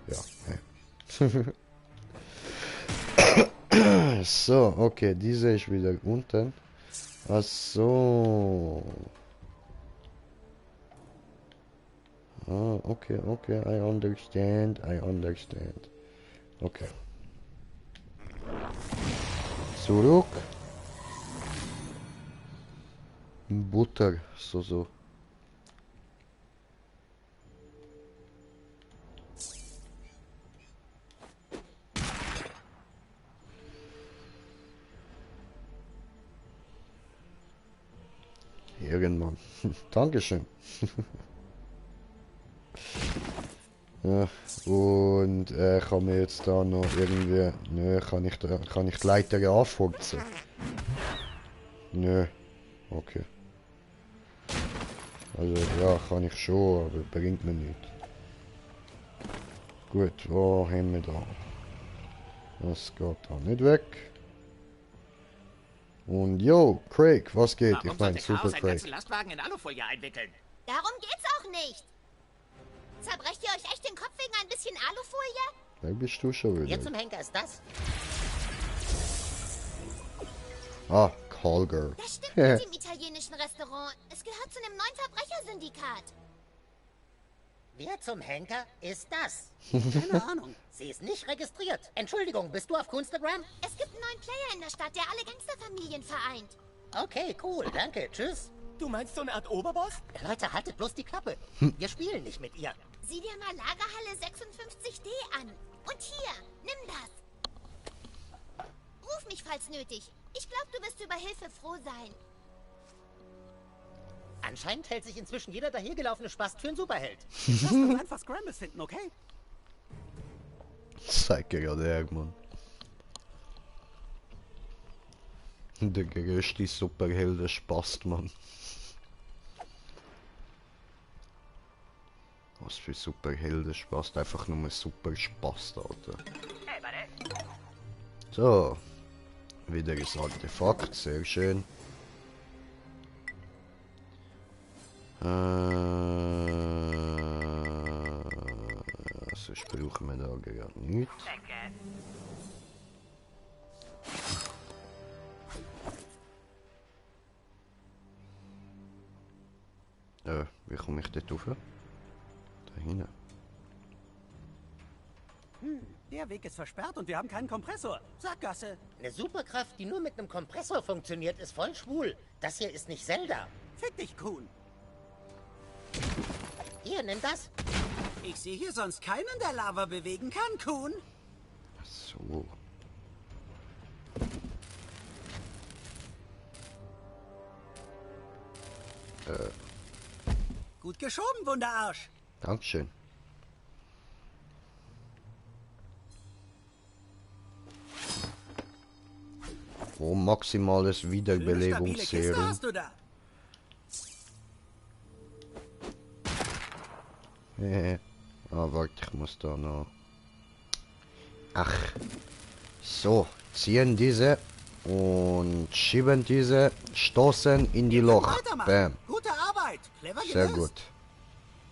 ja. So, okay, diese ist wieder unten. Ach so. Ah, okay, okay, I understand, I understand. Okay. Zurück. Butter, so. Irgendwann. Dankeschön. Ja, und kann mir jetzt da noch irgendwie... Nö, kann ich die Leiter anfurzen? Nö. Okay. Also ja, kann ich schon, aber bringt mir nichts. Gut, wo haben wir da? Das geht da nicht weg. Und yo, Craig, was geht? Warum Ich meine, sollte Super Chaos einen Craig. ganzen Lastwagen in Alufolie einwickeln? Darum geht's auch nicht. Zerbrecht ihr euch echt den Kopf wegen ein bisschen Alufolie? Wer bist du schon wieder? Wer zum Henker ist das? Ah, Colger. Das stimmt mit dem italienischen Restaurant. Es gehört zu einem neuen Verbrechersyndikat. Wer zum Henker ist das? Keine Ahnung. Sie ist nicht registriert. Entschuldigung, bist du auf Instagram? Es gibt einen neuen Player in der Stadt, der alle Gangsterfamilien vereint. Okay, cool, danke, tschüss. Du meinst so eine Art Oberboss? Leute, haltet bloß die Klappe. Wir spielen nicht mit ihr. Sieh dir mal Lagerhalle 56D an. Und hier, nimm das. Ruf mich, falls nötig. Ich glaube, du wirst über Hilfe froh sein. Anscheinend hält sich inzwischen jeder dahergelaufene Spast für einen Superheld. Lass uns einfach Scrambles finden, okay? Zeig dir gerade Mann. Der größte Superheld, der Spast, Mann. Was für Superhelden Spaß, einfach nur ein super Spaß, Alter. So. Wieder das Artefakt, sehr schön. Sonst brauchen wir da gerade nichts. Wie komme ich dort rauf? Da hinten. Der Weg ist versperrt und wir haben keinen Kompressor. Sackgasse. Eine Superkraft, die nur mit einem Kompressor funktioniert, ist voll schwul. Das hier ist nicht Zelda. Fick dich, Kuhn. Hier, nimm das. Ich sehe hier sonst keinen, der Lava bewegen kann, Kuhn. So. Gut geschoben, Wunderarsch. Dankeschön. Oh, maximales Stabile Kiste Wiederbelebungsserum. hast du da. Warte, ich muss da noch... Ach. So, ziehen diese und schieben diese, stoßen in die Loch. Bam. Gute Arbeit. Clever Sehr gelöst. gut.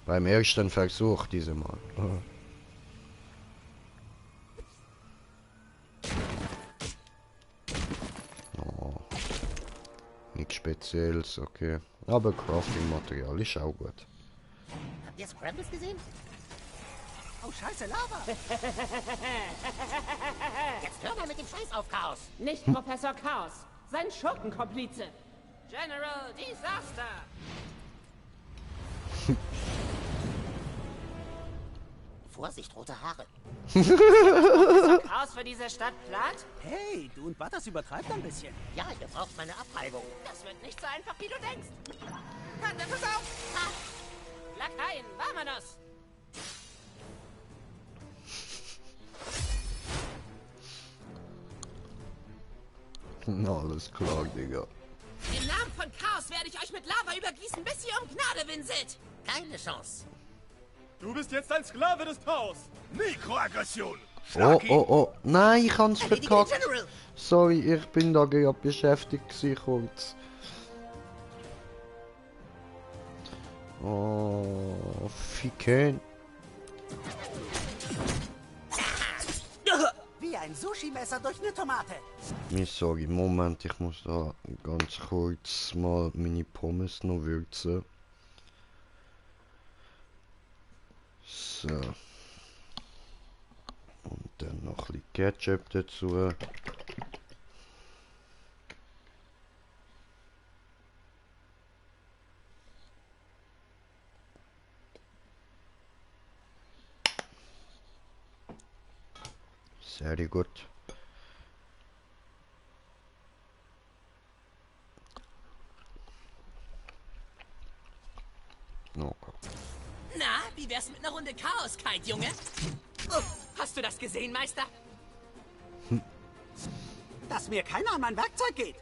Beim ersten Versuch diesmal. Oh. Nichts Spezielles, okay. Aber Crafting-Material ist auch gut. Habt ihr Scrambles gesehen? Oh, scheiße, Lava. Jetzt hör mal mit dem Scheiß auf, Chaos. Nicht Professor Chaos, sein Schurkenkomplize. General Disaster! Vorsicht, rote Haare. Professor Chaos für diese Stadt platt? Hey, du und Butters übertreibt ein bisschen. Ja, ihr braucht meine Abreibung. Das wird nicht so einfach, wie du denkst. Kann der pass auf! Lakaien, vámonos! Alles klar, Digga. Im Namen von Chaos werde ich euch mit Lava übergießen, bis ihr um Gnade winselt. Keine Chance. Du bist jetzt ein Sklave des Chaos. Mikroaggression. Oh, oh, oh. Nein, ich hab's verkackt. Sorry, ich bin da gerade beschäftigt gewesen, kurz. Oh, ficken. Wie ein Sushi-Messer durch eine Tomate. Sorry, Moment, ich muss da ganz kurz mal meine Pommes noch würzen. So. Und dann noch ein bisschen Ketchup dazu. Sehr gut. No. Na, wie wär's mit einer Runde Chaos-Kite, Junge? Oh, hast du das gesehen, Meister? Dass mir keiner an mein Werkzeug geht.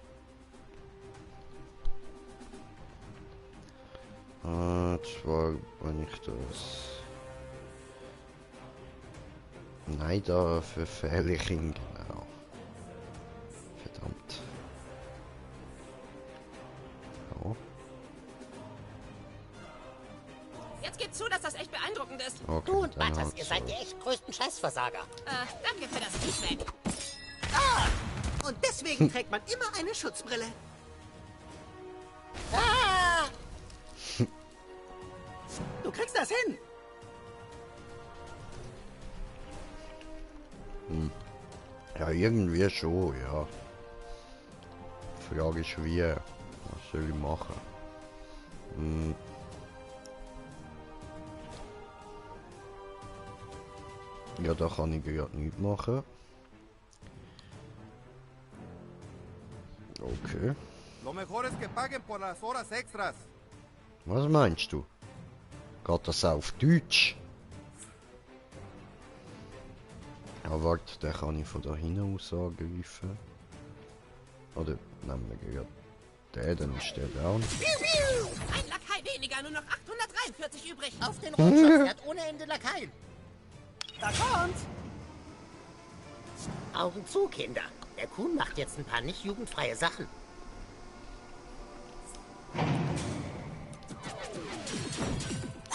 Zwar, wenn ich das... Nein, da verfehle ich ihn, genau. Verdammt. Oh. Jetzt gib zu, dass das echt beeindruckend ist. Okay, Du und dann Butters, hat's ihr seid die echt größten Scheißversager. Danke für das Feedback. Ah! Und deswegen trägt man immer eine Schutzbrille. Ah! Du kriegst das hin. Ja, irgendwie schon, ja. Die Frage ist wie. Was soll ich machen? Ja, da kann ich gerade nichts machen. Okay. Lo mejor es que paguen por las horas extras. Was meinst du? Geht das auch auf Deutsch? Ja, warte, den kann ich von da hinten aus angreifen. Oder nehmen wir gerade den, dann ist der down. Ein Lakai weniger, nur noch 843 übrig. Auf den Rundschutz, der hat ohne Ende Lakaien. Da kommt's. Augen zu, Kinder. Der Kuhn macht jetzt ein paar nicht jugendfreie Sachen.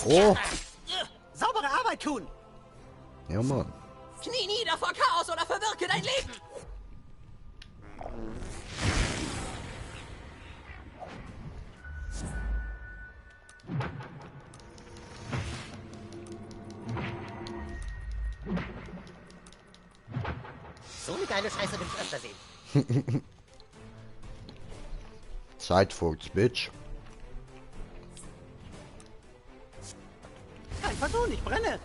Oh! Saubere Arbeit, Kuhn. Ja, Mann. Knie nieder vor Chaos oder verwirke dein Leben. So eine geile Scheiße will ich öfter sehen. Zeitfurz, Bitch. Kein Pardon, ich brenne.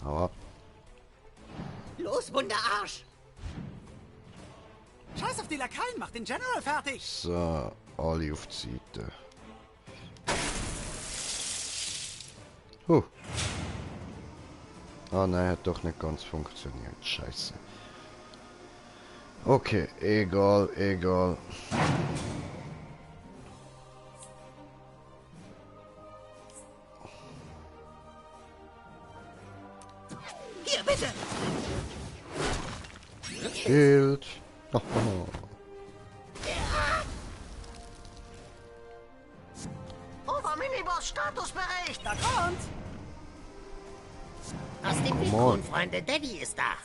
Aber Los, Wunderarsch! Scheiß auf die Lakaien, mach den General fertig. so, alle auf die Seite. Ah nein, hat doch nicht ganz funktioniert. Scheiße. Okay, egal, egal. Hier, bitte. Schild. Oh. Oberminiboss Statusbericht. Da kommt's. Aus dem Mikrofon, Freunde. Daddy ist da.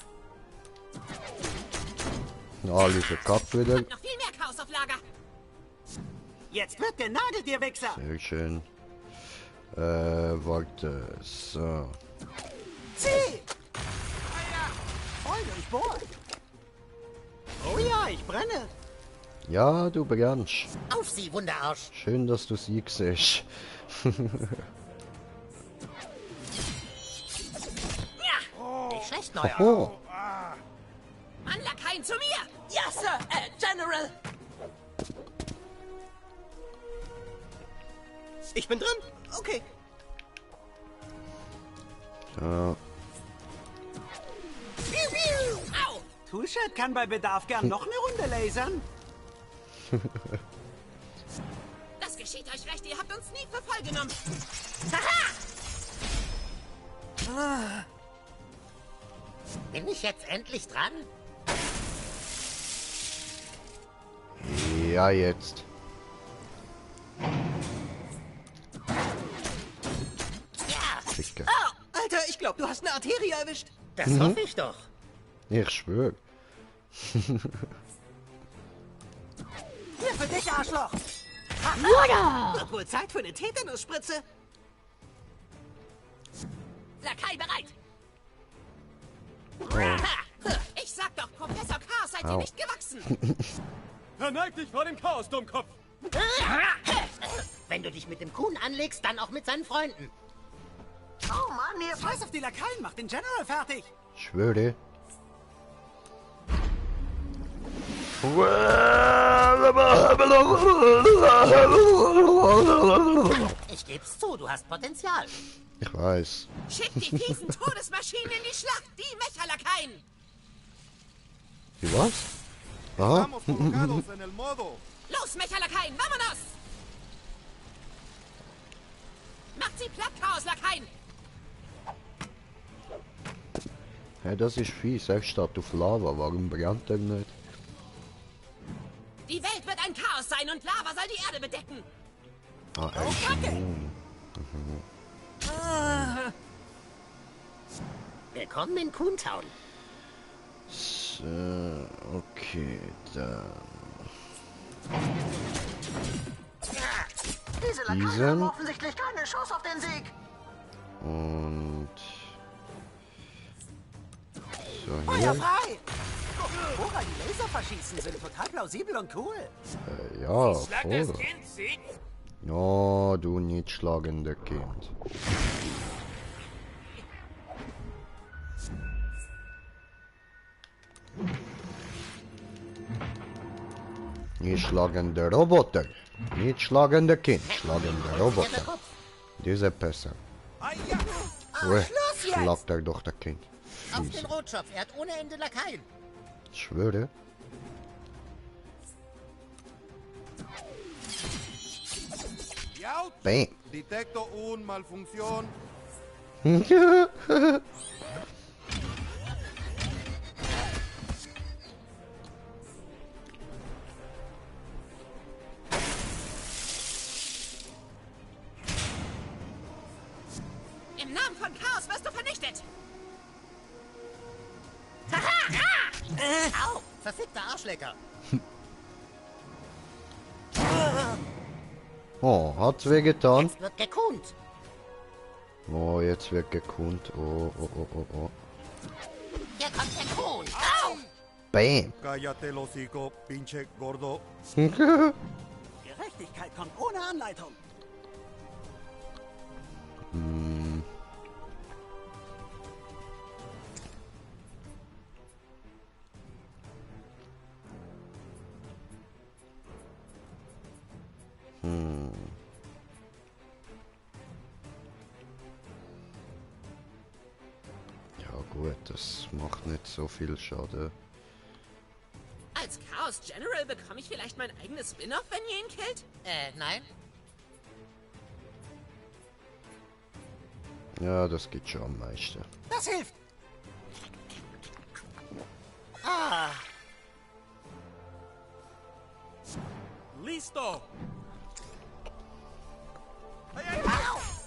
Alle verkackt wieder. Noch viel mehr Chaos auf Lager. Jetzt wird genagelt, ihr Wichser. Sehr schön. Warte. So. Zieh! Freunde, ich bohr. Oh ja, ich brenne. Ja, du brennst. Auf sie, Wunderarsch. Schön, dass du sie siehst. Nicht schlecht, Neuer. Oh. Mann, Lakaien zu mir. Ja, Sir. General. Ich bin drin. Okay. So. Au. Toolshed kann bei Bedarf gern noch eine Runde lasern. Das geschieht euch recht. Ihr habt uns nie für voll genommen. Ah. Bin ich jetzt endlich dran? Ja, jetzt. Ja. Dicke. Oh, Alter, ich glaube, du hast eine Arterie erwischt. Das hoffe ich doch. Ich schwör. Hier für dich, Arschloch. Wird wohl Zeit für eine Tetanusspritze. Lakai bereit. Oh. Ich sag doch, Professor Chaos seid ihr Au. nicht gewachsen. Verneig dich vor dem Chaos, Dummkopf. Wenn du dich mit dem Kuhn anlegst, dann auch mit seinen Freunden. Oh Mann, ihr Scheiß auf die Lakaien, mach den General fertig. Schwöre. Ich geb's zu, du hast Potenzial. Ich weiß. Schickt die fiesen Todesmaschinen in die Schlacht, die Mecha-Lakaien. Wie was? Aha. Estamos colocados en el modo. Los, Mecha-Lakaien, vámonos! Macht sie platt, Chaos-Lakaien. Hey, das ist fies. Er steht auf Lava. Warum brennt er nicht? Die Welt wird ein Chaos sein und Lava soll die Erde bedecken. Ah, er ist immun. Willkommen in Coontown. So, okay, dann. Diese Lakaien haben offensichtlich keine Chance auf den Sieg. Und so Feuer hier. frei! Woran die Laser verschießen sind total plausibel und cool. Ja, Schlag das voll. Kind, sieg. Ja, du nicht schlagende Kind. Nicht schlagende Roboter. Nicht schlagende Kind. Schlagende Roboter. Diese besser. Uah, schlagt er doch der Kind. Auf Fies. den Rotschopf, er hat ohne Ende Lakaien. Ich schwöre. Bam. Detecto un malfunción. Im Namen von Chaos wirst du vernichtet. Au, verfickter Arschlecker. Oh, hat's wehgetan? Jetzt wird gekunt. Oh, jetzt wird gekunt. Oh, oh, oh, oh, oh. Hier kommt der Kuhn. Au! Bam. Cállate el hocico, pinche gordo. Gerechtigkeit kommt ohne Anleitung. Hm. Hm. Ja gut, das macht nicht so viel Schaden. Als Chaos General bekomme ich vielleicht mein eigenes Spin-off, wenn ihr ihn killt? Nein. Ja, das geht schon am meisten. Das hilft. Ah. Listo.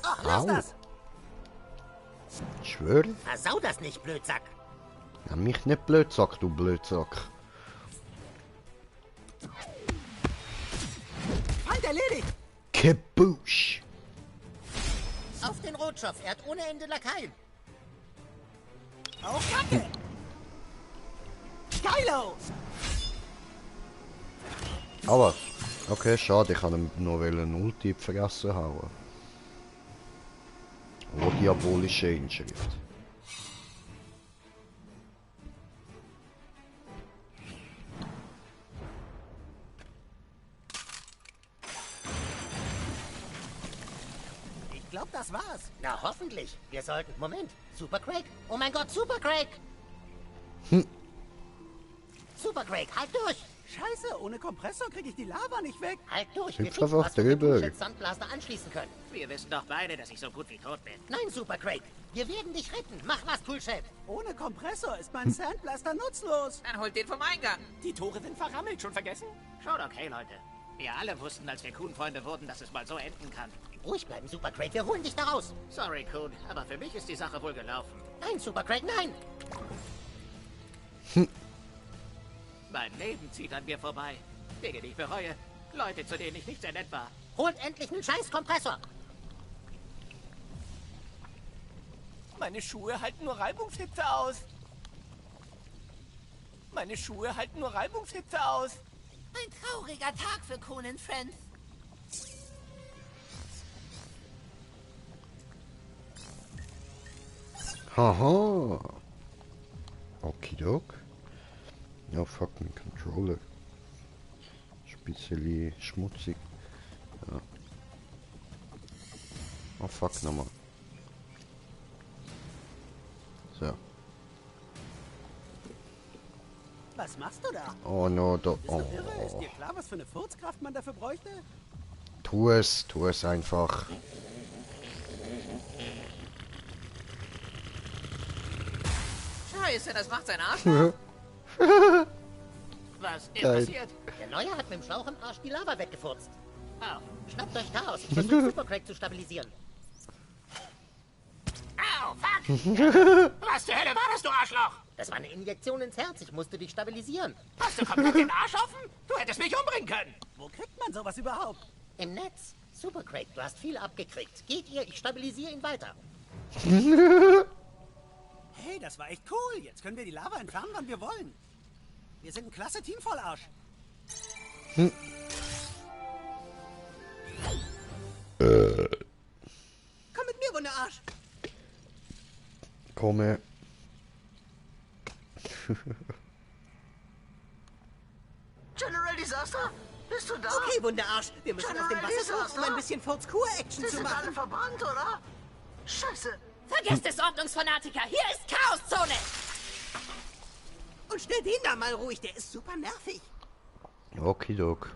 Ach, lass Au. das. Ich schwöre. Versau das nicht, Blödsack. Ja, mich nicht Blödsack, du Blödsack. Feind erledigt. Kaboosh. Auf den Rotschopf, er hat ohne Ende Lakaien. Auf Kacke. Geilo. Aber, okay, schade, ich kann ihm noch einen Ulti in die Fresse hauen. Oh, diabolische Inschrift. Ich glaube, das war's. Na, hoffentlich. Wir sollten... Moment. Super Craig. Oh mein Gott, Super Craig. Super Craig, halt durch. Scheiße, ohne Kompressor kriege ich die Lava nicht weg. Halt durch. Hüpf finden einfach was, womit wir drüber. Bullshit Sandblaster anschließen können. Wir wissen doch beide, dass ich so gut wie tot bin. Nein, Super Craig. Wir werden dich retten. Mach was, Toolshed. Ohne Kompressor ist mein Sandblaster nutzlos. Dann holt den vom Eingang. Die Tore sind verrammelt, schon vergessen? Schon okay, Leute. Wir alle wussten, als wir Kuhn-Freunde wurden, dass es mal so enden kann. Ruhig bleiben, Super Craig. Wir holen dich da raus. Sorry, Kuhn, aber für mich ist die Sache wohl gelaufen. Nein, Super Craig, nein. Mein Leben zieht an mir vorbei. Dinge, die ich bereue. Leute, zu denen ich nicht sehr nett war. Holt endlich einen scheiß Kompressor. Meine Schuhe halten nur Reibungshitze aus. Meine Schuhe halten nur Reibungshitze aus. Ein trauriger Tag für Coon and Friends. Haha. Okidok. Ja, fuck, mein Controller. Ist ein bisschen schmutzig. Ja. Oh fuck, nochmal. So. Was machst du da? Oh no, da. Bist du irre? Ist Oh. dir klar, was für eine Furzkraft man dafür bräuchte? Tu es einfach. Scheiße, das macht sein Arsch. Was ist Geil. passiert? Der Neue hat mit dem Schlauch im Arsch die Lava weggefurzt. Oh. Schnappt euch Chaos. Ich versuche Super Craig zu stabilisieren. Au, fuck! Was zur Hölle war das, du Arschloch? Das war eine Injektion ins Herz. Ich musste dich stabilisieren. Hast du komplett den Arsch offen? Du hättest mich umbringen können. Wo kriegt man sowas überhaupt? Im Netz. Super Craig, du hast viel abgekriegt. Geht ihr, ich stabilisiere ihn weiter. Hey, das war echt cool. Jetzt können wir die Lava entfernen, wann wir wollen. Wir sind ein klasse Team voll Arsch. Komm mit mir, Wunderarsch. Komme. General Disaster? Bist du da? Okay, Wunderarsch. Wir müssen auf dem General Wasser suchen, um Disaster? ein bisschen Furzkur-Action Sie zu sind alle machen. verbrannt, oder? Scheiße. Vergesst es, Ordnungsfanatiker. Hier ist Chaoszone. Und stell den da mal ruhig, der ist super nervig. Okidok.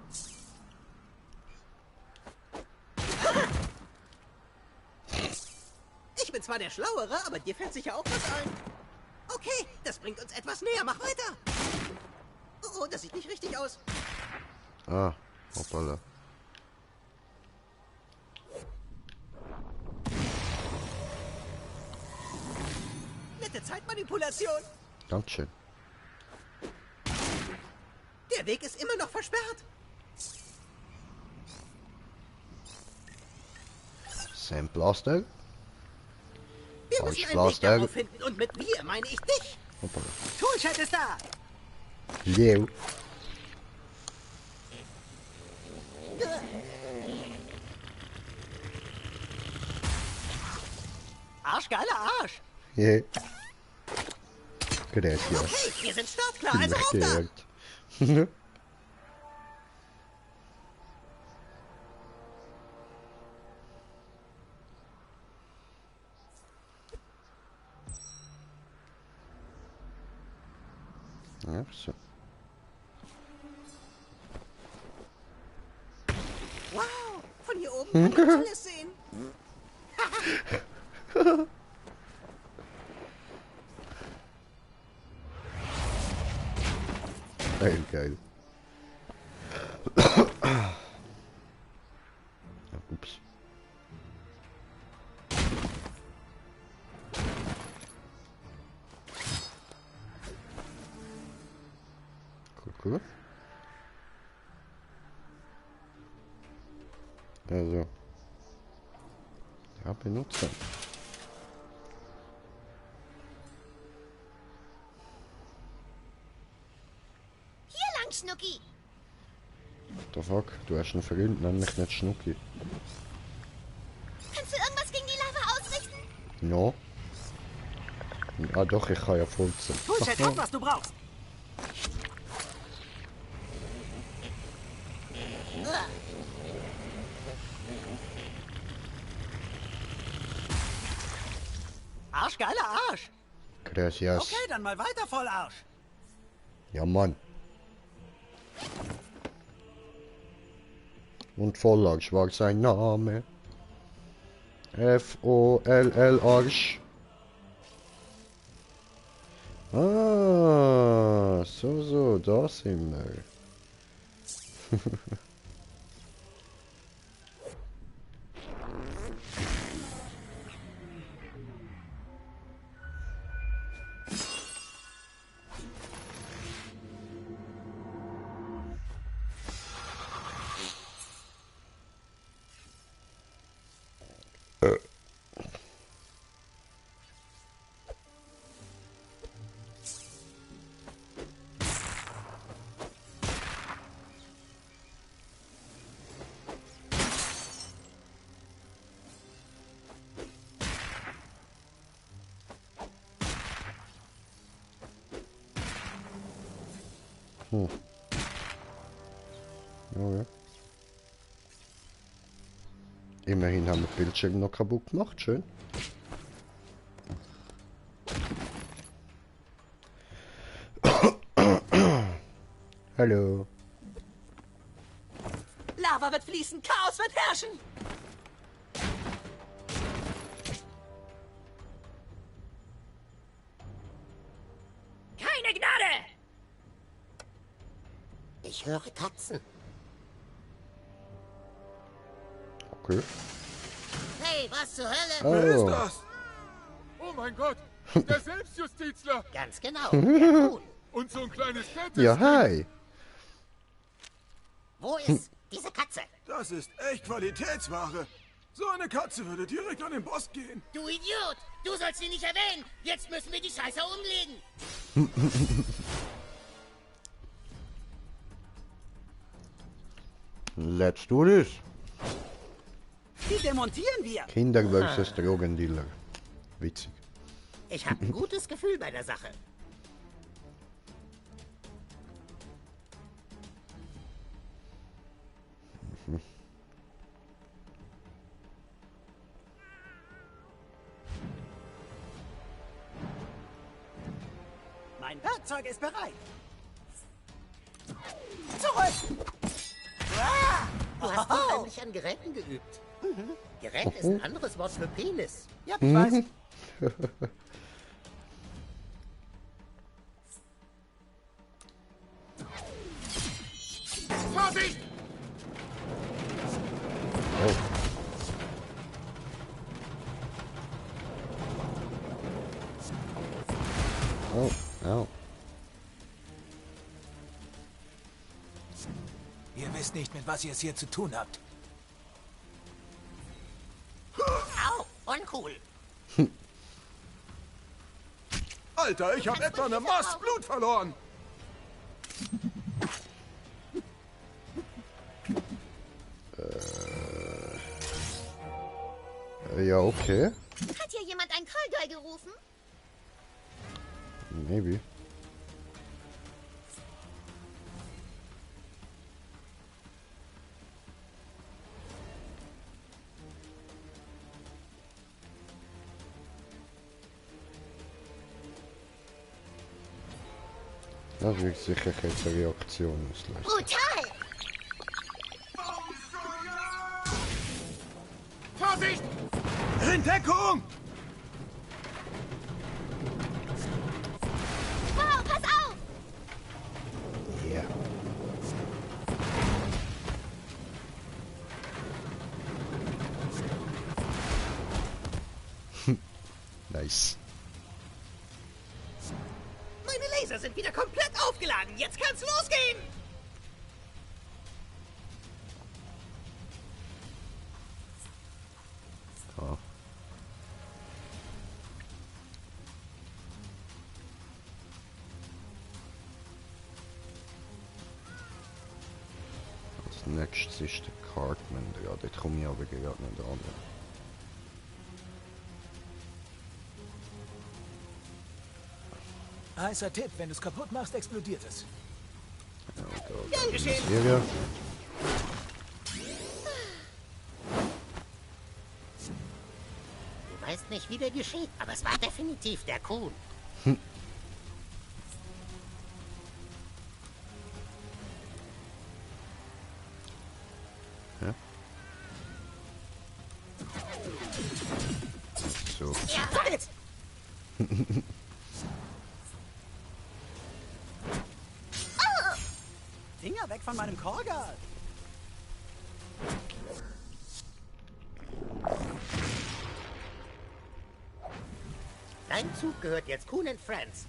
Ich bin zwar der Schlauere, aber dir fällt sicher auch was ein. Okay, das bringt uns etwas näher. Mach weiter. Oh, das sieht nicht richtig aus. Ah, hoppala. Nette Zeitmanipulation. Dankeschön. Der Weg ist immer noch versperrt. Sandblaster. Wir Falsch müssen einen Weg Blaster. darauf finden. Und mit wir meine ich dich. Hoppala. Toolshed ist da. Leo. Arschgeiler Arsch. Yeah. Gracias. Okay, wir sind startklar, also auf da. Ja, so. Wow, von hier oben kann man alles sehen. Geil, geil. Ups. Cool. Also. Ja, benutzen. Hier lang, Schnucki. What the fuck? Du hast einen Freund, nämlich nicht Schnucki. Kannst du irgendwas gegen die Lava ausrichten? Ja. Ah doch, ich kann ja furzen. Bullshit, hab, was du brauchst. Arschgeiler Arsch. Gracias. Okay, dann mal weiter, Vollarsch. Ja, Mann. Und Vollarsch war sein Name. F-O-L-L Arsch. Ah, so, da sind wir. Ja. Immerhin haben wir den Bildschirm noch kaputt gemacht, schön. Hallo. Lava wird fließen, Chaos wird herrschen. Keine Gnade! Ich höre Katzen. Okay. Hey, was zur Hölle? Oh. Wer ist das? Oh mein Gott, der Selbstjustizler. Ganz genau, der Kuhn. Und so ein kleines Fett. Ja, hi. Wo ist diese Katze? Das ist echt Qualitätsware. So eine Katze würde direkt an den Boss gehen. Du Idiot! Du sollst sie nicht erwähnen! Jetzt müssen wir die Scheiße umlegen! Let's do this. Die demontieren wir. Kinder versus Drogendealer. Witzig. Ich habe ein gutes Gefühl bei der Sache. Mein Werkzeug ist bereit. Zurück! Du hast unheimlich an Geräten geübt. Gerät ist ein anderes Wort für Penis. Ja, ich weiß. Vorsicht! Oh, oh. Ihr wisst nicht, mit was ihr es hier zu tun habt. Au, uncool. Alter, ich habe etwa eine Maß Blut verloren. Ja, okay. Hat hier jemand einen Callguy gerufen? Maybe. Das wird sicher keine Reaktion auslösen. Brutal! Vorsicht! In Deckung! Wow, pass auf! Ja. Nice. Meine Laser sind wieder komplett aufgeladen. Jetzt kann's losgehen. Ja. Als nächstes ist der Cartman. Ja, dort komme ich aber gerade nicht an. Heißer Tipp, wenn du es kaputt machst, explodiert es. Ja, Gern geschehen. Serie. Du weißt nicht, wie der geschieht, aber es war definitiv der Kuhn. Ja. So. Ja, halt! Finger weg von meinem Korgal! Dein Zug gehört jetzt Kuhn and Friends.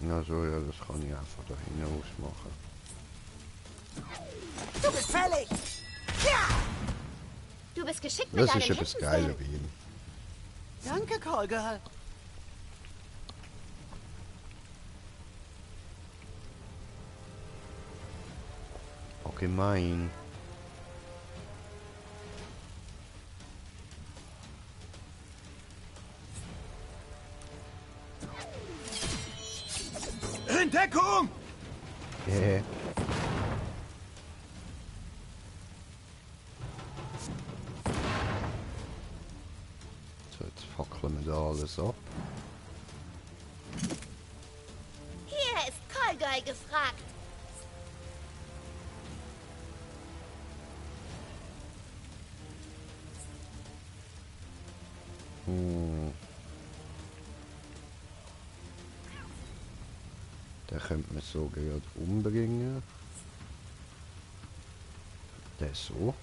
Ja, so, ja, das kann ich einfach da hinaus machen. Du bist fällig! Ja! Du bist geschickt mit Das deinen ist etwas Händen, Geiles Sam. wie ihm. Danke, Callgirl. Oh, gemein. In Deckung! So, jetzt fackeln wir da alles ab. Hier ist Callguy gefragt. Den könnte man so gerade umbringen. Der so.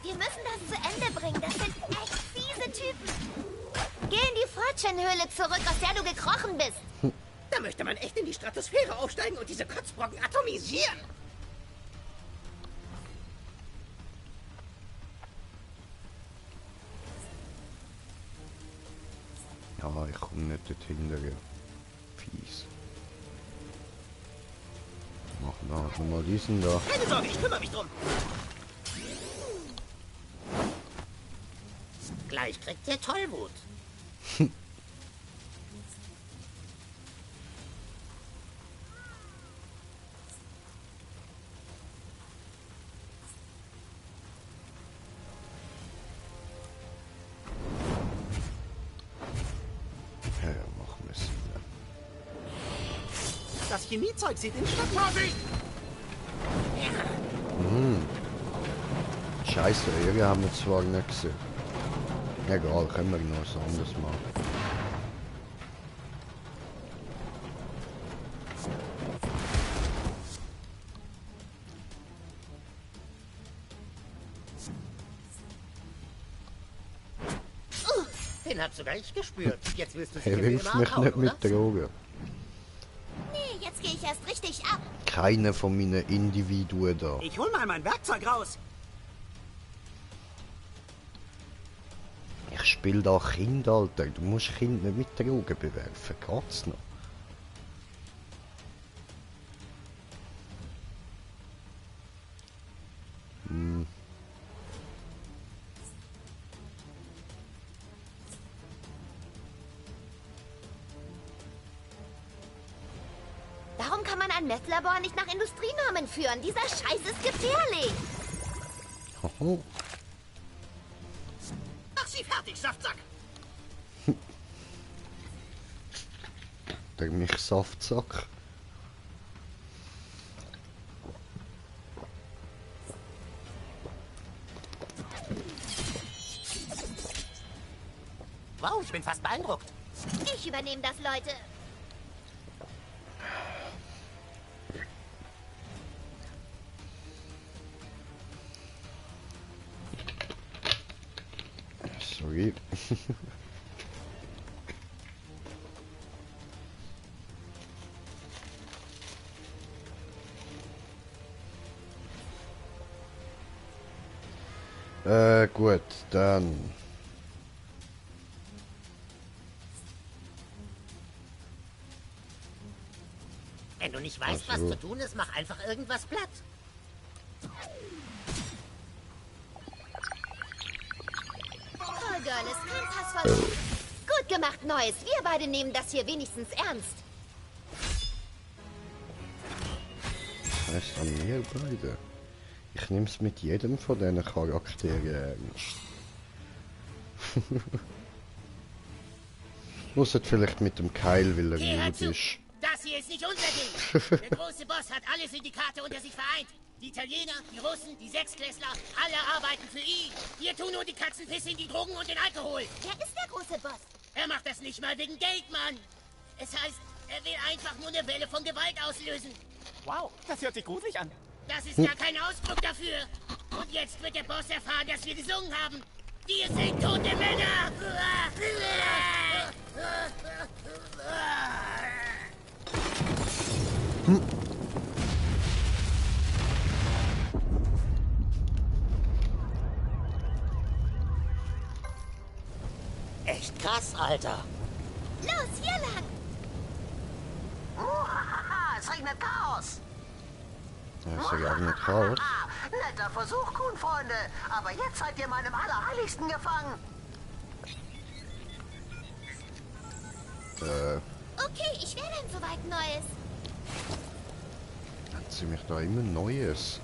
Wir müssen das zu Ende bringen. Das sind echt fiese Typen. Geh in die Fortune-Höhle zurück, aus der du gekrochen bist. Da möchte man echt in die Stratosphäre aufsteigen und diese Kotzbrocken atomisieren. Ja, ich komme nicht dorthin. Fies. Machen wir halt nochmal diesen da. Keine Sorge, ich kümmere mich drum. Gleich kriegt ihr Tollwut. Ja, machen wir es. Das Chemiezeug sieht in Stadt. Vorsicht! Scheiße, irgendwie haben wir zwar nicht gesehen. Egal, können wir noch was anderes machen. Den hab sogar ich gespürt. Jetzt willst du Er hilft mich nicht mit Drogen. Nee, jetzt gehe ich erst richtig ab. Keiner von meinen Individuen da. Ich hol mal mein Werkzeug raus. Ich spiele da Kind, Alter. Du musst Kind nicht mit Drogen bewerfen. Geht's noch? ein Messlabor nicht nach Industrienormen führen. Dieser Scheiß ist gefährlich. Hoho. Mach sie fertig, Saftsack. Der mich Saftsack. Wow, ich bin fast beeindruckt. Ich übernehme das, Leute. Sorry. Gut, dann. Wenn du nicht weißt, was zu tun ist, mach einfach irgendwas platt. Toll, Girl, ist kein Passversuch. Gut gemacht, Neues. Wir beide nehmen das hier wenigstens ernst. Heißt an mir beide. Ich nehme es mit jedem von diesen Charakteren ernst. Muss es vielleicht mit dem Keil, weil er Hör gut zu. ist. Das hier ist nicht unser Ding. Der große Boss hat alle Syndikate unter sich vereint. Die Italiener, die Russen, die Sechsklässler, alle arbeiten für ihn. Wir tun nur die Katzenpisse in die Drogen und den Alkohol. Wer ist der große Boss? Er macht das nicht mal wegen Geld, Mann. Es heißt, er will einfach nur eine Welle von Gewalt auslösen. Wow, das hört sich gruselig an. Das ist gar kein Ausdruck dafür. Und jetzt wird der Boss erfahren, dass wir gesungen haben. Wir sind tote Männer. Echt krass, Alter. Los, hier lang. Es regnet Chaos. Ja, ist ja gar nicht Chaos. Netter Versuch, Kuhn-Freunde. Aber jetzt seid ihr meinem Allerheiligsten gefangen. Okay, ich wäre dann soweit Neues. Hat sie mich da immer Neues?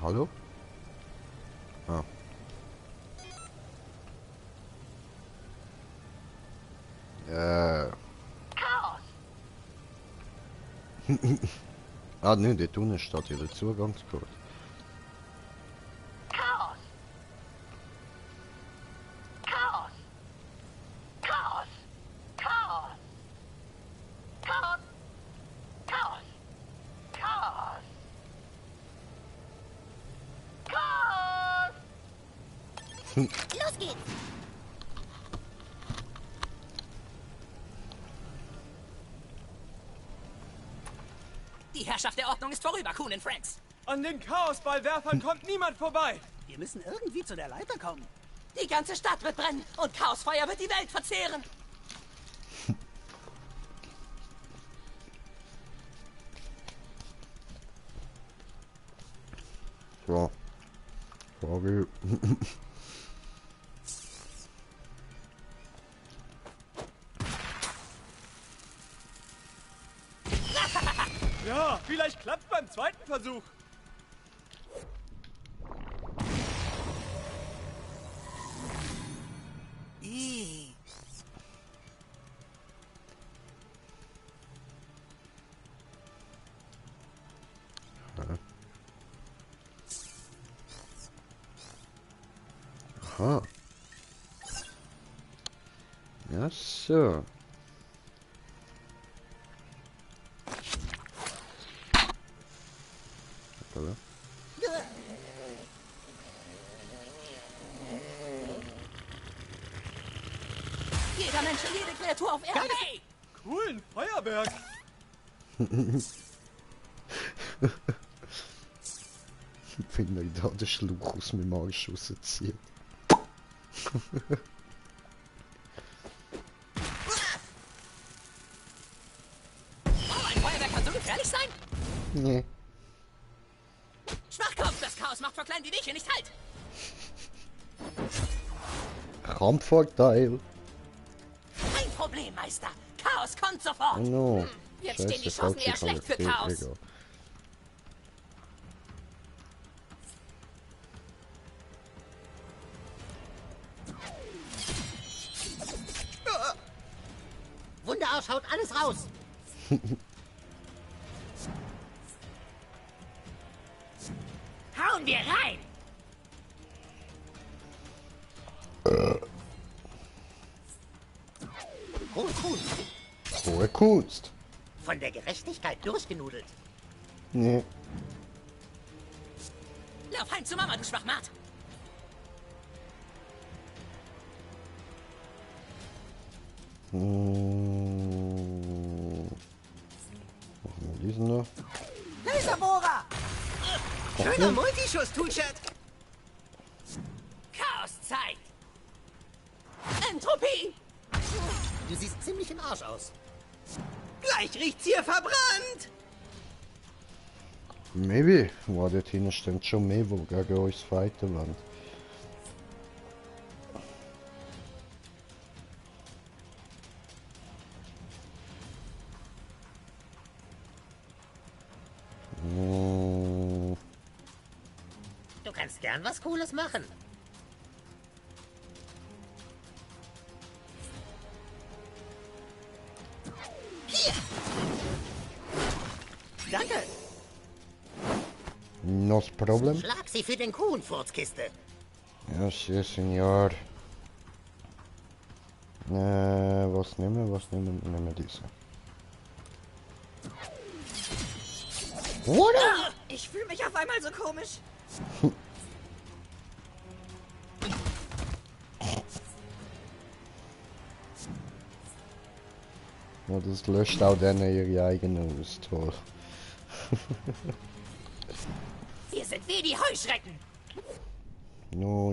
Hallo? Ah. Chaos. Ah, ne, dort unten steht ja der Zugangscode. Chaos. Chaos. Chaos. Chaos. Chaos. Chaos. Chaos. Chaos. Los geht's. Die Herrschaft der Ordnung ist vorüber, Kuhn und Friends. An den Chaosballwerfern kommt niemand vorbei. Wir müssen irgendwie zu der Leiter kommen. Die ganze Stadt wird brennen und Chaosfeuer wird die Welt verzehren. So. Sorry. Ja, vielleicht klappt beim zweiten Versuch. Aha. Ja, so. Oder? Jeder Mensch und jede Kreatur auf Erden. Hey! Coolen Feuerberg. Wenn er da den Schluch aus meinem Arsch rauszieht. Oh, ein Feuerwerk kann so gefährlich sein? Nee. Schwachkopf, das Chaos macht vor Kleinen wie dich hier nicht halt. Kampfvorteil. Kein Problem, Meister. Chaos kommt sofort. No. Jetzt stehen die Chancen eher schlecht für Chaos. Wunderarsch haut alles raus. Hauen wir rein. Hohe Kunst. Hohe Kunst. Von der Gerechtigkeit durchgenudelt. Nee. Lauf heim zu Mama, du Schwachmat. Machen wir diesen noch. Laserbohrer! Schöner Multischuss, Toolchat. Chaoszeit. Entropie. Du siehst ziemlich im Arsch aus. Gleich riecht's hier verbrannt. Maybe. Wow, dort hinten stimmt schon mehr, wo gegen uns fighten wollen. Du kannst gern was Cooles machen. Hier. Danke. No problem. Schlag sie für den Kuhn-Furzkiste. Ja, sí, senor. Was nehmen wir? Nehmen wir diese. Oder? Ich fühle mich auf einmal so komisch. Ja, das löscht auch dann ihre eigene aus. Toll. Wir sind wie die Heuschrecken. No.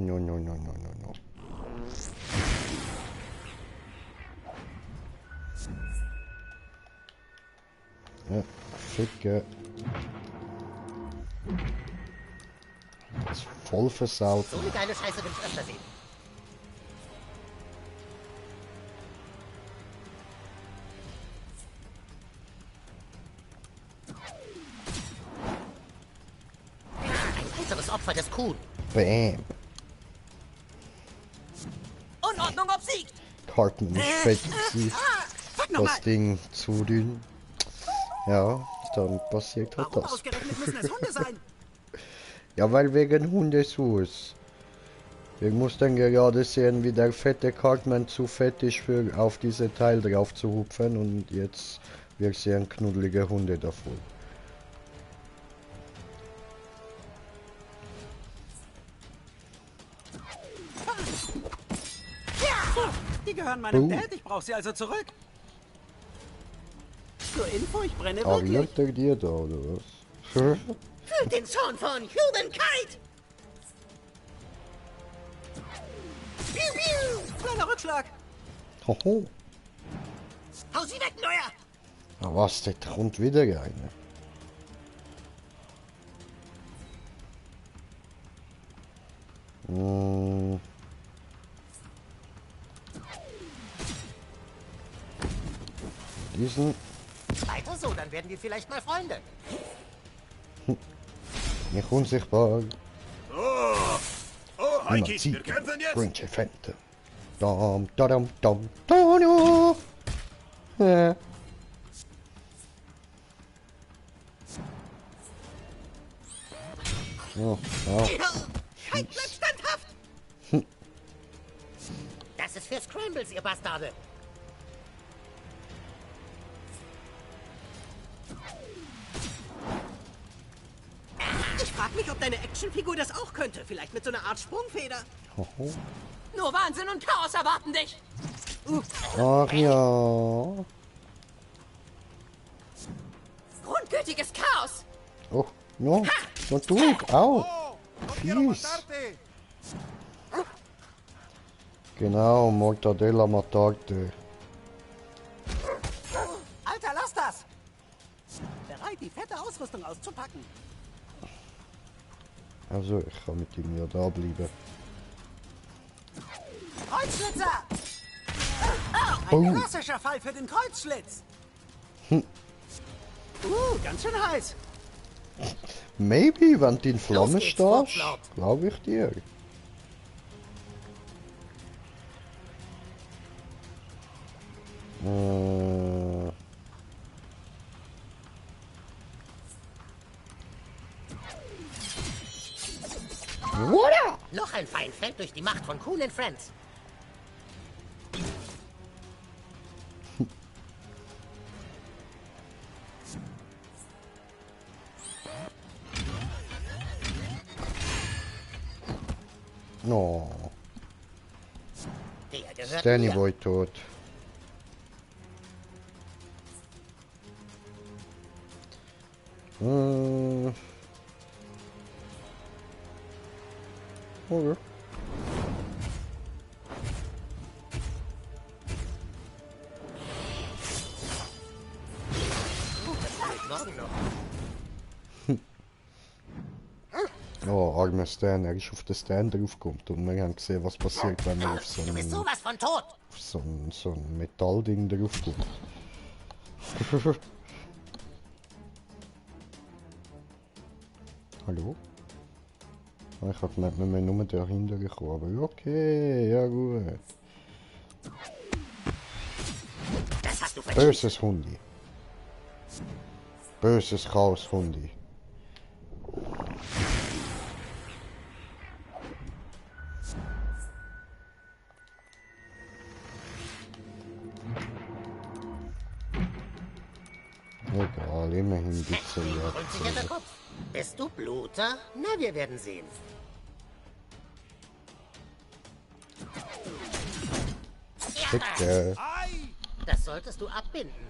Ja, ficke. Das ist voll versaut. So eine geile Scheiße will ich öfter sehen. Ein weiteres Opfer des Kuhn. Bam. Unordnung obsiegt. Cartman ist fett sie das Ding zu dünn. Ja, dann passiert halt Warum das. ausgerechnet müssen es Hunde sein? Ja, weil wegen Hundesus. Ich muss dann gerade sehen, wie der fette Cartman zu fett ist, für auf diese Teil drauf zu hupfen, und jetzt wir sehen knuddelige Hunde davon. Die gehören meinem Boom. Dad, ich brauche sie also zurück. Zur Info, ich brenne Ah, wirklich. wirkt er dir da, oder was? Fühlt den Zorn von Humankind! Piu, piu. Kleiner Rückschlag. Hoho. Hau sie weg, Neuer! Na was, der kommt wieder eine. Diesen. Weiter so, dann werden wir vielleicht mal Freunde. Nicht unsichtbar. Oh, Heikis, wir kämpfen jetzt! Grinch Effekte. Dam, dam, dam, dam, ja. Oh, Halt, bleib standhaft! Das ist für Scrambles, ihr Bastarde. Ich frag mich, ob deine Actionfigur das auch könnte. Vielleicht mit so einer Art Sprungfeder. Hoho. Nur Wahnsinn und Chaos erwarten dich. Ach ja. Grundgültiges Chaos. Oh, no. Don't do it. Au. Fies. Genau, Mortadella Matarte. Alter, lass das! Bereit, die fette Ausrüstung auszupacken. Also, ich kann mit ihm ja da bleiben. Kreuzschlitzer! Ein Oh. klassischer Fall für den Kreuzschlitz. Ganz schön heiß. Maybe, wenn du in Flammen Los geht's, stehst, Fuchslaut. glaube ich dir. Noch ein Feind fällt durch die Macht von Coon and Friends. Oh, Der gehört Danny mir. Boy tot. Okay. Morgen noch. Oh, armer Stan, er ist auf den Stan draufgekommen und wir haben gesehen, was passiert, wenn man auf so Du bist ein, sowas von tot. so ein Metallding draufkommt. Hallo? Ah, ich hab gemeint, wir müssen nur dahinter kommen, aber okay, ja gut. Das hast du verdient. Böses Hundi. Böses Chaos-Hundi. Egal, immerhin gibt's ja Und sich an der Kopf. Bist du Bluter? Na, wir werden sehen. Bitte. Das solltest du abbinden.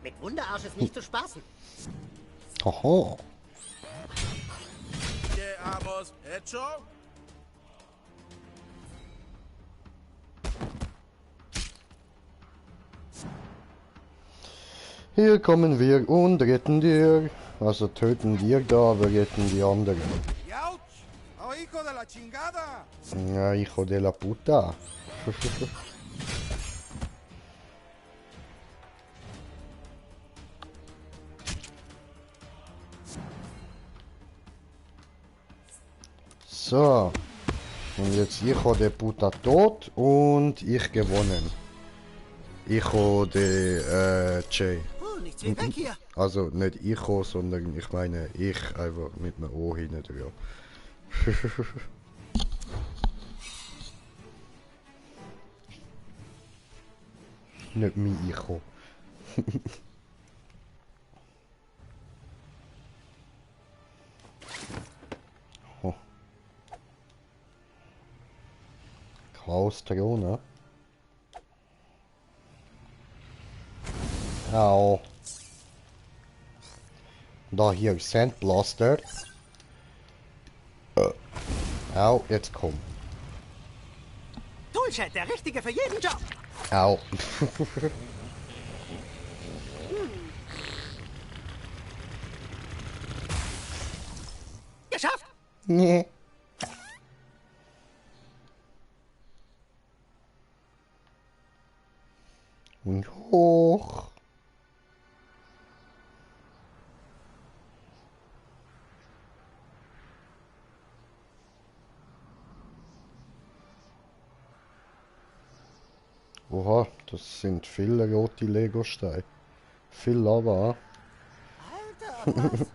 Mit Wunderarsch ist nicht zu spaßen. Aha. ¿Qué hemos hecho? Hier kommen wir und retten dir. Also töten wir da, aber retten die anderen. ¡Yauch! ¡Oh, hijo de la chingada! Ja, hijo de la puta. So. Und jetzt Hijo de puta tot und ich gewonnen. Hijo de Jay. Oh, nichts wie weg hier. Also nicht Icho, sondern ich meine ich einfach mit einem O hinten dran. Nicht mein Icho. Oh. Chaos Trone. Au. Da hier Sandblaster. Au, jetzt komm. Toolshed, der Richtige für jeden Job. Au. Geschafft. Nee. Und hoch. Oha, das sind viele rote Lego-Steine. Viel Lava. Alter, was?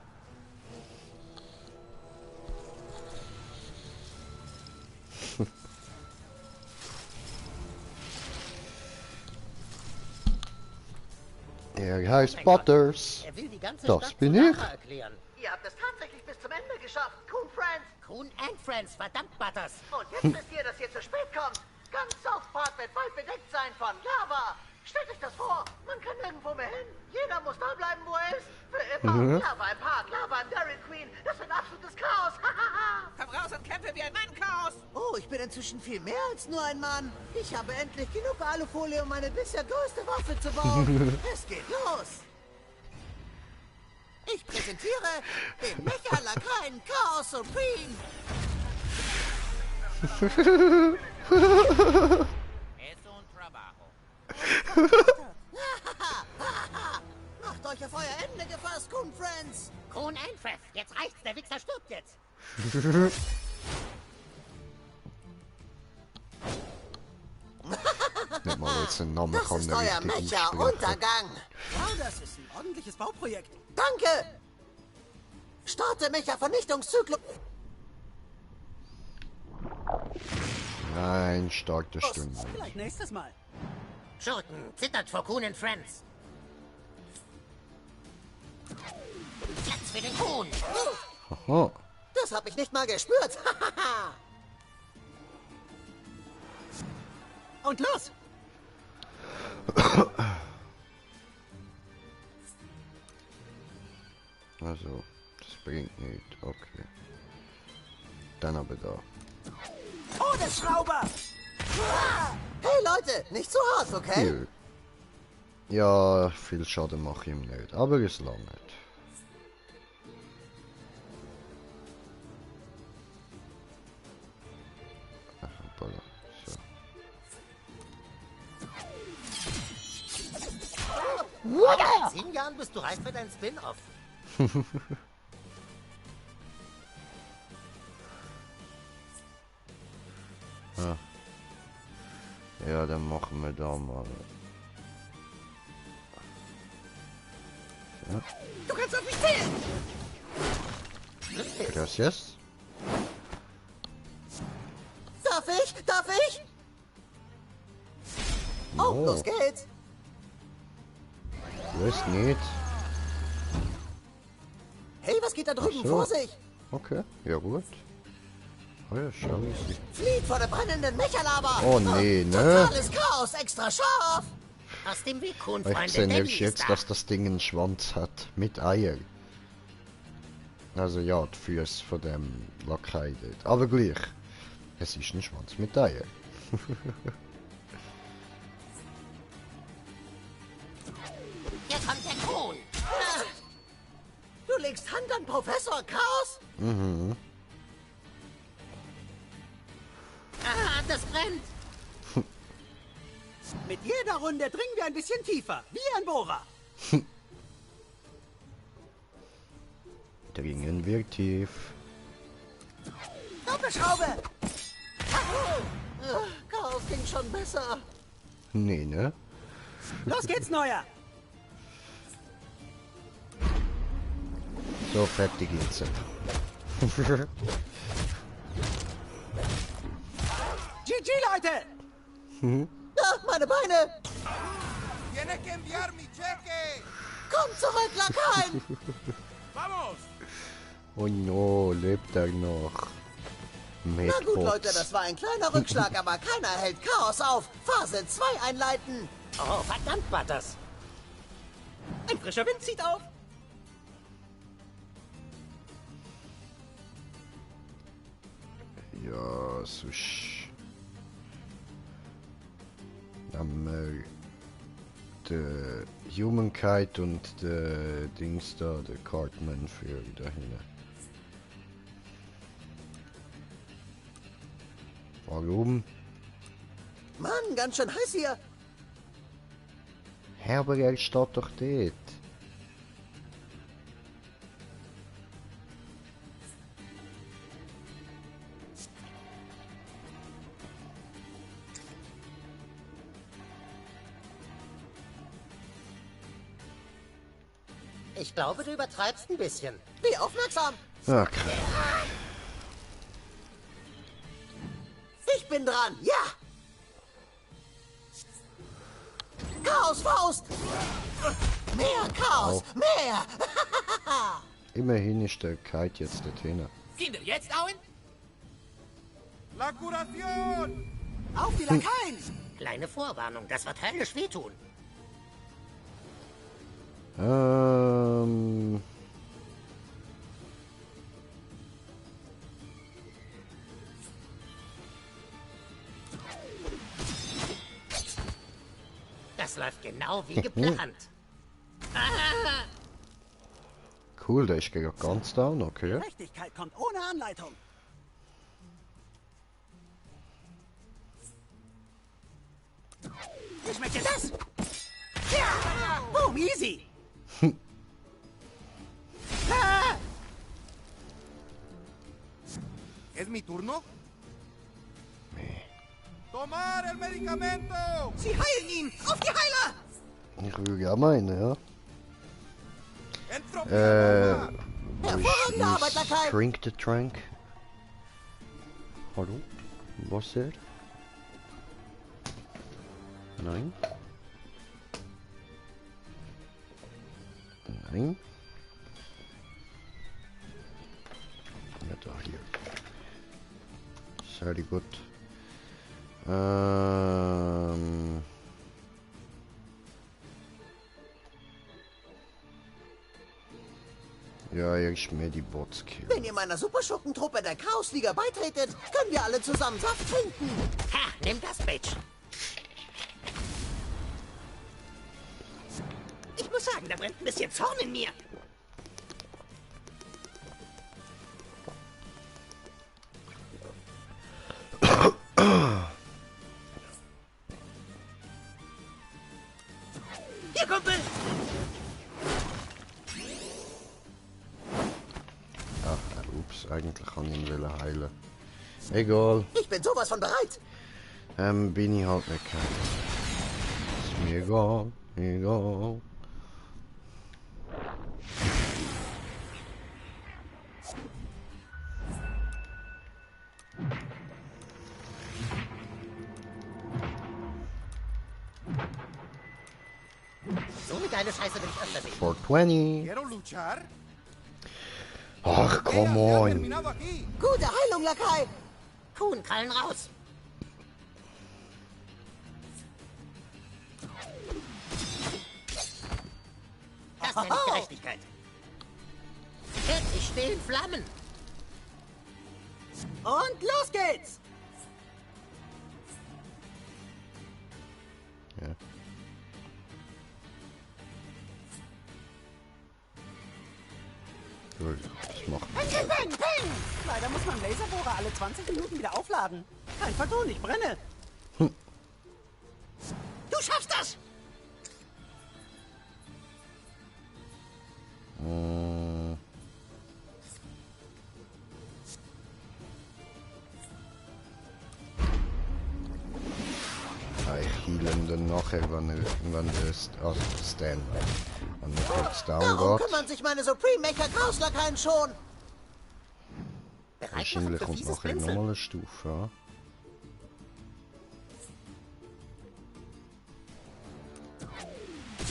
Er heißt Butters. Er will die ganze Das Stadt bin zu ich. Lava erklären. Ihr habt es tatsächlich bis zum Ende geschafft. Coon Friends. Coon and Friends, verdammt, Butters. Und jetzt wisst ihr, dass ihr zu spät kommt. Ganz South Park wird bald bedeckt sein von Lava. Stellt euch das vor, man kann nirgendwo mehr hin. Jeder muss da bleiben, wo er ist. Für immer. Mhm. Lava im Park, Lava im Dairy Queen. Das wird absolutes Chaos. Komm raus und kämpfe wie ein Mann, Chaos! Oh, ich bin inzwischen viel mehr als nur ein Mann. Ich habe endlich genug Alufolie, um meine bisher größte Waffe zu bauen. Es geht los. Ich präsentiere den Mecha-Lakaien Chaos Supreme. Macht euch auf euer Ende gefasst, Coon Friends. Coon Einfreff, jetzt reicht's, der Wichser stirbt jetzt. Nicht mal jetzt einen Namen Das kann ist der euer richtig Mecha-Untergang. Ja, das ist ein ordentliches Bauprojekt. Danke. Starte Mecha-Vernichtungszyklus. Nein, starke Stunde. Vielleicht nächstes Mal. Schurken, zittert vor Coon and Friends. Platz für den Coon. Aha. Das habe ich nicht mal gespürt. Und los! Also, das bringt nicht. Okay. Dann aber da. Oh, der Schrauber! Hey Leute, nicht so hart, okay? Nö. Ja, viel Schaden mache ich ihm nicht. Aber es langt nicht. Hoppala. In 10 Jahren bist du reif für dein Spin-Off. Ah. Ja, dann machen wir da mal. Ja. Du kannst auf mich zählen! Gracias. Darf ich? Darf ich? Oh, los geht's! Du weißt nicht. Hey, was geht da drüben? Ach so. Vorsicht! Okay, ja gut. Oh ja, schau ich. Flieht vor der brennenden Mecha-Lava! Oh nee, ne? Totales Chaos, extra scharf! Aus dem Weg, Coon, Ich Freunde. sehe Daddy nämlich ist jetzt, da. dass das Ding einen Schwanz hat. Mit Eier. Also ja, die Füße von dem Lakai dort. Aber gleich. Es ist ein Schwanz mit Eier. Hier kommt der Coon. Du legst Hand an Professor Chaos? Mhm. Ah, das brennt. Mit jeder Runde dringen wir ein bisschen tiefer, wie ein Bohrer. Dringen wir tief. Doppelschraube! Chaos ging schon besser. Nee, ne? Los geht's, Neuer! So, fertig jetzt. GG, Leute! Ah, meine Beine! Tienes que enviar mi cheque. Komm zurück, Lakaien! Vamos! Oh no, lebt er noch? Na gut, Leute, das war ein kleiner Rückschlag, aber keiner hält Chaos auf. Phase 2 einleiten. Oh, verdammt war das. Ein frischer Wind zieht auf. Ja, sonst haben wir die Humankind und der Dings da, der Cartman für da hinten. Warum? Mann, ganz schön heiß hier. Hä, aber er steht doch dort. Ich glaube, du übertreibst ein bisschen. Wie aufmerksam. Okay. Ich bin dran, ja! Chaos Faust! Mehr Chaos, mehr! Immerhin ist der Kite jetzt dort hinten. Kinder, jetzt hauen? La curación. Auf die Lakaien! Kleine Vorwarnung, das wird höllisch wehtun. Alles läuft genau wie geplant. Cool, der ist gegen ganz down, okay. Gerechtigkeit kommt ohne Anleitung. Wie schmeckt dir das? Ja! Boom, easy! Ah! ¿Es mi turno? ¡Tomar el medicamento! Sie heilen ihn! Auf die Heiler! Ich würde ja meinen, ja. Hervorragende Arbeit, Lakai! Drink the Trank. Hallo? Was ist er? Nein. Nein. Ja, da hier. Sehr gut. Ja, ich mir die Bots killen. Wenn ihr meiner Superschuckentruppe der Chaosliga beitretet, können wir alle zusammen Saft trinken. Ha, nimm das, Bitch. Ich muss sagen, da brennt ein bisschen Zorn in mir. Hier, Kumpel! Ach, ups, eigentlich kann ich ihn heilen. Egal. Ich bin sowas von bereit. Bin ich halt nicht kein. Ist mir egal, egal. So eine geile Scheiße will ich öfter sehen. 420. ¿Quiero luchar? Ach, come on. Terminado aquí. Gute Heilung, Lakai. Kuhnkrallen raus. Das ist ja nicht Gerechtigkeit. Shit, ich stehe in Flammen. Und los geht's! Ja. Gut, das macht. Peng, peng, peng, peng! Leider muss man Laserbohrer alle 20 Minuten wieder aufladen. Kein Vertun, ich brenne. Du schaffst das! Ich heile ihn dann nachher, wenn der Stan, wenn der kurz down Darum geht. kümmern sich meine Supreme-Maker Chaos-Lakaien schon. Wahrscheinlich kommt nachher nochmal eine Stufe, ja.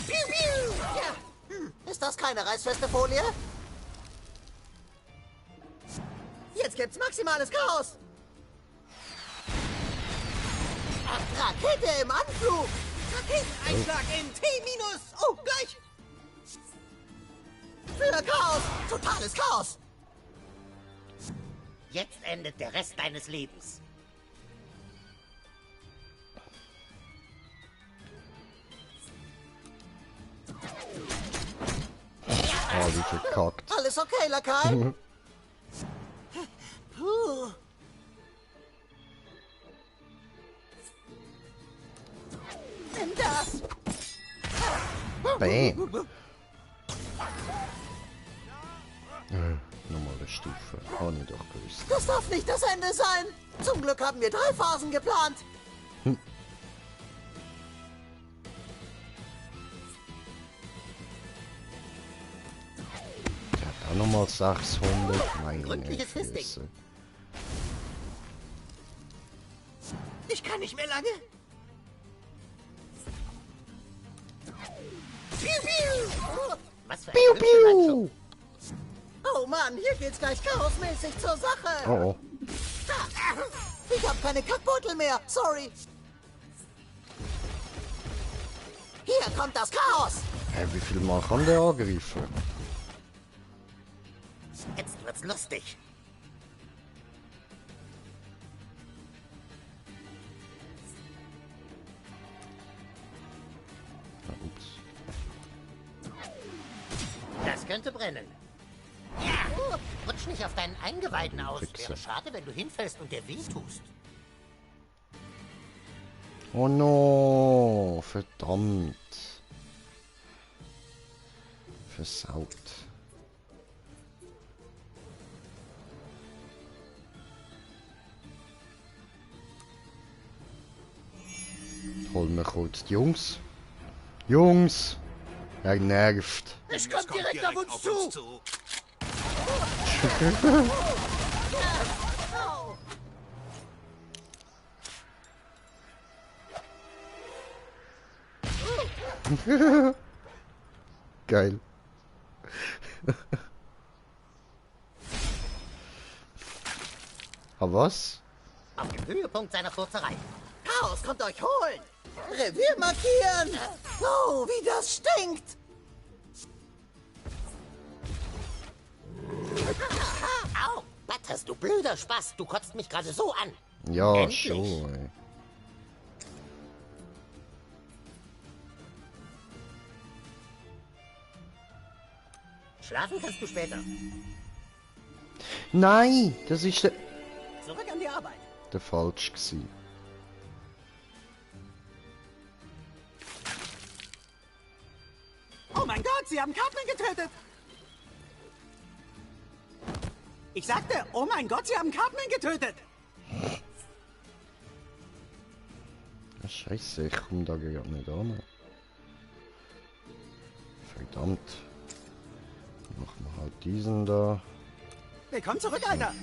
Piu, piu. Ja. Ist das keine reißfeste Folie? Jetzt gibt's maximales Chaos. Rakete im Anflug. Raketeneinschlag in T-. Oh, gleich! Für Chaos. Totales Chaos. Jetzt endet der Rest deines Lebens. Oh, wie verkackt. Alles okay, Lakai? Puh. Nimm das. Bam. Nochmal eine Stufe. Habe ich doch gewusst. Das darf nicht das Ende sein. Zum Glück haben wir 3 Phasen geplant. Ja, dann nochmal 600. Meine Gründliches Fisting. Fresse. Ich kann nicht mehr lange. Piu, piu. Was für ein Piu, Blödsinn, piu. Oh Mann, hier geht's gleich chaosmäßig zur Sache. Oh, oh. Ich hab keine Kackbeutel mehr. Sorry. Hier kommt das Chaos. Hey, wie viel Mal kann der angreifen? Jetzt wird's lustig. Das könnte brennen. Ja, rutsch nicht auf deinen Eingeweiden aus. Wäre schade, wenn du hinfällst und dir weh tust. Oh no, verdammt. Versaut. Holen wir kurz die Jungs. Jungs! Er nervt. Es kommt direkt auf uns zu! Geil. Aber was? Auf dem Höhepunkt seiner Furzerei. Chaos kommt euch holen! Revier markieren! Oh, wie das stinkt! Au! Butters, du blöder Spaß! Du kotzt mich gerade so an! Ja, Endlich. schon, ey. Schlafen kannst du später. Nein, das ist Zurück an die Arbeit. der falsch gsi. Oh mein Gott, sie haben Cartman getötet! Ich sagte, oh mein Gott, sie haben Cartman getötet! Ja, Scheiße, ich komme da gerade nicht an. Verdammt. Machen wir halt diesen da. Willkommen zurück, Alter!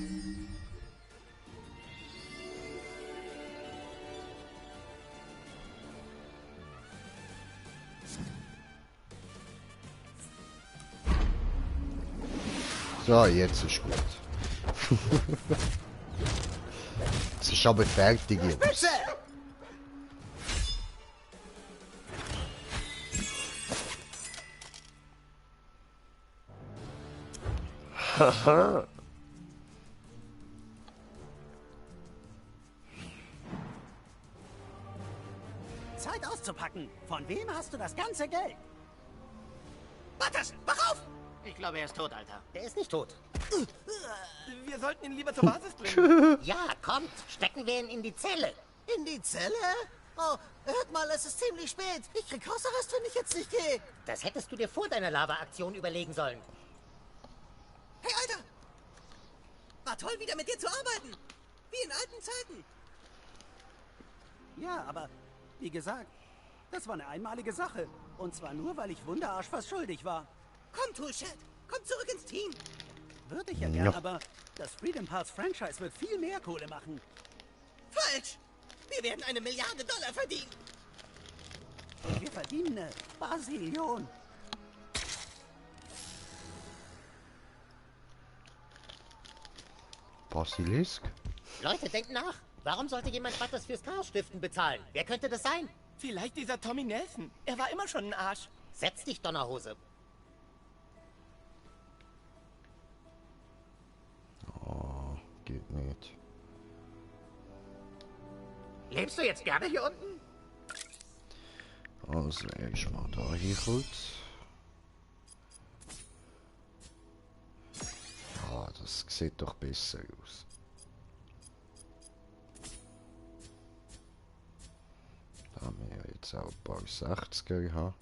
So, jetzt ist gut. Es ist aber fertig jetzt. Spitze! Haha. Zeit auszupacken. Von wem hast du das ganze Geld? Butters, wach auf! Ich glaube, er ist tot, Alter. Der ist nicht tot. Wir sollten ihn lieber zur Basis bringen. Ja, kommt. Stecken wir ihn in die Zelle. In die Zelle? Oh, hört mal, es ist ziemlich spät. Ich krieg Hausarrest, wenn ich jetzt nicht gehe. Das hättest du dir vor deiner Lava-Aktion überlegen sollen. Hey, Alter! War toll, wieder mit dir zu arbeiten. Wie in alten Zeiten. Ja, aber wie gesagt, das war eine einmalige Sache. Und zwar nur, weil ich Wunderarsch was schuldig war. Komm, Toolshed, komm zurück ins Team. Würde ich ja gern, aber das Freedom Pass Franchise wird viel mehr Kohle machen. Falsch! Wir werden $1 Milliarde verdienen. Wir verdienen eine Basillion. Basilisk? Leute, denkt nach. Warum sollte jemand Butters fürs Chaos-Stiften bezahlen? Wer könnte das sein? Vielleicht dieser Tommy Nelson. Er war immer schon ein Arsch. Setz dich, Donnerhose. Oh, geht nicht. Lebst du jetzt gerne hier unten? Also erstmal da hier kurz. Ah, das sieht doch besser aus. Da haben wir ja jetzt auch ein paar 60er gehabt.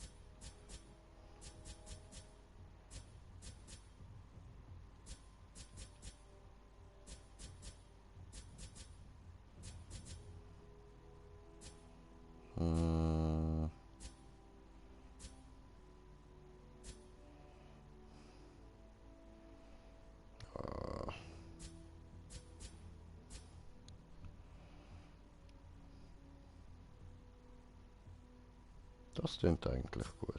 Das klingt eigentlich gut.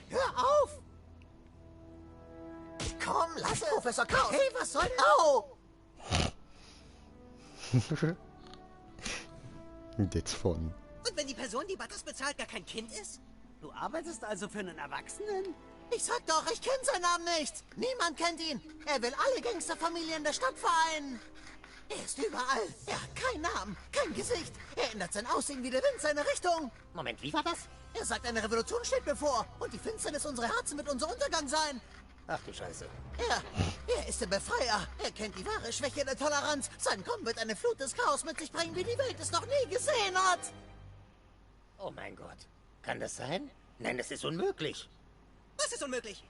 Hör auf! Fresse! Professor Chaos! Hey, was soll denn... Au! That's fun. Und wenn die Person, die Butters bezahlt, gar kein Kind ist? Du arbeitest also für einen Erwachsenen? Ich sag doch, ich kenne seinen Namen nicht. Niemand kennt ihn. Er will alle Gangsterfamilien der Stadt vereinen. Er ist überall. Er hat keinen Namen, kein Gesicht. Er ändert sein Aussehen wie der Wind seine Richtung. Moment, wie war das? Er sagt, eine Revolution steht bevor. Und die Finsternis unserer Herzen wird unser Untergang sein. Ach du Scheiße. Er ist der Befreier. Er kennt die wahre Schwäche der Toleranz. Sein Kommen wird eine Flut des Chaos mit sich bringen, wie die Welt es noch nie gesehen hat. Oh mein Gott. Kann das sein? Nein, das ist unmöglich. Was ist unmöglich?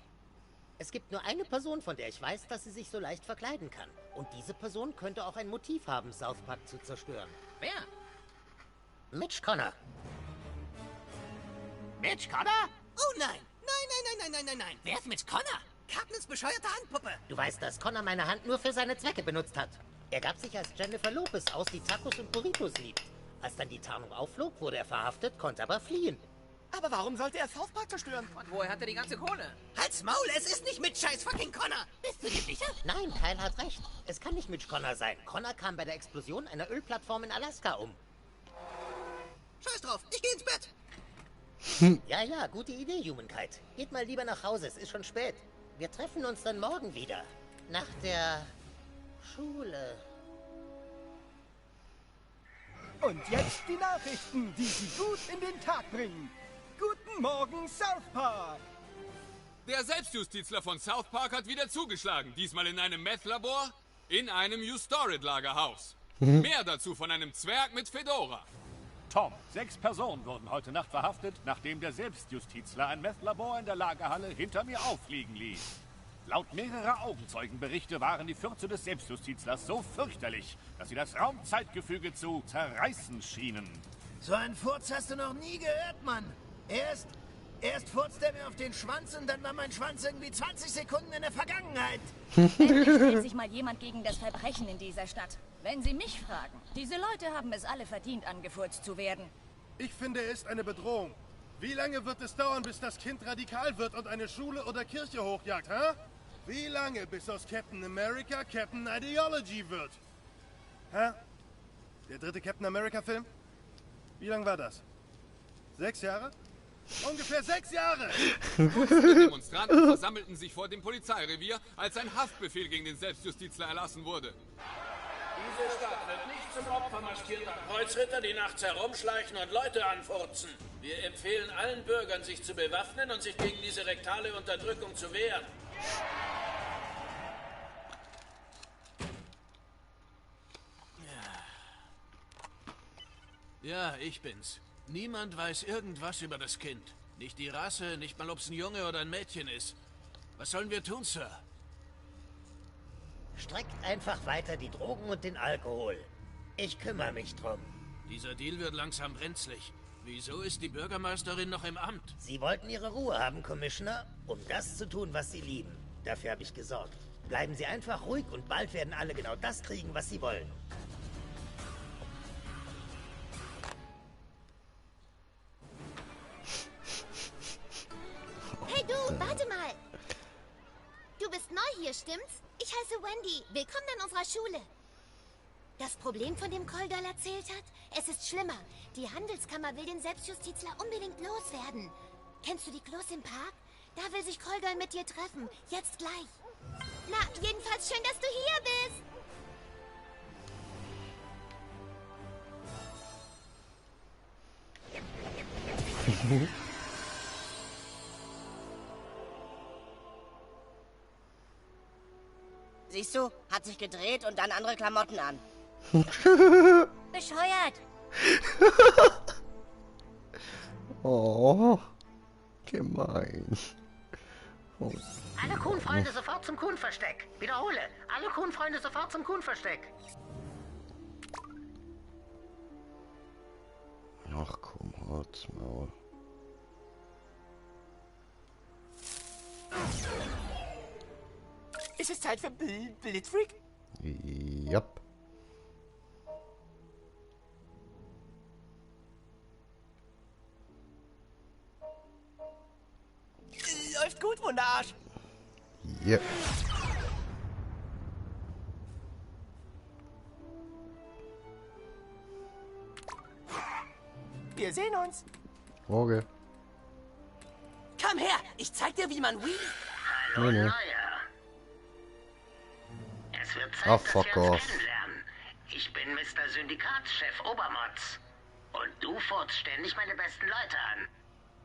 Es gibt nur eine Person, von der ich weiß, dass sie sich so leicht verkleiden kann. Und diese Person könnte auch ein Motiv haben, South Park zu zerstören. Wer? Mitch Connor. Mitch Connor? Oh nein! Nein! Wer ist Mitch Connor? Captains bescheuerte Handpuppe! Du weißt, dass Connor meine Hand nur für seine Zwecke benutzt hat. Er gab sich als Jennifer Lopez aus, die Tacos und Burritos liebt. Als dann die Tarnung aufflog, wurde er verhaftet, konnte aber fliehen. Aber warum sollte er South Park zerstören? Und woher hat er die ganze Kohle? Halt's Maul, es ist nicht mit Scheiß fucking Connor! Bist du dir sicher? Nein, Kyle hat recht. Es kann nicht Mitch Connor sein. Connor kam bei der Explosion einer Ölplattform in Alaska um. Scheiß drauf, ich geh ins Bett! Ja, gute Idee, Humankind. Geht mal lieber nach Hause, es ist schon spät. Wir treffen uns dann morgen wieder. Nach der Schule. Und jetzt die Nachrichten, die Sie gut in den Tag bringen. Guten Morgen, South Park! Der Selbstjustizler von South Park hat wieder zugeschlagen. Diesmal in einem Meth-Labor, in einem You-Storage-Lagerhaus. Mehr dazu von einem Zwerg mit Fedora. Tom, 6 Personen wurden heute Nacht verhaftet, nachdem der Selbstjustizler ein Meth-Labor in der Lagerhalle hinter mir auffliegen ließ. Laut mehrerer Augenzeugenberichte waren die Fürze des Selbstjustizlers so fürchterlich, dass sie das Raumzeitgefüge zu zerreißen schienen. So einen Furz hast du noch nie gehört, Mann. Erst furzt er mir auf den Schwanz und dann war mein Schwanz irgendwie 20 Sekunden in der Vergangenheit. Endlich stellt sich mal jemand gegen das Verbrechen in dieser Stadt. Wenn Sie mich fragen, diese Leute haben es alle verdient, angefurzt zu werden. Ich finde, er ist eine Bedrohung. Wie lange wird es dauern, bis das Kind radikal wird und eine Schule oder Kirche hochjagt, hä? Wie lange, bis aus Captain America Captain Ideology wird? Hä? Der dritte Captain America-Film? Wie lang war das? 6 Jahre? Ungefähr 6 Jahre! Dutzende Demonstranten versammelten sich vor dem Polizeirevier, als ein Haftbefehl gegen den Selbstjustizler erlassen wurde. Diese Stadt wird nicht zum Opfer maskierter Kreuzritter, die nachts herumschleichen und Leute anfurzen. Wir empfehlen allen Bürgern, sich zu bewaffnen und sich gegen diese rektale Unterdrückung zu wehren. Ja, ich bin's. Niemand weiß irgendwas über das Kind. Nicht die Rasse, nicht mal, ob es ein Junge oder ein Mädchen ist. Was sollen wir tun, Sir? Streckt einfach weiter die Drogen und den Alkohol. Ich kümmere mich drum. Dieser Deal wird langsam brenzlig. Wieso ist die Bürgermeisterin noch im Amt? Sie wollten Ihre Ruhe haben, Commissioner, um das zu tun, was Sie lieben. Dafür habe ich gesorgt. Bleiben Sie einfach ruhig und bald werden alle genau das kriegen, was sie wollen. Hey du, warte mal. Du bist neu hier, stimmt's? Ich heiße Wendy. Willkommen an unserer Schule. Das Problem, von dem Koldal erzählt hat? Es ist schlimmer. Die Handelskammer will den Selbstjustizler unbedingt loswerden. Kennst du die Klos im Park? Da will sich Koldal mit dir treffen. Jetzt gleich. Na, jedenfalls schön, dass du hier bist. Siehst du, hat sich gedreht und dann andere Klamotten an. Bescheuert! Oh, gemein. Oh. Alle Kuhnfreunde sofort zum Kuhnversteck. Wiederhole, alle Kuhnfreunde sofort zum Kuhnversteck. Ach komm, halt's Maul. Ist es Zeit für Blitzfreak? Yep. Läuft gut, Wunderarsch. Yep. Wir sehen uns. Okay. Komm her, ich zeig dir, wie man Wii... Nee, nee. Es wird Zeit, Ah, dass fuck wir uns off. kennenlernen. Ich bin Mr. Syndikatschef Obermotz. Und du furzt ständig meine besten Leute an.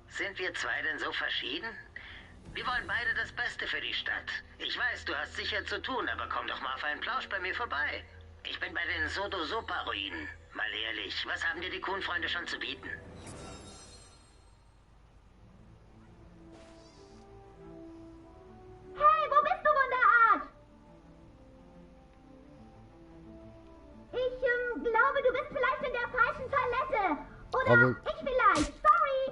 Sind wir zwei denn so verschieden? Wir wollen beide das Beste für die Stadt. Ich weiß, du hast sicher zu tun, aber komm doch mal auf einen Plausch bei mir vorbei. Ich bin bei den Sodo-Sopa-Ruinen. Mal ehrlich, was haben dir die Kuhn-Freunde schon zu bieten? Hey, wo bist du, Wunderart? Ich glaube, du bist vielleicht in der falschen Toilette. Oder Aber ich vielleicht. Sorry.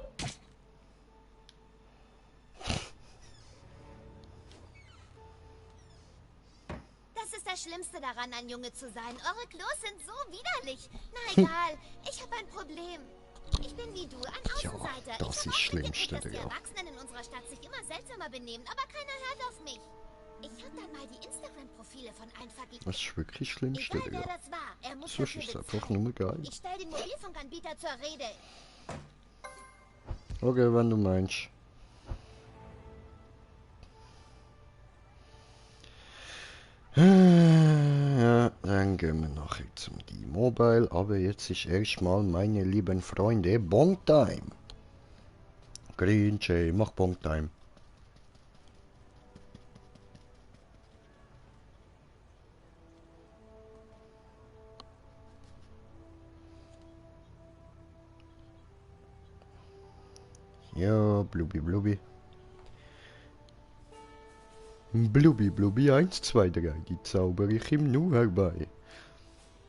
Das ist das Schlimmste daran, ein Junge zu sein. Eure Klos sind so widerlich. Na egal, ich habe ein Problem. Ich bin wie du, ein Außenseiter. das ist das Schlimmste, dass die Digga. Erwachsenen in unserer Stadt sich immer seltsamer benehmen, aber keiner hört auf mich. Ich habe dann mal die Instagram-Profile von allen verglichen. Das ist wirklich das Schlimmste, Egal, wer Digga. das war, er muss Das dafür ist bezahlen. einfach nur geil. Ich stelle den Mobilfunkanbieter zur Rede. Okay, wenn du meinst. Ja, dann gehen wir nachher zum D-Mobile. Aber jetzt ist erstmal, meine lieben Freunde, Bong-Time. Green Jay, mach Bong-Time. Ja, Blubi Blubi. Blubi Blubi 1, 2, 3, die zaubere ich im Nu herbei.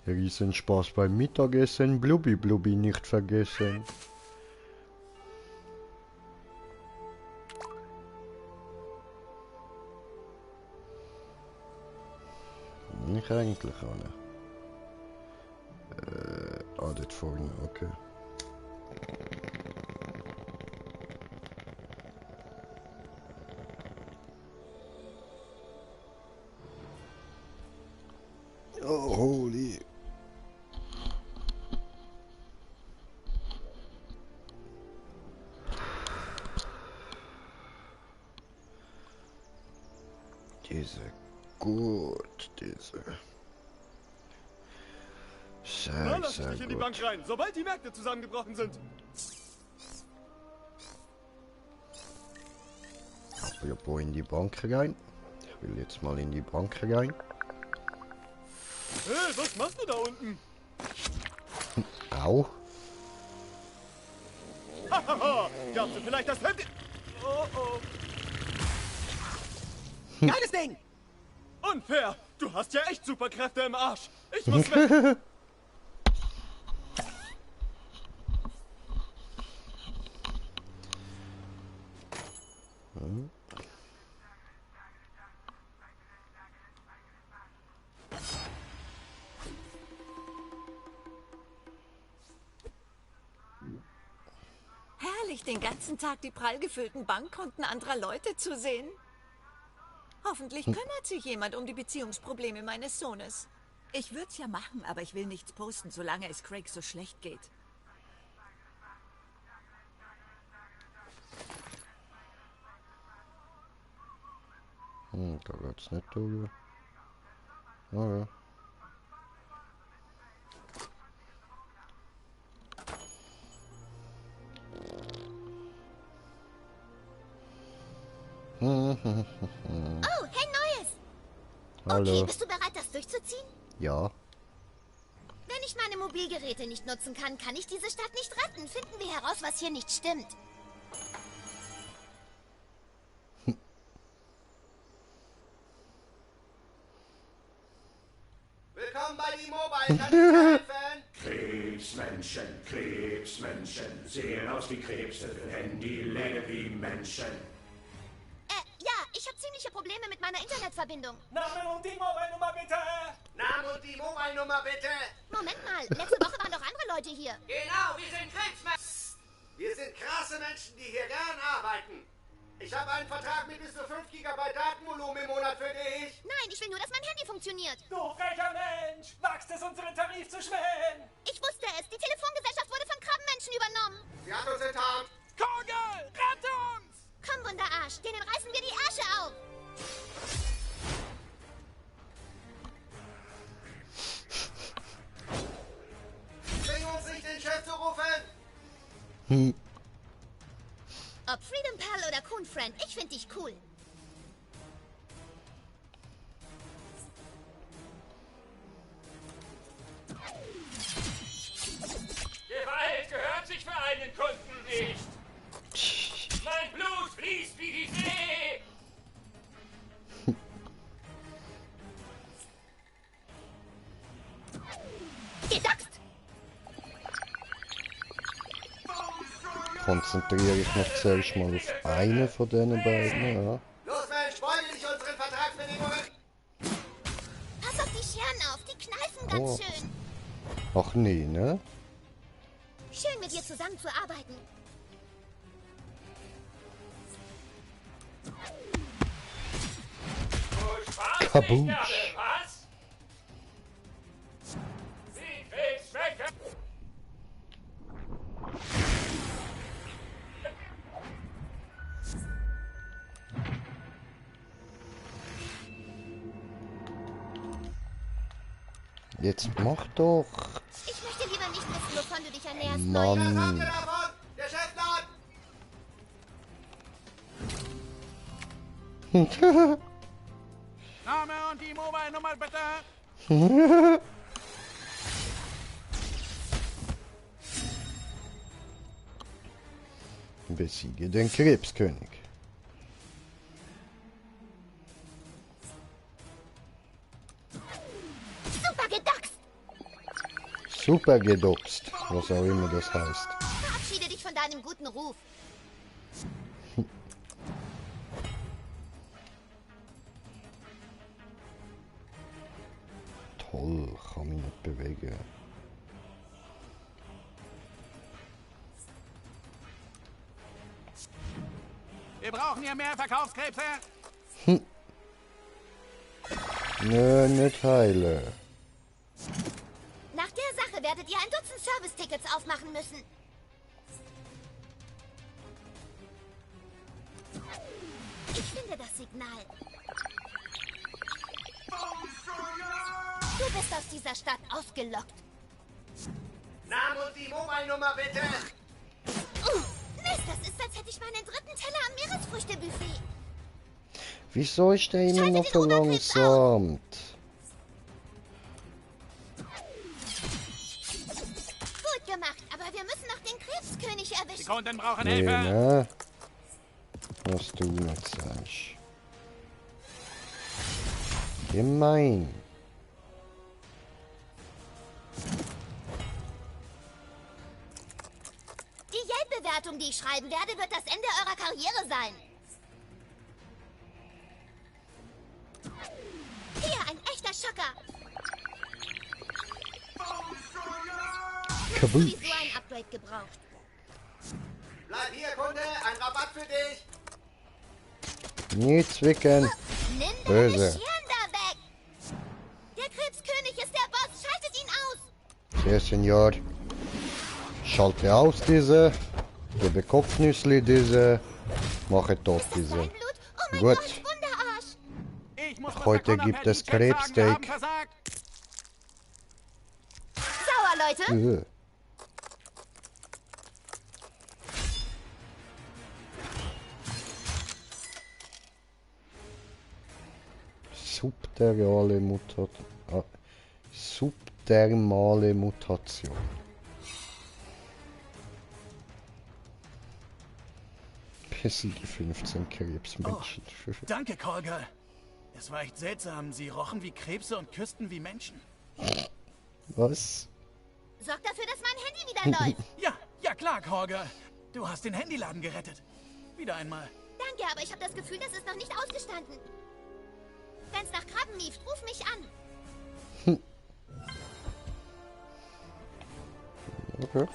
Riesenspaß beim Mittagessen, Blubi Blubi nicht vergessen. Nicht eigentlich, Anne. Dort vorne, okay. Oh, holy. Diese gut, diese. Na, Sehr, lass sehr dich in die gut. Bank rein, sobald die Märkte zusammengebrochen sind. Apropos in die Bank rein. Ich will jetzt mal in die Bank rein. Hey, was machst du da unten? Au. Hahaha, glaubst du vielleicht das Handy... Oh, oh. Geiles Ding! Unfair! Du hast ja echt Superkräfte im Arsch! Ich muss weg! Herrlich, den ganzen Tag die prall gefüllten Bankkonten anderer Leute zu sehen. Hoffentlich kümmert sich jemand um die Beziehungsprobleme meines Sohnes. Ich würd's ja machen, aber ich will nichts posten, solange es Craig so schlecht geht. Da geht's nicht drüber. Ah, ja. Oh, hey, Neues! Hallo. Okay, bist du bereit, das durchzuziehen? Ja. Wenn ich meine Mobilgeräte nicht nutzen kann, kann ich diese Stadt nicht retten. Finden wir heraus, was hier nicht stimmt. Willkommen bei D-Mobile, kann ich dir helfen? Krebsmenschen, sehen aus wie Krebse, Handyläge wie Menschen. Ja, ich habe ziemliche Probleme mit meiner Internetverbindung. Namen und die Mobile-Nummer bitte! Namen und die Mobile-Nummer bitte! Moment mal, letzte Woche waren doch andere Leute hier. Genau, wir sind Krebsmenschen! Wir sind krasse Menschen, die hier gern arbeiten. Ich habe einen Vertrag mit bis zu 5 GB Datenvolumen im Monat für dich. Nein, ich will nur, dass mein Handy funktioniert. Du frecher Mensch! Wagst es, unseren Tarif zu schwellen? Ich wusste es. Die Telefongesellschaft wurde von Krabbenmenschen Menschen übernommen. Sie hat uns enttarnt. Kogel, rette uns! Komm, Wunderarsch, denen reißen wir die Ärsche auf. Bring uns nicht den Chef zu rufen. Ob Freedom Pal oder Coon Friend, ich finde dich cool. Gewalt gehört sich für einen Kunden nicht. Mein Blut fließt wie die See. Gedoxt! Konzentriere ich mich zuerst mal auf einen von diesen beiden, ja. Los, Mensch, wollen wir nicht unseren Vertragsbedingungen? Pass auf die Scheren auf, die kneifen ganz Oh. schön. Ach nee, ne? Schön mit dir zusammenzuarbeiten. Du sparst Kabousch. nicht alle, was? Sie kriegst weg. Jetzt mach doch. Ich möchte lieber nicht wissen, wovon du dich ernährst, Mann. Was habt ihr davon? Der Chefplan! Name und die Mobile-Nummer bitte. Besiege den Krebskönig. Super gedoxt! Super gedoxt, was auch immer das heißt. Verabschiede dich von deinem guten Ruf. Toll, kann mich nicht bewegen. Wir brauchen hier mehr Verkaufskrebse. Nö, nicht heile. Nach der Sache werdet ihr ein Dutzend Service-Tickets aufmachen müssen. Ich finde das Signal. Du bist aus dieser Stadt ausgelockt. Name und die Mobile-Nummer bitte. Mist, das ist, als hätte ich meinen dritten Teller am Meeresfrüchtebuffet. Wieso ist der immer noch verlangsamt? Gut gemacht, aber wir müssen noch den Krebskönig erwischen. Die Kunden brauchen Nee, Hilfe. ne? Was du nicht sagst. Gemein. Die Yelp-Bewertung, die ich schreiben werde, wird das Ende eurer Karriere sein. Hier, ein echter Schocker. Nur Kabousch. sowieso ein Upgrade gebraucht. Bleib hier, Kunde. Ein Rabatt für dich. Nie zwicken. Nimm deine Böse. Scheren da weg. Der Krebskönig ist der Boss. Schaltet ihn aus. Sehr Senior. Schalte aus diese. Gebe Kopfnüssli diese. Mache tot diese. Oh mein Gut. Gott, Wunderarsch. Ich muss Heute gibt es Krebssteak. Sauer, Leute. Subdermale Mutation. Subdermale Mutation. Besiege 15 Krebsmenschen. Danke, Callgirl. Es war echt seltsam. Sie rochen wie Krebse und küssten wie Menschen. Was? Sorg dafür, dass mein Handy wieder läuft. Ja klar, Callgirl. Du hast den Handyladen gerettet. Wieder einmal. Danke, aber ich habe das Gefühl, das ist noch nicht ausgestanden. Wenn's nach Krabben lief, ruf mich an. Okay.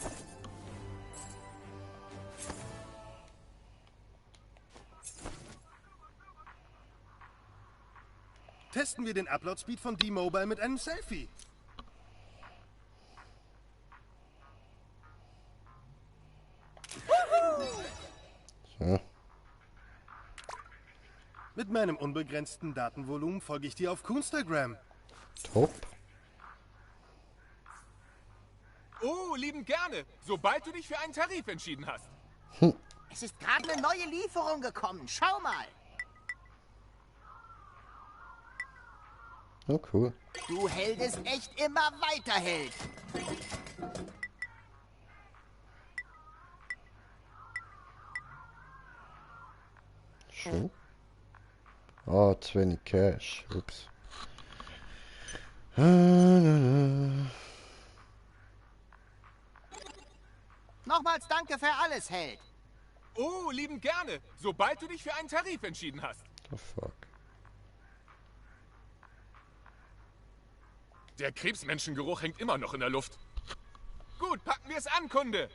Testen wir den Upload-Speed von D-Mobile mit einem Selfie. Hm. Mit meinem unbegrenzten Datenvolumen folge ich dir auf Coonstagram. Top. Oh, liebend gerne. Sobald du dich für einen Tarif entschieden hast. Es ist gerade eine neue Lieferung gekommen. Schau mal. Oh, cool. Du hältst echt immer weiterhält. Schön. Ah, zu wenig Cash. Ups. Nochmals danke für alles, Held. Oh, liebend gerne. Sobald du dich für einen Tarif entschieden hast. Oh, fuck. Der Krebsmenschengeruch hängt immer noch in der Luft. Gut, packen wir es an, Kunde.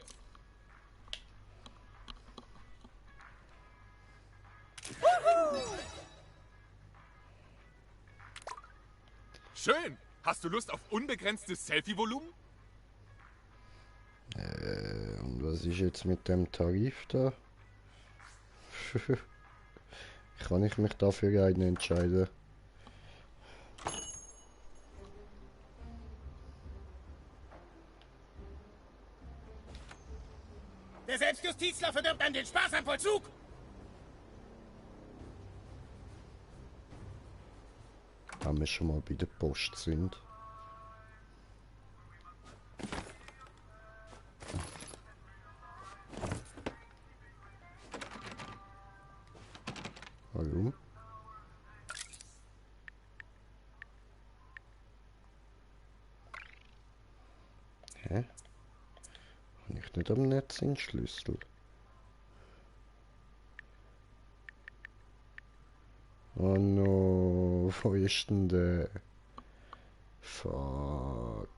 Schön. Hast du Lust auf unbegrenztes Selfie-Volumen? Und was ist jetzt mit dem Tarif da? Kann ich mich dafür einen entscheiden? Der Selbstjustizler verdirbt einem den Spaß am Vollzug. Da wir schon mal bei der Post sind. Hallo? Hä? Habe ich nicht am Netz den Schlüssel? Oh no, wo ist denn der? Fuck.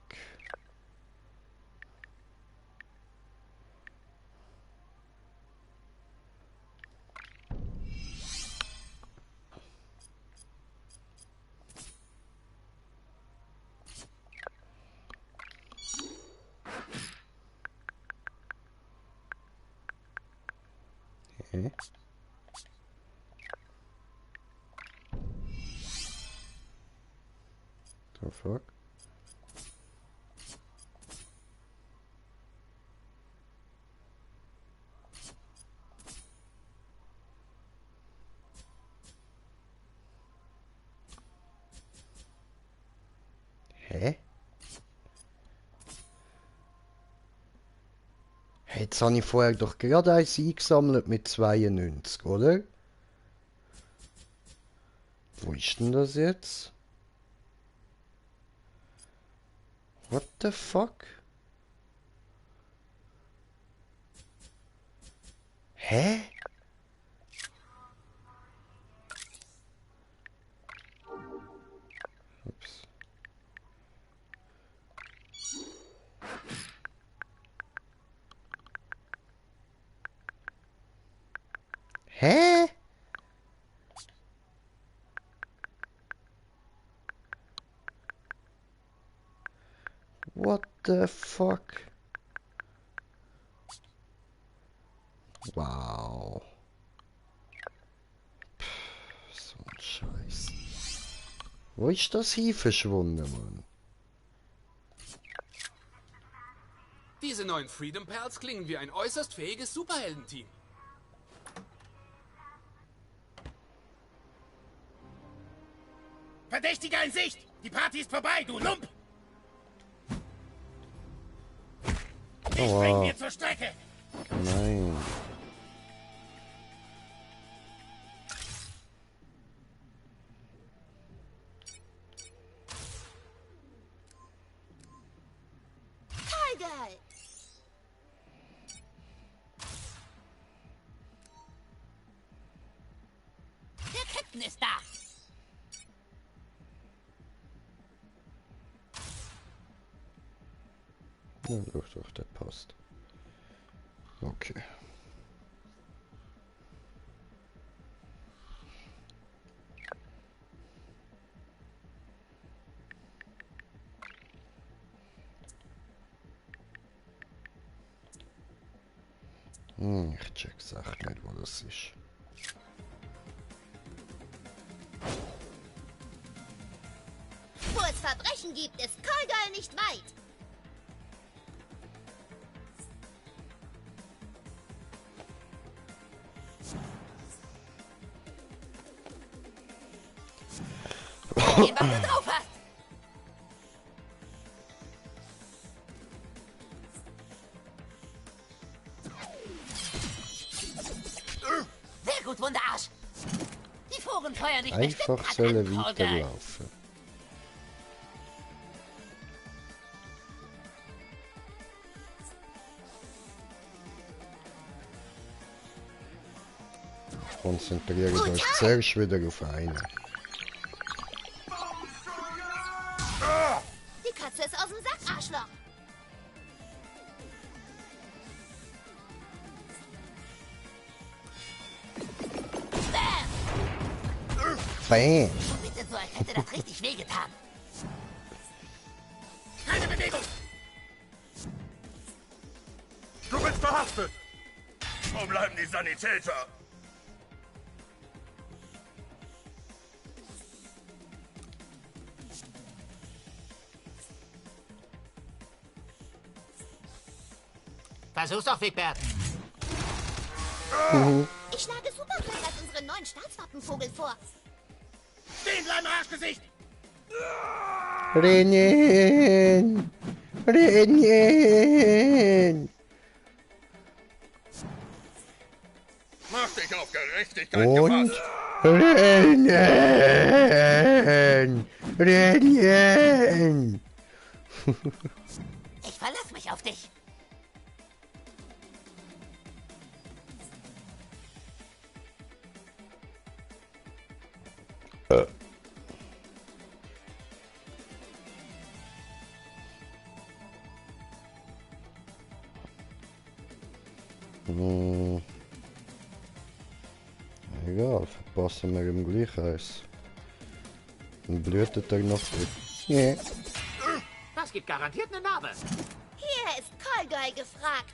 Hä? The fuck? Hä? Jetzt habe ich vorher doch gerade eins eingesammelt mit 92, oder? Wo ist denn das jetzt? What the fuck? Hä? Ups. Hä? What the fuck? Wow. Pff, so ein Scheiß. Wo ist das hier verschwunden, Mann? Diese neuen Freedom Pals klingen wie ein äußerst fähiges Superheldenteam. Verdächtiger in Sicht! Die Party ist vorbei, du Lump! Ich bring dir zur Strecke! Nein. Tiger! Der Captain ist da. Ja, doch, der passt. Okay. Ich check's echt nicht, wo das ist. Wo es Verbrechen gibt, ist Caldwell nicht weit. Sehen, was du drauf hast. Sehr gut, Wunderarsch. Die Foren feuern dich Einfach soll weiterlaufen. Konzentriert euch zuerst wieder auf einen. Die Katze ist aus dem Sack, Arschloch. Bam! Bitte so, als hätte das richtig wehgetan. Keine Bewegung! Du bist verhaftet! Wo bleiben die Sanitäter? Versuch's doch, Wigbert. Ich schlage Superfly als unseren neuen Staatswappenvogel vor. Stehen bleiben, Arschgesicht! Rennen! Rennen! Mach dich auf Gerechtigkeit Und gefasst! rennen! Rennen! Ich verlasse mich auf dich. Egal, verpassen wir ihm gleich eins. Dann blutet er noch nicht. Yeah. Das gibt garantiert eine Narbe. Hier ist Caldwell gefragt.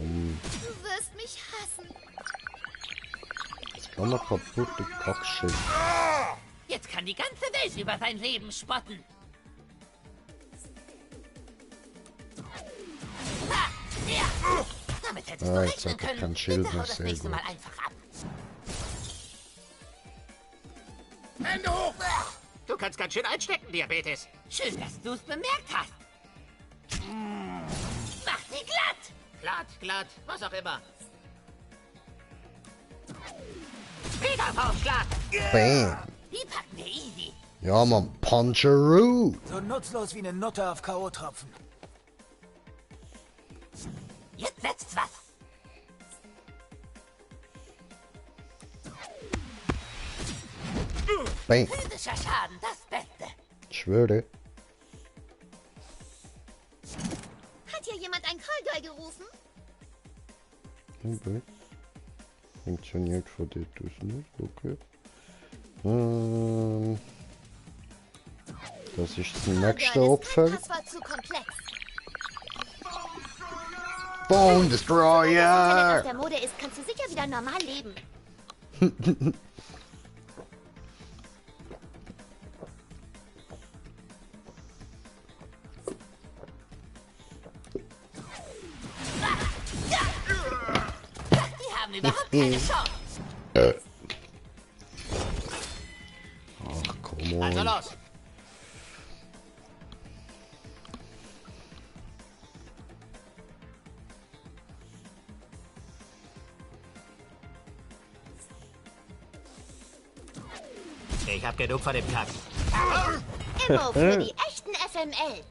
Du wirst mich hassen. Jetzt kann man kaputte Kackschild. Jetzt kann die ganze Welt über sein Leben spotten. Ha, ja. Damit hättest du Jetzt rechnen hat er können. kein Schild Bitte mehr, hau das sehr nächste gut. Mal einfach ab. Hände hoch! Du kannst ganz schön einstecken, Diabetes. Schön, dass du es bemerkt hast. Mach sie glatt. Glatt, was auch immer. Wieder Faustschlag! Bam! Die packen wir easy. Ja, man, Puncheroo! So nutzlos wie eine Nutte auf K.O.-Tropfen. Jetzt setzt's was. Bam! Physischer Schaden, das Beste. Ich schwöre. Hat hier jemand ein Caldwell gerufen? Okay. Funktioniert von dir aus nicht, okay. Das ist das nächste Opfer. Das war zu komplex. Bone Wenn das Internet aus Destroyer! der Mode ist, kannst du sicher wieder normal leben. Die haben überhaupt keine Chance. Ach, komm Also on. los! Ich hab genug von dem Kack. Immo für die echten FML.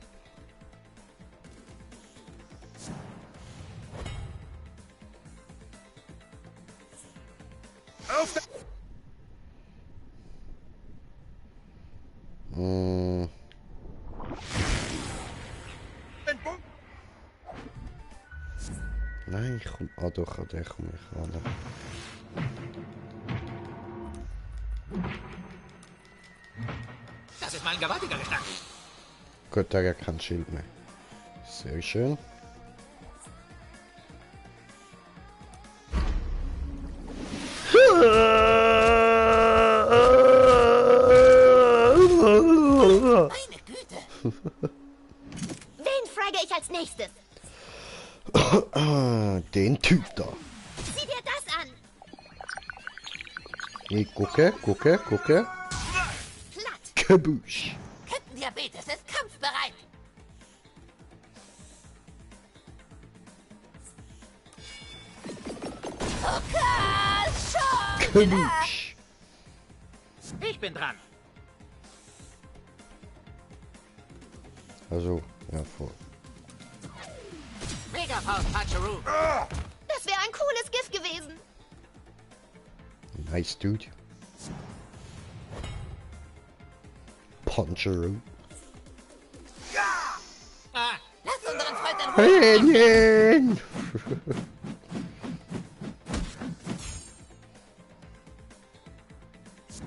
Nein, ich komm. Ah doch, an den komme ich ran. Das ist mal ein gewaltiger Gestank. Gut, der hat kein Schild mehr. Sehr schön. Meine Güte. Wen frage ich als nächstes? Den Typ da. Sieh dir das an. Ich gucke. Platt. Kabusch. Kettendiabetes ist kampfbereit. Pokal schon wieder. Kabusch. Ich bin dran. Also, ja, voll. Megafaust Puncheroo. Das wäre ein cooles Gift gewesen. Nice, dude. Puncheroo. Ah, lass unseren Freund in Ruhe. Hähnchen!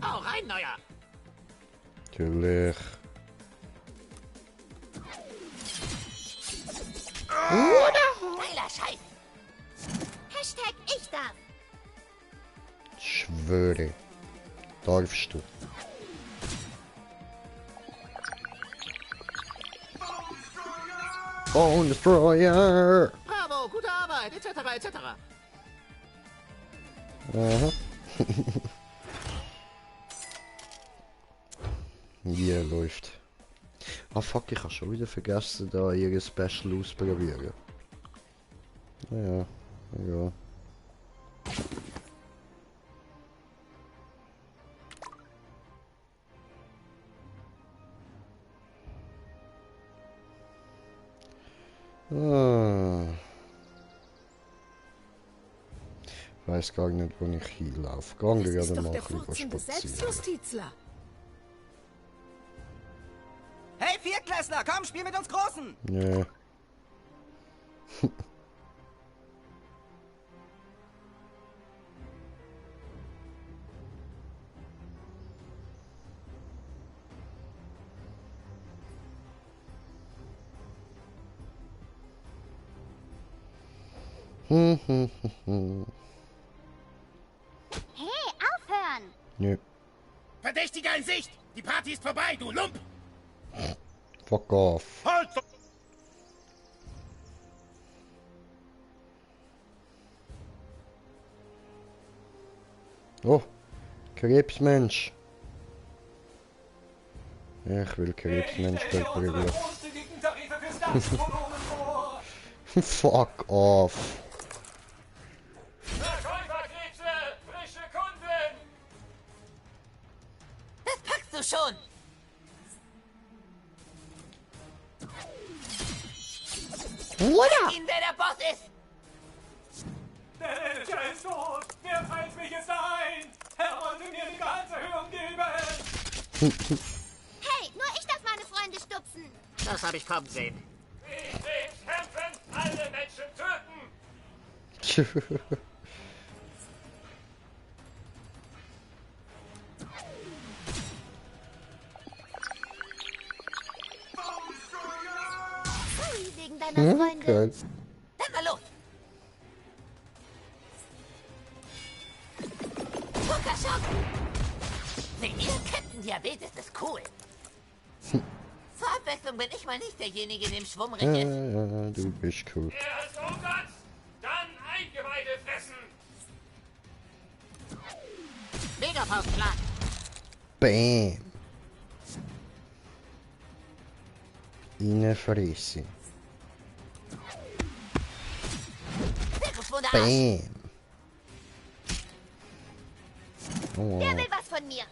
Hau rein, Neuer. Natürlich. Geiler Scheiß. Hashtag ich darf. Schwöre. Darfst du. Bone Destroyer! Bravo, gute Arbeit, etc. Aha. Hier läuft. Ah fuck, ich habe schon wieder vergessen, da ihre Special ausprobieren. Naja, egal. Weiß gar nicht, wo ich hinlaufe. Gang Das ist gerade doch mal der ein bisschen furzende spazieren. Selbstjustizler. Hey, Viertklässler, komm, spiel mit uns Großen. Nee. Hey, aufhören. Nö. Verdächtiger in Sicht! Die Party ist vorbei, du Lump! Fuck off. Halt! Oh, Krebsmensch. Ich will Krebsmensch begrüßen. Fuck off. Verkäuferkrebse, frische Kunden! Das packst du schon. Oder? Ihn, wer der Boss ist. Der Manager ist tot! Wer teilt mich jetzt ein? Er wollte mir die Gehaltserhöhung geben! Hey, nur ich darf meine Freunde stupsen. Das habe ich kommen sehen. Ich will kämpfen, alle Menschen töten! Sorry, wegen deiner Freunde. Geil. Dann mal los. Pokerschock. Seht ihr, Kettendiabetes ist cool. Zur Abwechslung bin ich mal nicht derjenige, der im Schwummring ist. Ja, du bist cool. Erst Umsatz, dann Eingeweide fressen! Megafaustschlag. Bam. Reinfressen. Zirkuswunder. Bam. Oh. Wer will was von mir?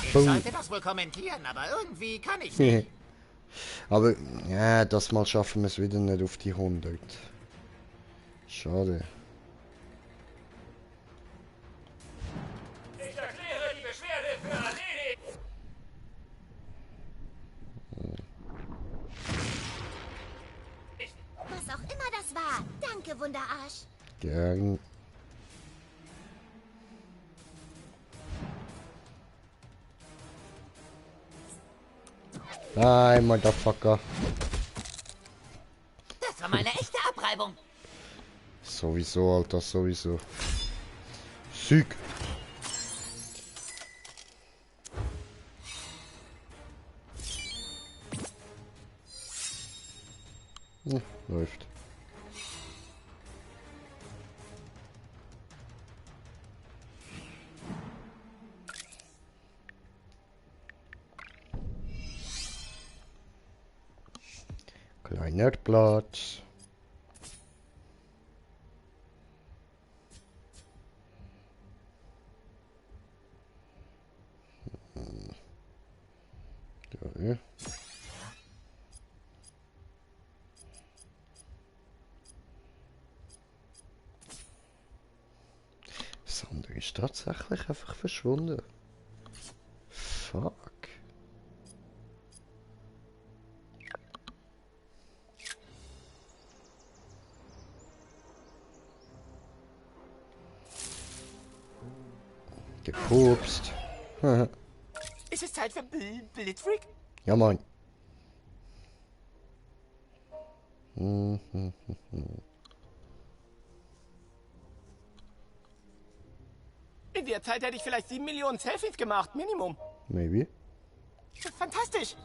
Ich Boom. sollte das wohl kommentieren, aber irgendwie kann ich nicht. Aber, ja, das Mal schaffen wir es wieder nicht auf die 100. Schade. Ich erkläre die Beschwerde für erledigt! Was auch immer das war. Danke, Wunderarsch. Gern. Nein, Motherfucker. Das war meine echte Abreibung. Sowieso, Alter, sowieso. Sieg. Läuft. Kleiner Platz. Ja. Das andere ist tatsächlich einfach verschwunden. Fuck. Gepupst. Ist es Zeit für Blitzfreak? Ja, Mann. In der Zeit hätte ich vielleicht 7 Millionen Selfies gemacht, Minimum. Maybe. Fantastisch.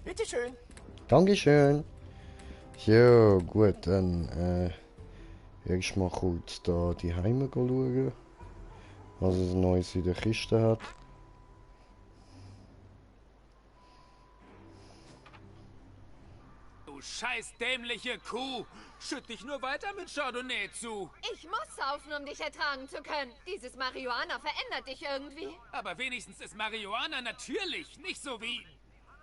Bitteschön. Dankeschön. Ja, gut, dann erstmal kurz da die Heime schauen, was es Neues in der Kiste hat. Du scheiß dämliche Kuh! Schütt dich nur weiter mit Chardonnay zu. Ich muss saufen, um dich ertragen zu können. Dieses Marihuana verändert dich irgendwie. Aber wenigstens ist Marihuana natürlich, nicht so wie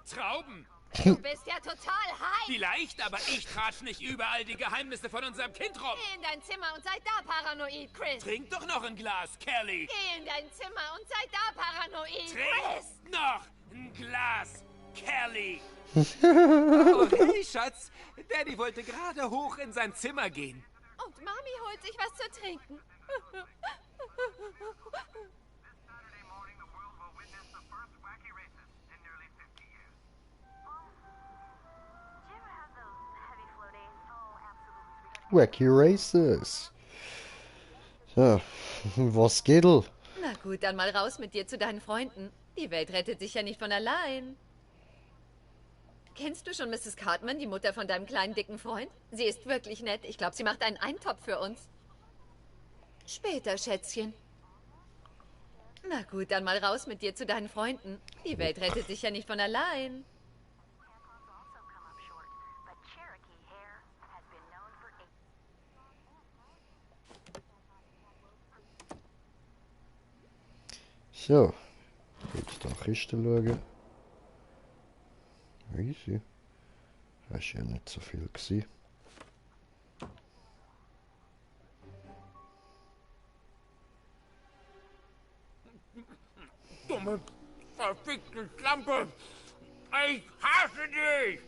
Trauben. Du bist ja total high. Vielleicht, aber ich tratsch nicht überall die Geheimnisse von unserem Kind rum. Geh in dein Zimmer und sei da paranoid, Chris. Trink doch noch ein Glas, Kelly. Geh in dein Zimmer und sei da paranoid, Trink Chris. noch ein Glas, Kelly. Oh, hey, Schatz. Daddy wollte gerade hoch in sein Zimmer gehen. Und Mami holt sich was zu trinken. Wacky Races. Ja, was geht? Na gut, dann mal raus mit dir zu deinen Freunden. Die Welt rettet sich ja nicht von allein. Kennst du schon Mrs. Cartman, die Mutter von deinem kleinen dicken Freund? Sie ist wirklich nett. Ich glaube, sie macht einen Eintopf für uns. Später, Schätzchen. Na gut, dann mal raus mit dir zu deinen Freunden. Die Welt rettet sich ja nicht von allein. So, jetzt da Kiste schauen. Easy. Das ist ja nicht so viel gewesen. Dumme, verfickte Schlampe! Ich hasse dich!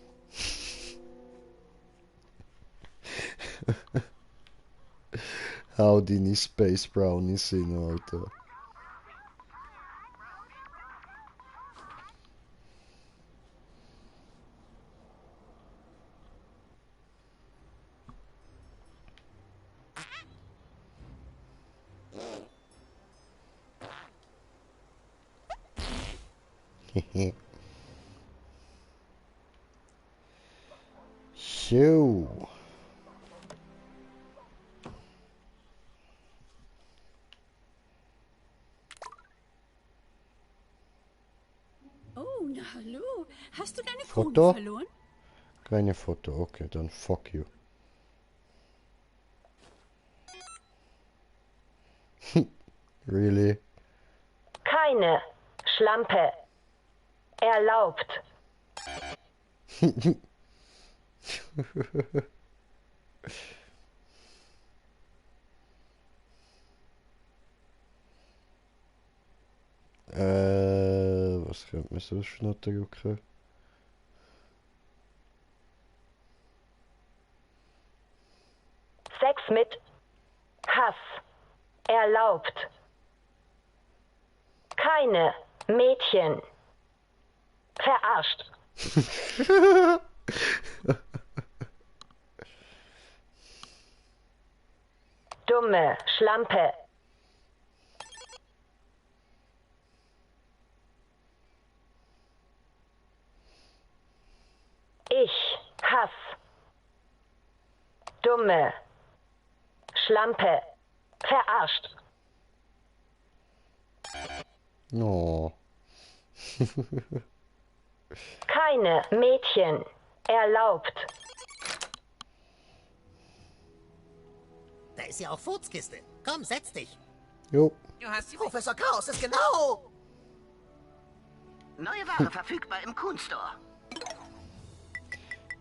Hau deine Space Brownies sind, Alter. So. Oh, na hallo. Hast du deine Foto? Kugel verloren? Keine Foto, okay, dann fuck you. Really? Keine Schlampe. Erlaubt. Was könnte man sonst noch drücken? mit Hass erlaubt. Keine Mädchen. Verarscht. Dumme Schlampe. Ich hass. Dumme Schlampe. Verarscht. Oh. Keine Mädchen. Erlaubt. Da ist ja auch Furzkiste. Komm, setz dich. Jo. Du hast Professor Chaos ist genau... Neue Ware verfügbar im Kuhn Store.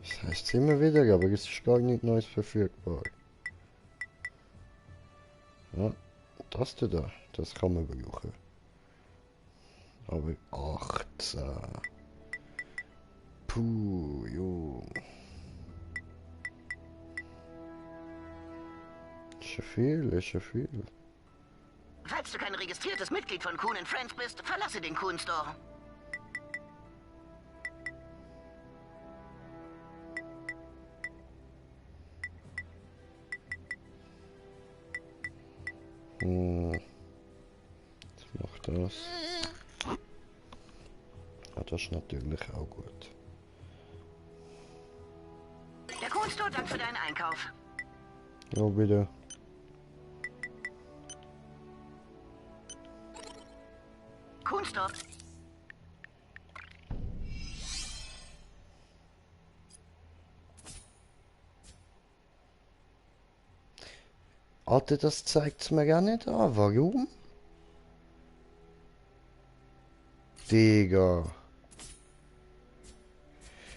Das heißt immer wieder, aber es ist gar nicht Neues verfügbar. Ja, das da, das kann man brauchen. Aber 18. Puh, jo. Ist ja viel, ist ja viel. Falls du kein registriertes Mitglied von Kuhn Friends bist, verlasse den Kuhn Store. Was macht das? Ah, das ist natürlich auch gut. Der Kuhn Store dankt für deinen Einkauf. Ja, bitte. Kuhn Store. Alter, das zeigt's mir gar nicht an. Warum? Digga.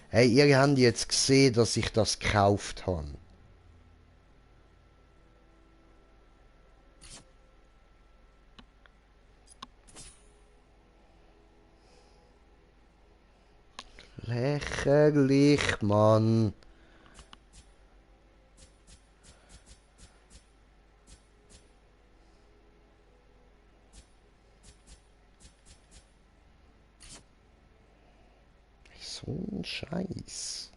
Hey, ihr habt jetzt gesehen, dass ich das gekauft habe. Lächerlich, Mann. So ein Scheiß.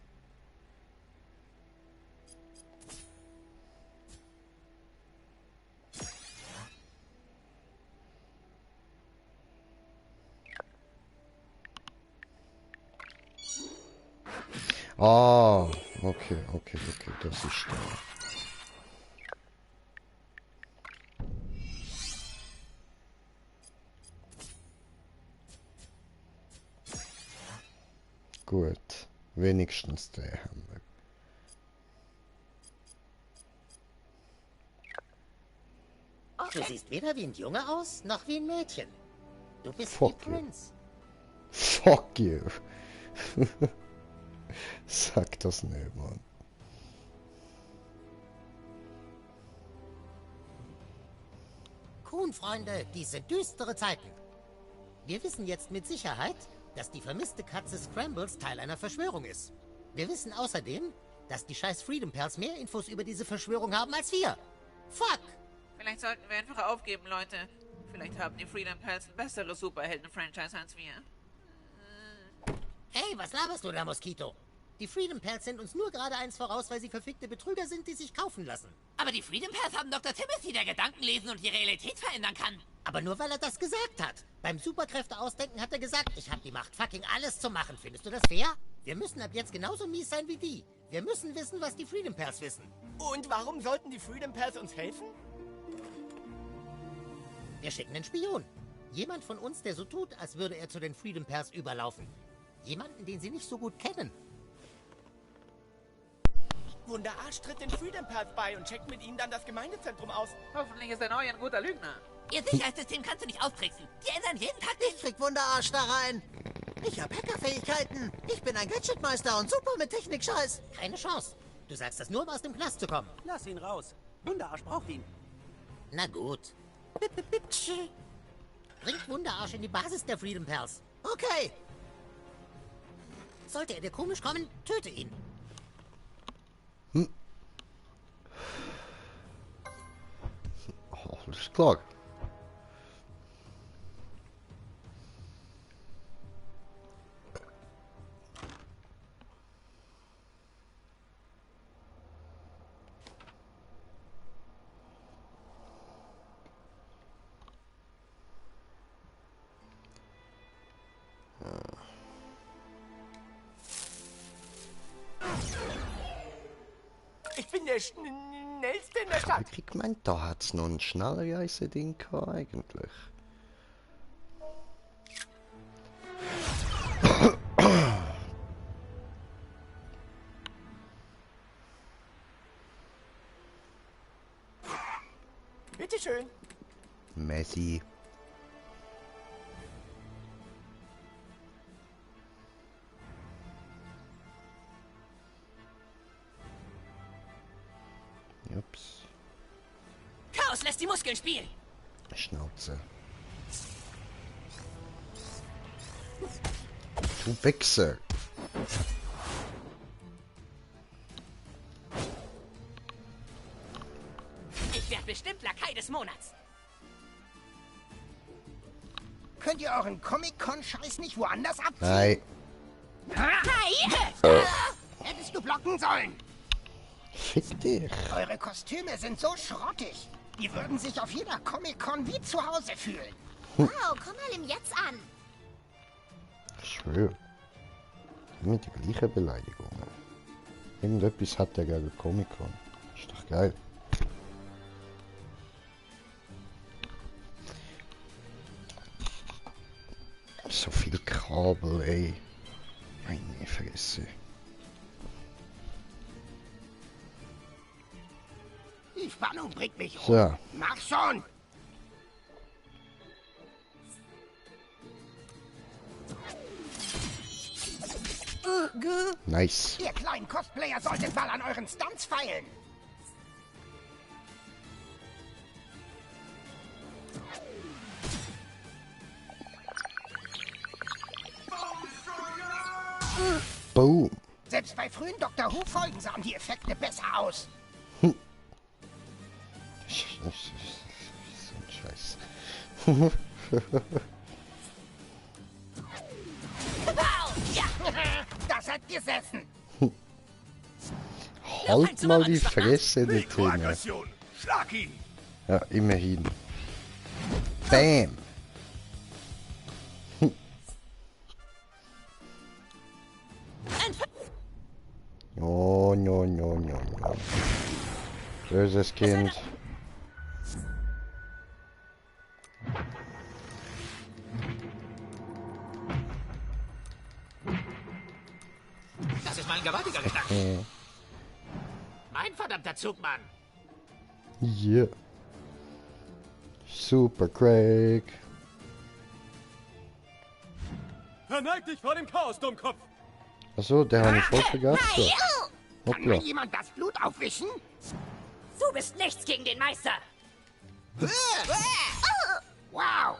Ah, okay, das ist da. Gut, wenigstens der haben wir. Du siehst weder wie ein Junge aus, noch wie ein Mädchen. Du bist Fuck wie you. Prince. Fuck you. Sag das nicht, Mann. Kuhn, Freunde, diese düstere Zeiten. Wir wissen jetzt mit Sicherheit, dass die vermisste Katze Scrambles Teil einer Verschwörung ist. Wir wissen außerdem, dass die scheiß Freedom Pals mehr Infos über diese Verschwörung haben als wir. Fuck! Vielleicht sollten wir einfach aufgeben, Leute. Vielleicht haben die Freedom Pals ein besseres Superhelden-Franchise als wir. Hey, was laberst du da, Moskito? Die Freedom Pals sind uns nur gerade eins voraus, weil sie verfickte Betrüger sind, die sich kaufen lassen. Aber die Freedom Pals haben Dr. Timothy, der Gedanken lesen und die Realität verändern kann. Aber nur weil er das gesagt hat. Beim Superkräfte-Ausdenken hat er gesagt, ich habe die Macht, fucking alles zu machen. Findest du das fair? Wir müssen ab jetzt genauso mies sein wie die. Wir müssen wissen, was die Freedom Pals wissen. Und warum sollten die Freedom Pals uns helfen? Wir schicken einen Spion. Jemand von uns, der so tut, als würde er zu den Freedom Pals überlaufen. Jemanden, den sie nicht so gut kennen. Wunderarsch tritt den Freedom Pals bei und checkt mit ihnen dann das Gemeindezentrum aus. Hoffentlich ist der Neue ein guter Lügner. Ihr Sicherheitssystem kannst du nicht austricksen. Die ändern jeden Tag Ich krieg Wunderarsch da rein. Ich hab Hackerfähigkeiten. Ich bin ein Gadgetmeister und super mit Technikscheiß. Keine Chance. Du sagst das nur, um aus dem Knast zu kommen. Lass ihn raus. Wunderarsch braucht ihn. Na gut. Bringt Wunderarsch in die Basis der Freedom Pals. Okay. Sollte er dir komisch kommen, töte ihn. das ist klar. Ich bin der schnellste in der Stadt. Ich gemeint, da hat es noch ein schneller Eisen-Ding gehabt, eigentlich. Bitteschön. Messi. Ups. Chaos lässt die Muskeln spielen. Schnauze. Du Wichser. Ich werde bestimmt Lakai des Monats. Könnt ihr euren Comic-Con-Scheiß nicht woanders abziehen? Nein. Hi! Hättest du blocken sollen. Fick dich. Eure Kostüme sind so schrottig. Die würden sich auf jeder Comic-Con wie zu Hause fühlen. Wow, komm mal ihm jetzt an. Ich schwöre. Immer die gleiche Beleidigung. Irgendetwas hat der gegen Comic-Con. Ist doch geil. So viel Kabel, ey. Meine Fresse. Die Spannung bringt mich um. So. Mach schon! Nice. Ihr kleinen Cosplayer solltet mal an euren Stunts feilen. Boom. Selbst bei frühen Doctor Who-Folgen sahen die Effekte besser aus. So ein Scheiß. Das hat gesessen. Halt mal die Fresse, die Dinge. Schlag ihn! Ja, immerhin. Bam! No, no, no, no, no. Böses Kind. Das ist mein gewaltiger Gedanke. Mein verdammter Zugmann. Yeah. Super Craig. Verneig dich vor dem Chaos, Dummkopf! Achso, der hat mich voll vergessen. Kann mir jemand das Blut aufwischen? Du bist nichts gegen den Meister. Wow!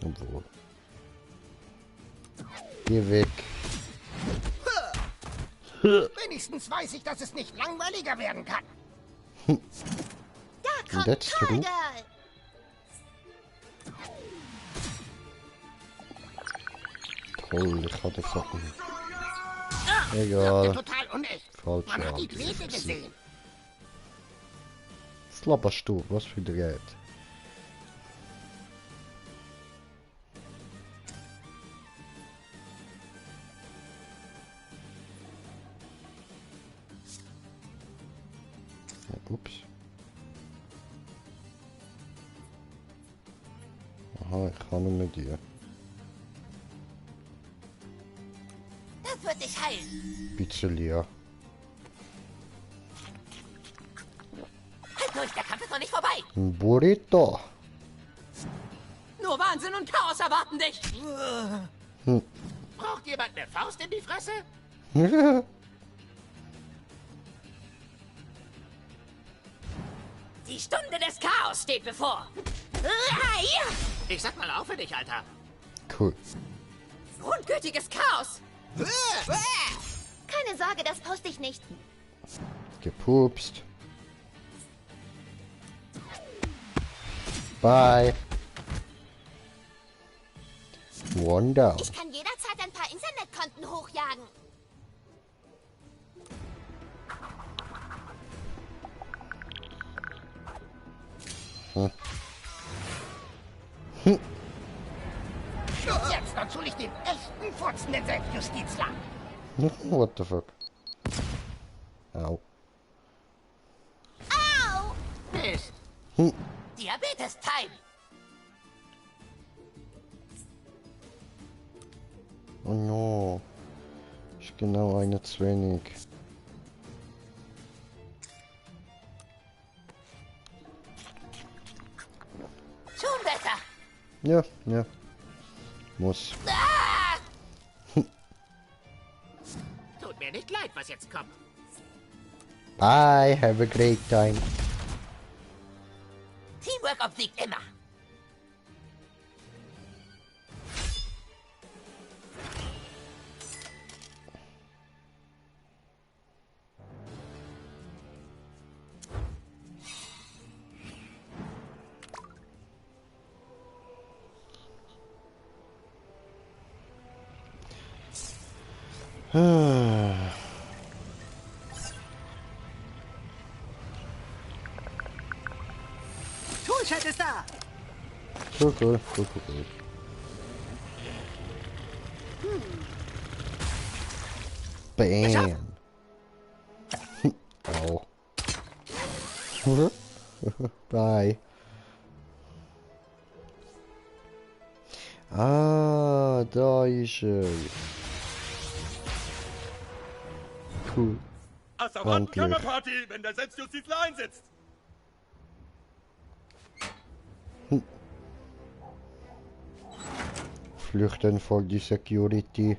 Obwohl. Geh weg. Wenigstens weiß ich, dass es nicht langweiliger werden kann. Da kommt That's true. Coldal. Toll, ich hatte Sachen. Wirkt Egal. total unecht. Falsch. Man hat die Drähte gesehen. Was laberst du? Was für Gerät? Ups. Aha, ich kann nur mit dir. Das wird dich heilen. Bisschen leer. Halt durch, der Kampf ist noch nicht vorbei. Ein Burrito. Nur Wahnsinn und Chaos erwarten dich. Braucht jemand eine Faust in die Fresse? Die Stunde des Chaos steht bevor. Ich sag mal auf für dich, Alter. Cool. Grundgültiges Chaos. Keine Sorge, das poste ich nicht. Gepupst. Bye. One down. Ich kann jederzeit ein paar Internetkonten hochjagen. Jetzt dazu ich den echten furzenden Selbstjustizler. What the fuck? Au. Au! Mist. Diabetes-Time. Oh no. Ist genau eine zu wenig. Schon besser. Ja, ja. Muss. Ah! Tut mir nicht leid, was jetzt kommt. Bye, have a great time. Teamwork obsiegt immer. Toolchat ist da. Cool. Bam. Au. Bye. Ah, da ist er. Cool. Asservaten-Kammerparty, wenn der Selbstjustizler einsetzt. Flüchten vor die Security.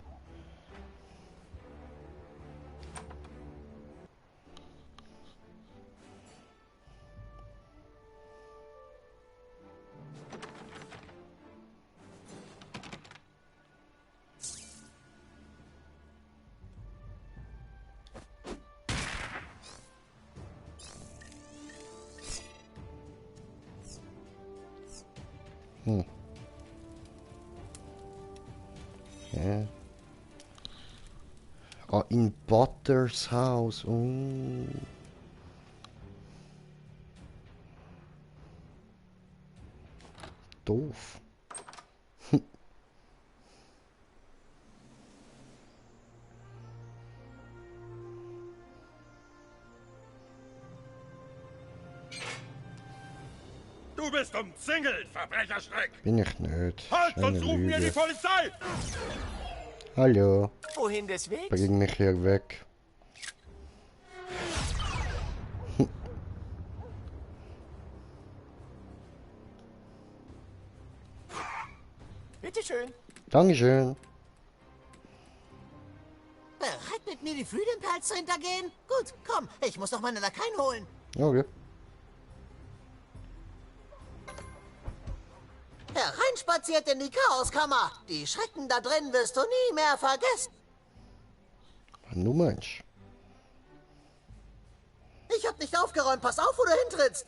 Ja. Ah, in Butters Haus. Oh. Doof. Du bist umzingelt, Verbrecherschreck! Bin ich nicht. Halt, sonst Eine rufen wir die Lüge. Polizei! Hallo. Wohin des Wegs? Bring mich hier weg. Bitteschön. Dankeschön. Bereit mit mir die Freedom Pals zu hintergehen? Gut, komm, ich muss noch meine Lakaien holen. Okay. Hereinspaziert in die Chaoskammer. Die Schrecken da drin wirst du nie mehr vergessen. Du meinst. Ich hab nicht aufgeräumt. Pass auf, wo du hintrittst.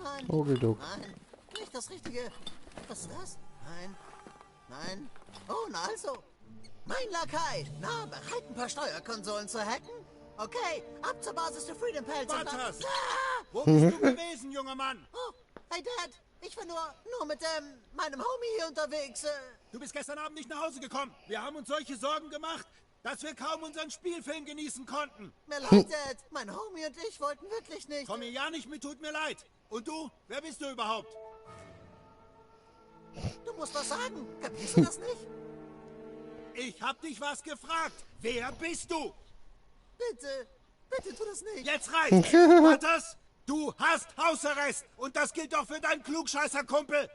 Nein. Okay, du. Nein, nicht das Richtige. Was ist das? Nein. Nein. Oh, na also. Mein Lakai. Na, bereit, ein paar Steuerkonsolen zu hacken? Okay, ab zur Basis der Freedom Pals. Butters! Ah! Wo bist du gewesen, junger Mann? Oh, hey Dad. Ich war nur mit meinem Homie hier unterwegs. Du bist gestern Abend nicht nach Hause gekommen. Wir haben uns solche Sorgen gemacht, dass wir kaum unseren Spielfilm genießen konnten. Mir leid, Dad. Mein Homie und ich wollten wirklich nicht. Komm mir ja nicht mit, tut mir leid. Und du? Wer bist du überhaupt? Du musst was sagen. Kapierst du das nicht? Ich hab dich was gefragt. Wer bist du? Bitte tu das nicht. Jetzt reicht's. Butters, du hast Hausarrest. Und das gilt auch für deinen Klugscheißer-Kumpel.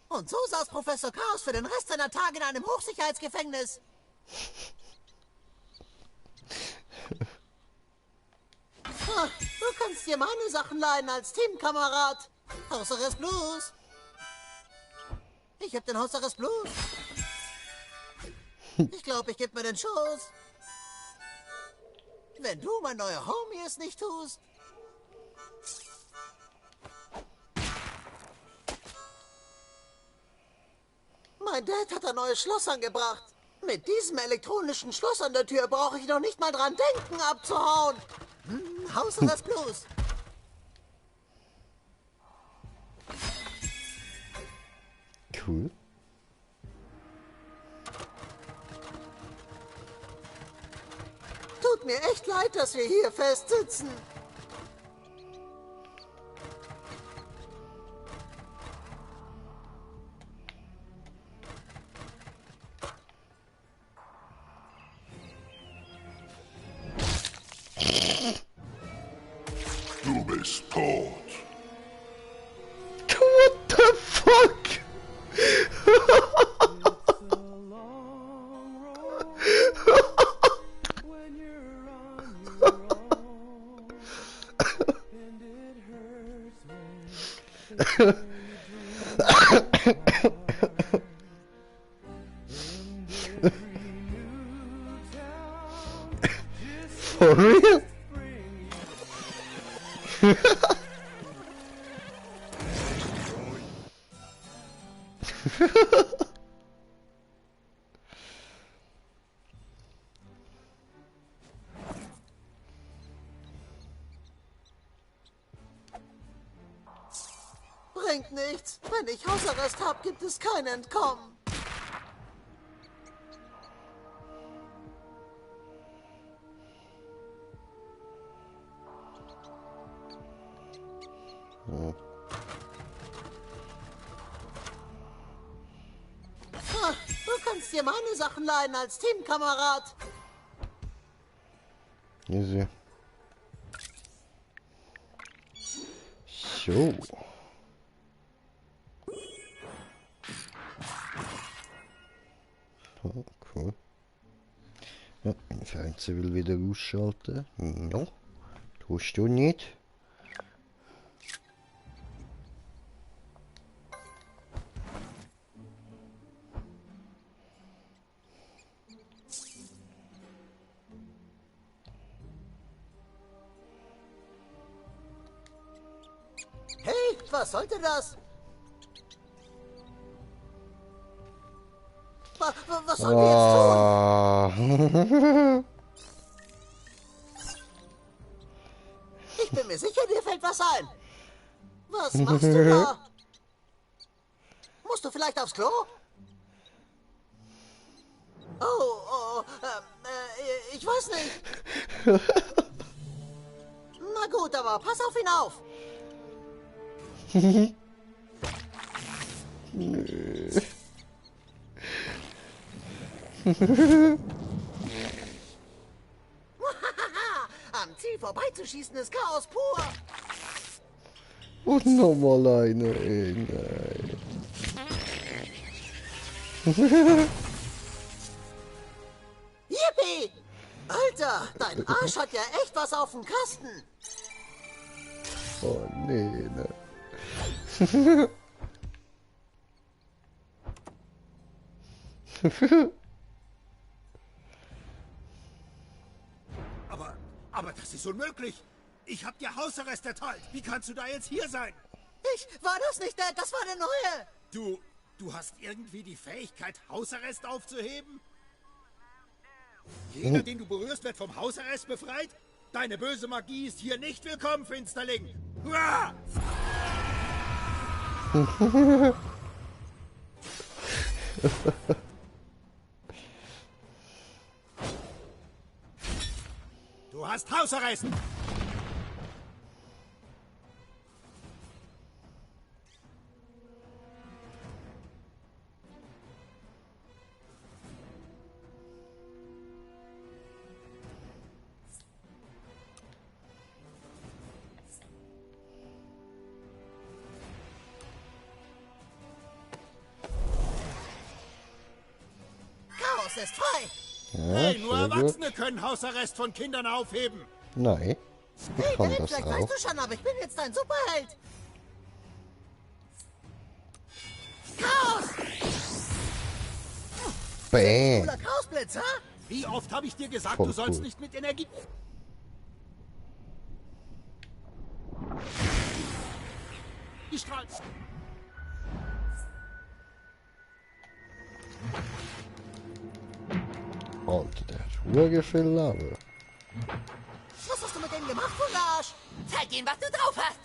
Und so saß Professor Chaos für den Rest seiner Tage in einem Hochsicherheitsgefängnis. Du kannst dir meine Sachen leihen als Teamkamerad. Hausarrest Blues. Ich hab den Hausarrest Blues. Ich glaube, ich gebe mir den Schuss. Wenn du, mein neuer Homie, es nicht tust. Mein Dad hat ein neues Schloss angebracht. Mit diesem elektronischen Schloss an der Tür brauche ich noch nicht mal dran denken, abzuhauen. Hausarrest Blues. Cool. Tut mir echt leid, dass wir hier festsitzen. Du bist tot. What the fuck? For real? Bringt nichts. Wenn ich Hausarrest habe, gibt es kein Entkommen. Du kannst dir meine Sachen leihen als Teamkamerad. Easy. So. Oh, cool. Ja, mein Fernseher will wieder ausschalten. Ja, tust du nicht. Hey, was sollte das? Was sollen wir jetzt tun? Ich bin mir sicher, dir fällt was ein. Was machst du da? Musst du vielleicht aufs Klo? Ich weiß nicht. Na gut, aber pass auf ihn auf. Nö. Am Ziel vorbeizuschießen ist Chaos pur. Und nochmal eine, ey, nein. Yippie! Alter, dein Arsch hat ja echt was auf dem Kasten. Oh, nee, ne. Aber das ist unmöglich. Ich hab dir Hausarrest erteilt. Wie kannst du da jetzt hier sein? War das nicht der? Das war der neue. Du hast irgendwie die Fähigkeit, Hausarrest aufzuheben? Jeder, den du berührst, wird vom Hausarrest befreit? Deine böse Magie ist hier nicht willkommen, Finsterling. Hurra! Du hast Hausarrest! Chaos ist frei! Ja, Hey, nur sehr gut. Erwachsene können Hausarrest von Kindern aufheben. Nein, ich Hey, kann Dad, das vielleicht auch. weißt du schon, aber ich bin jetzt ein Superheld. Chaos! Bäh. Cooler Chaosblitz, ha? Wie oft habe ich dir gesagt, Voll du sollst cool. nicht mit Energie... Die Strahlen... Alter, der hat wirklich viel Leben. Was hast du mit denen gemacht, Fungarsch? Zeig ihnen, was du drauf hast.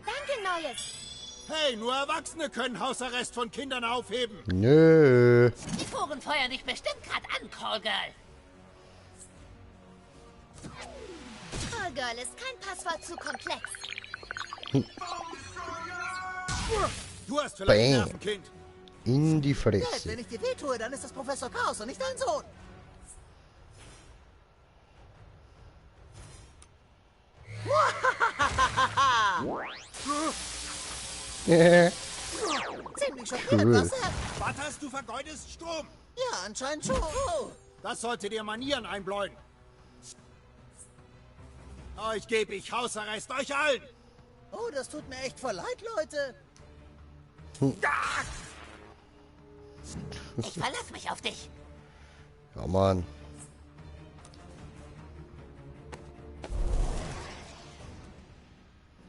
Danke, Neues. Hey, nur Erwachsene können Hausarrest von Kindern aufheben. Nö. Die Foren feuern dich bestimmt gerade an, Callgirl. Callgirl ist kein Passwort zu komplex. Du hast vielleicht Bam. Nerven, Kind. In die Dad, Fresse. wenn ich dir wehtue, dann ist das Professor Chaos und nicht dein Sohn. Ziemlich schockierend, Cool. was? Was hast du vergeudest? Strom. Ja, anscheinend schon. Oh. Das sollte dir Manieren einbläuen. Euch gebe ich Hausarrest, euch allen. Oh, das tut mir echt voll leid, Leute. Ich verlasse mich auf dich. Ja, Mann.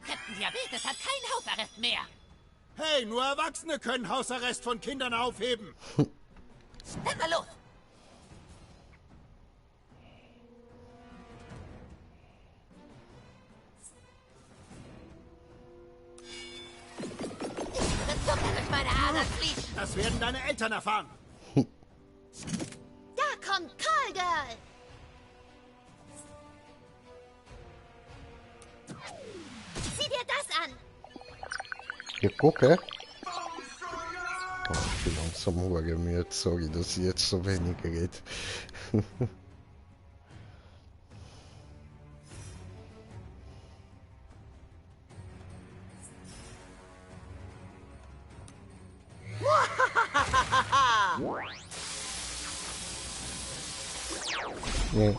Captain Diabetes hat keinen Hausarrest mehr. Hey, nur Erwachsene können Hausarrest von Kindern aufheben. Dann mal los. Das Zucker durch meine Adern fließt. Das werden deine Eltern erfahren. Da kommt Callgirl. Sieh dir das an. Hier gucke. Oh, ich bin langsam urgemüht. Sorry, dass ich jetzt so wenig rede. Nee.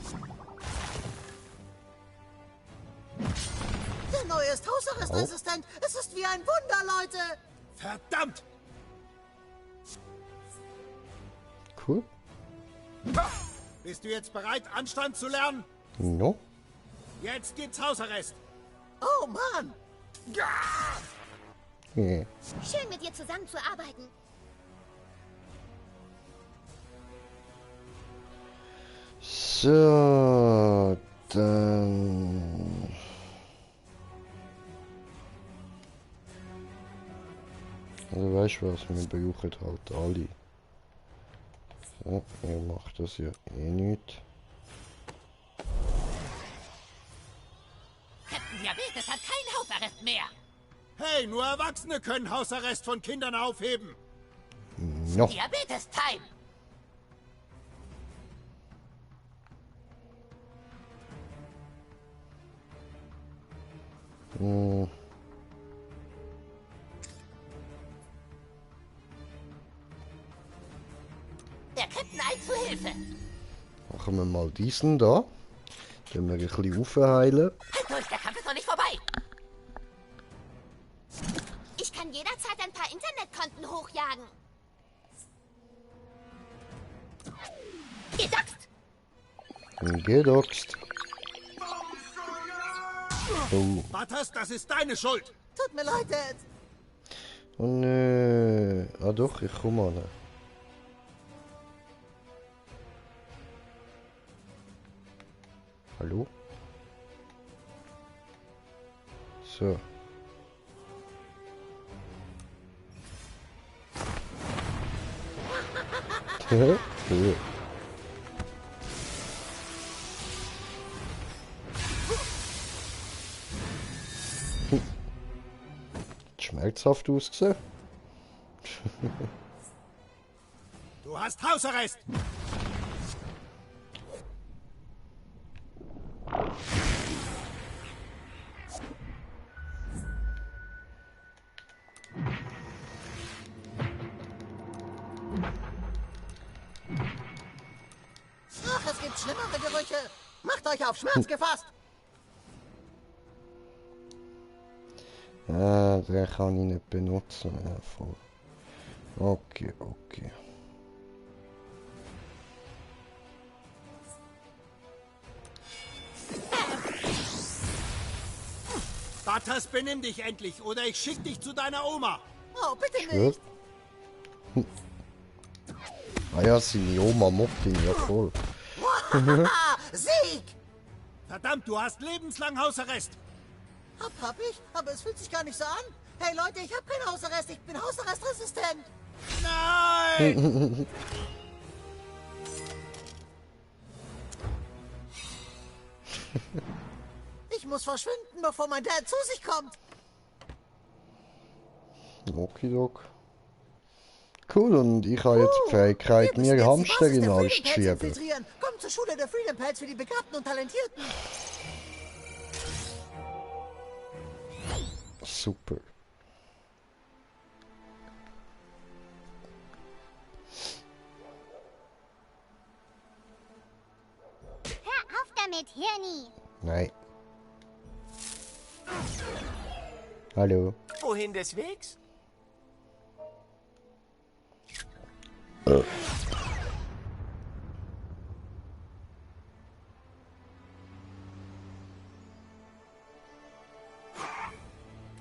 Der neue ist hausarrestresistent. Es ist wie ein Wunder, Leute. Verdammt! Cool. Bist du jetzt bereit, Anstand zu lernen? No. Jetzt gibt's Hausarrest. Oh, Mann. Nee. Schön, mit dir zusammenzuarbeiten. So, dann... Also weißt du was, wir brauchen halt alle. So, ihr macht das ja eh nicht. Captain Diabetes hat keinen Hausarrest mehr. Hey, nur Erwachsene können Hausarrest von Kindern aufheben. No. Diabetes Time. Hm. Der Captain eilt zu Hilfe. Machen wir mal diesen da. Dann wir ein bisschen aufheilen. Halt durch, der Kampf ist noch nicht vorbei. Ich kann jederzeit ein paar Internetkonten hochjagen. Gedoxt! Gedoxt. Oh. Butters, das ist deine Schuld. Tut mir leid, Dad. Oh nö. Ah doch, ich komme an. Hallo? So. Cool. Schmerzhaft ausgesehen. Du hast Hausarrest. Ach, es gibt schlimmere Gerüche. Macht euch auf Schmerz gefasst. Den kann ich nicht benutzen. Ja, voll. Okay, okay. Butters, benimm dich endlich, oder ich schick dich zu deiner Oma. Oh, bitte Schwör. nicht. Ah ja, seine Oma mobbt ihn ja voll. Sieg! Verdammt, du hast lebenslang Hausarrest. Hab ich? Aber es fühlt sich gar nicht so an. Hey Leute, ich habe keinen Hausarrest. Ich bin hausarrestresistent. Nein! Ich muss verschwinden, bevor mein Dad zu sich kommt. Okidok. Cool, und ich habe jetzt die Fähigkeit, mir Hamster in den Arsch zu schieben. Komm zur Schule der Freedom Pads für die Begabten und Talentierten. Super. Hör auf damit, Hirni. Nein. Hallo. Wohin des Wegs?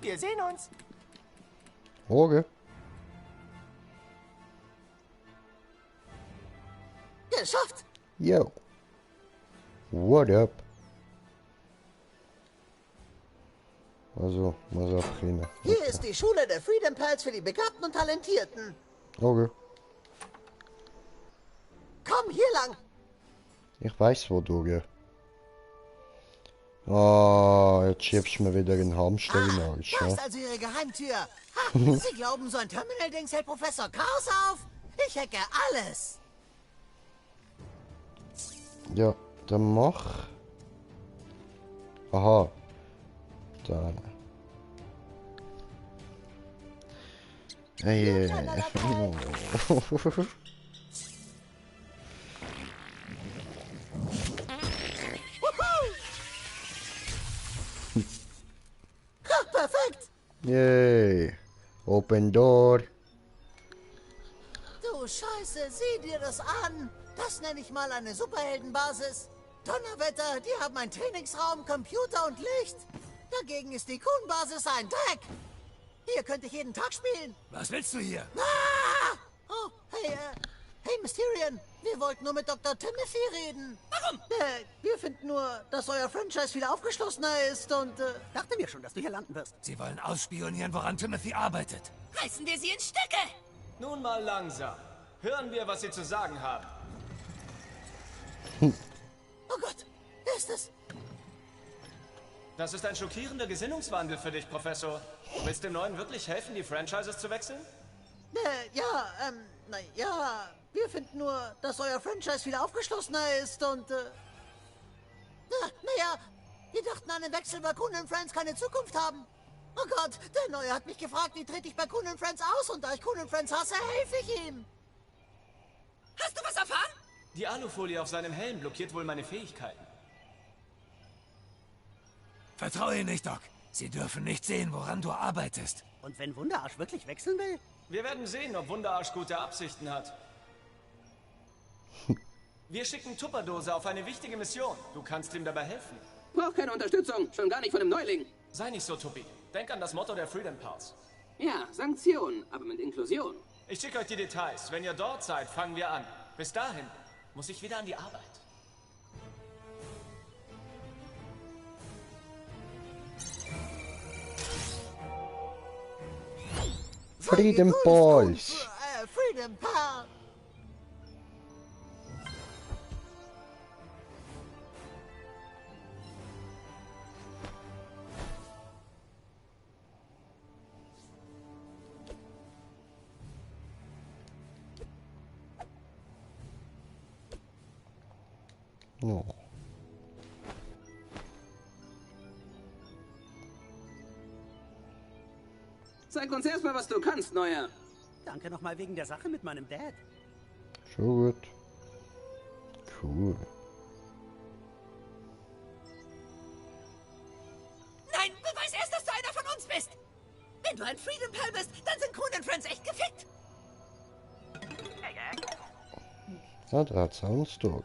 Wir sehen uns. Okay. Geschafft. Yo. What up? Also, muss auch hin. Hier ist die Schule der Freedom Pads für die Begabten und Talentierten. Okay. Komm hier lang. Ich weiß, wo du gehst. Ah, jetzt schiebst du mir wieder einen Hamster in den Arsch. Das Ja? ist also ihre Geheimtür. Ha, Sie glauben, so ein Terminal-Dings hält Professor Chaos auf? Ich hacke alles. Ja, dann mach. Aha. Da. Hey. Ha, perfekt. Yay. Open door. Du Scheiße, sieh dir das an. Das nenne ich mal eine Superheldenbasis. Donnerwetter, die haben einen Trainingsraum, Computer und Licht. Dagegen ist die Kuhn-Basis ein Dreck. Hier könnte ich jeden Tag spielen. Was willst du hier? Ah! Oh, hey, Mysterion. Wir wollten nur mit Dr. Timothy reden. Warum? Wir finden nur, dass euer Franchise wieder aufgeschlossener ist und, Dachte mir schon, dass du hier landen wirst. Sie wollen ausspionieren, woran Timothy arbeitet. Reißen wir sie in Stücke. Nun mal langsam. Hören wir, was Sie zu sagen haben. Oh Gott, wer ist es? Das ist ein schockierender Gesinnungswandel für dich, Professor. Willst dem Neuen wirklich helfen, die Franchises zu wechseln? Ja, wir finden nur, dass euer Franchise wieder aufgeschlossener ist und, wir dachten, an einem Wechsel bei Coon & Friends keine Zukunft haben. Oh Gott, der Neue hat mich gefragt, wie trete ich bei Coon & Friends aus und da ich Coon & Friends hasse, helfe ich ihm. Hast du was erfahren? Die Alufolie auf seinem Helm blockiert wohl meine Fähigkeiten. Vertraue ihr nicht, Doc. Sie dürfen nicht sehen, woran du arbeitest. Und wenn Wunderarsch wirklich wechseln will? Wir werden sehen, ob Wunderarsch gute Absichten hat. Wir schicken Tupperdose auf eine wichtige Mission. Du kannst ihm dabei helfen. Braucht keine Unterstützung, schon gar nicht von dem Neuling. Sei nicht so, Tuppi. Denk an das Motto der Freedom Pals. Ja, Sanktionen, aber mit Inklusion. Ich schicke euch die Details. Wenn ihr dort seid, fangen wir an. Bis dahin muss ich wieder an die Arbeit. Freedom Balls. Freedom Pal. No. Zeig uns erstmal, was du kannst, Neuer. Danke nochmal wegen der Sache mit meinem Dad. Schon gut. Cool. bist. Wenn du ein Freedom Pal bist, dann sind Coon & Friends echt gefickt. Ah, da hat's auch einen Store.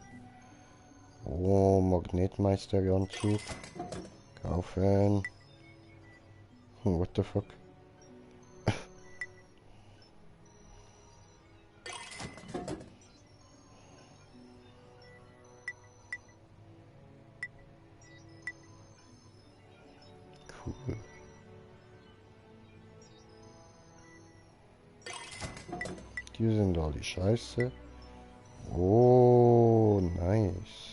Oh, Magnetmeisteranzug. Kaufen. What the fuck? Cool. Die sind alle scheiße. Oh, nice.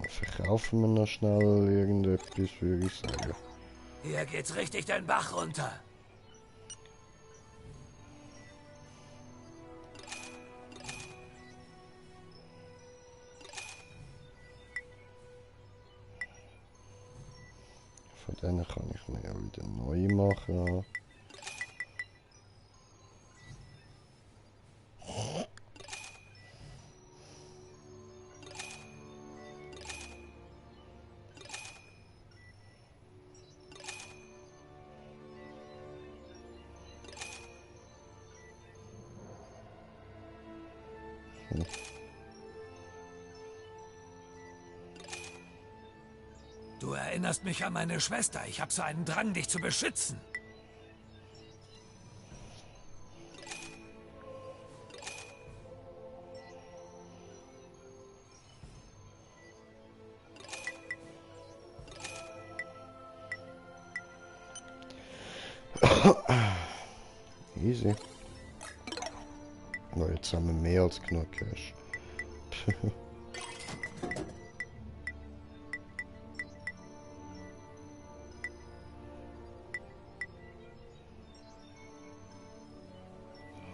Verkaufen wir noch schnell irgendetwas, würde ich sagen. Hier geht's richtig den Bach runter. Von denen kann ich mir ja wieder neu machen. Du erinnerst mich an meine Schwester. Ich habe so einen Drang, dich zu beschützen. Easy. Oh, jetzt haben wir mehr als genug Cash.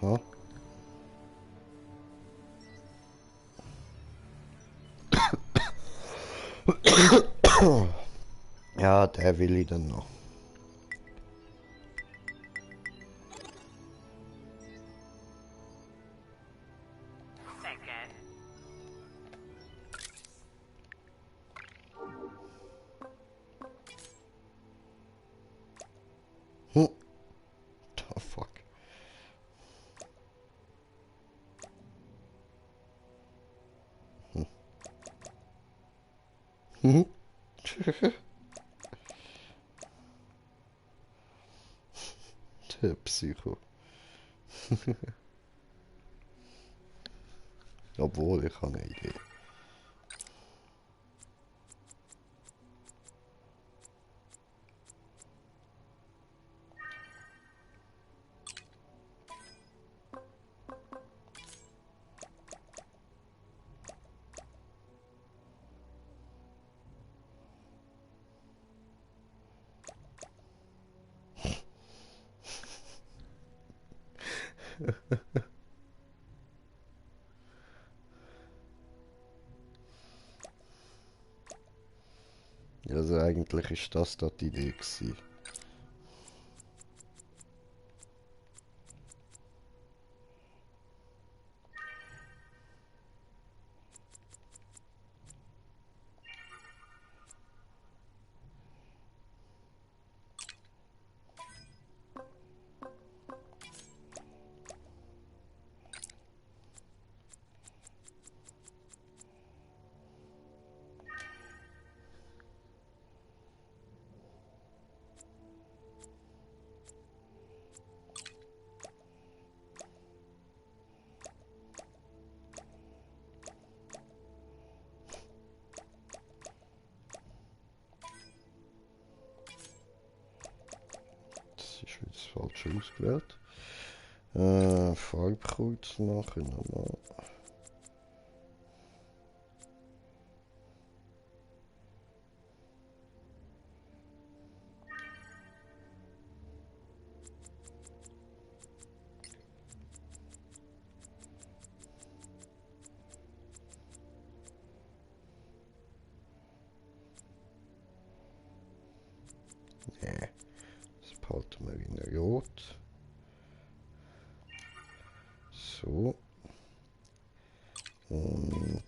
Huh? Ja, der will ich dann noch. The fuck. Der Psycho. Obwohl, ich habe eine Idee. Also eigentlich ist das dort die Idee gewesen. Ist jetzt falsch ausgewählt. Farbkreuz machen nochmal. Nee, das behalten wir wieder rot. So. Und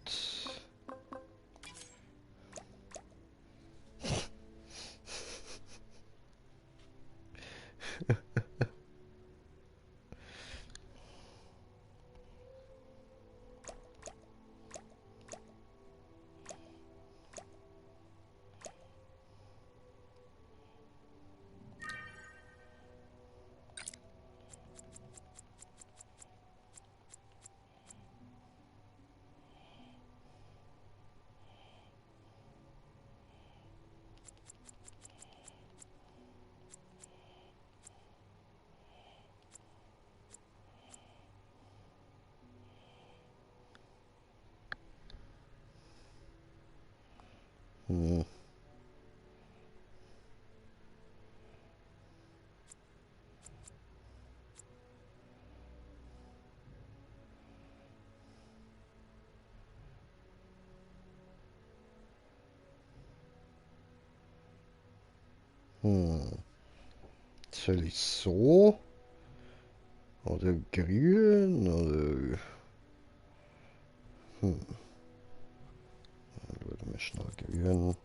Soll ich so? Oder grün? Oder... Dann würde mir schnell grün.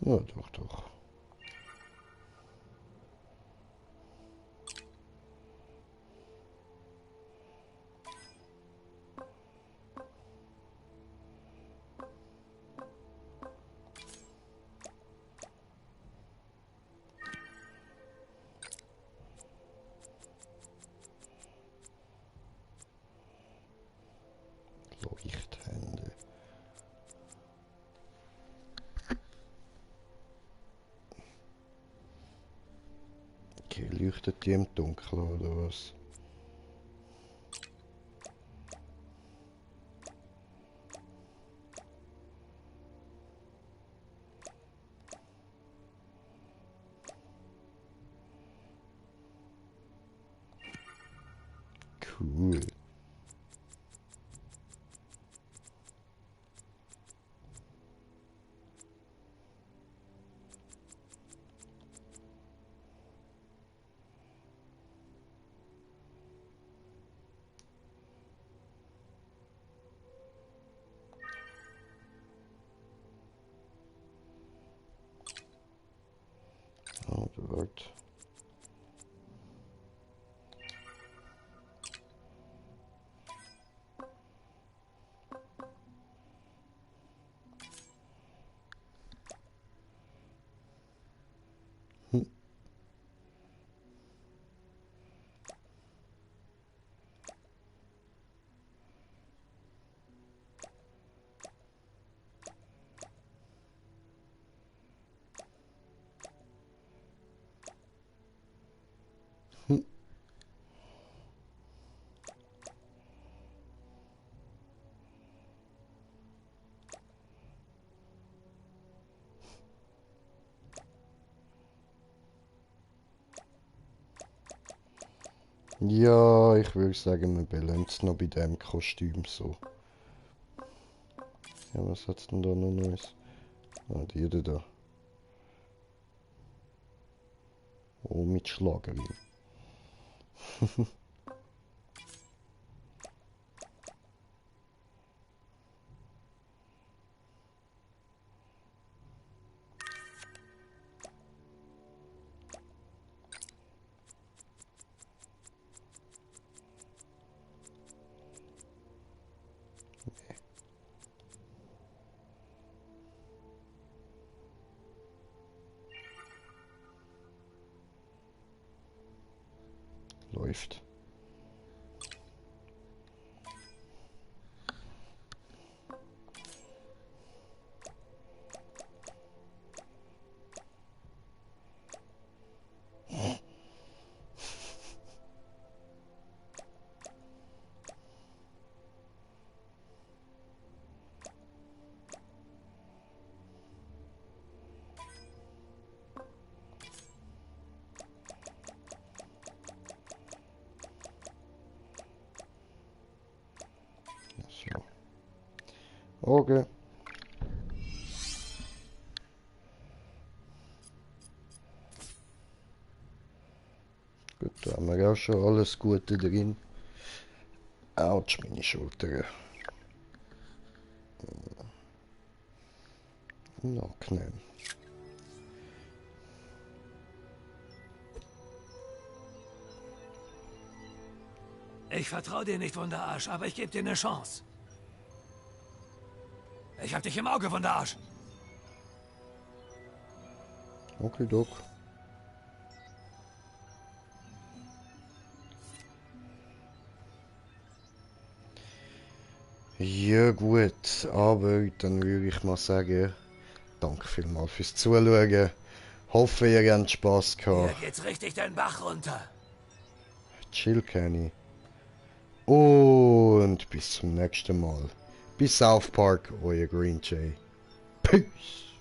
Ja, doch, doch. Leuchthände. Okay, leuchtet die im Dunkeln oder was? Cool. Oh, bewirkt. Ja, ich würde sagen, wir bleiben noch bei dem Kostüm so. Ja, was hat's denn da noch Neues? Ah, die da. Oh, mit Schlagerin. Läuft. Okay. Gut, da haben wir auch schon alles Gute drin. Autsch, meine Schulter. Unangenehm. Ich vertraue dir nicht, Wunderarsch, aber ich gebe dir eine Chance. Ich hab dich im Auge, Wunderarsch. Okay, Doc. Ja gut, aber dann würde ich mal sagen, danke vielmals fürs Zuschauen. Hoffe, ihr habt Spaß gehabt. Hier geht's richtig den Bach runter. Chill, Kenny. Und bis zum nächsten Mal. Bis South Park, euer Green Jay. Peace.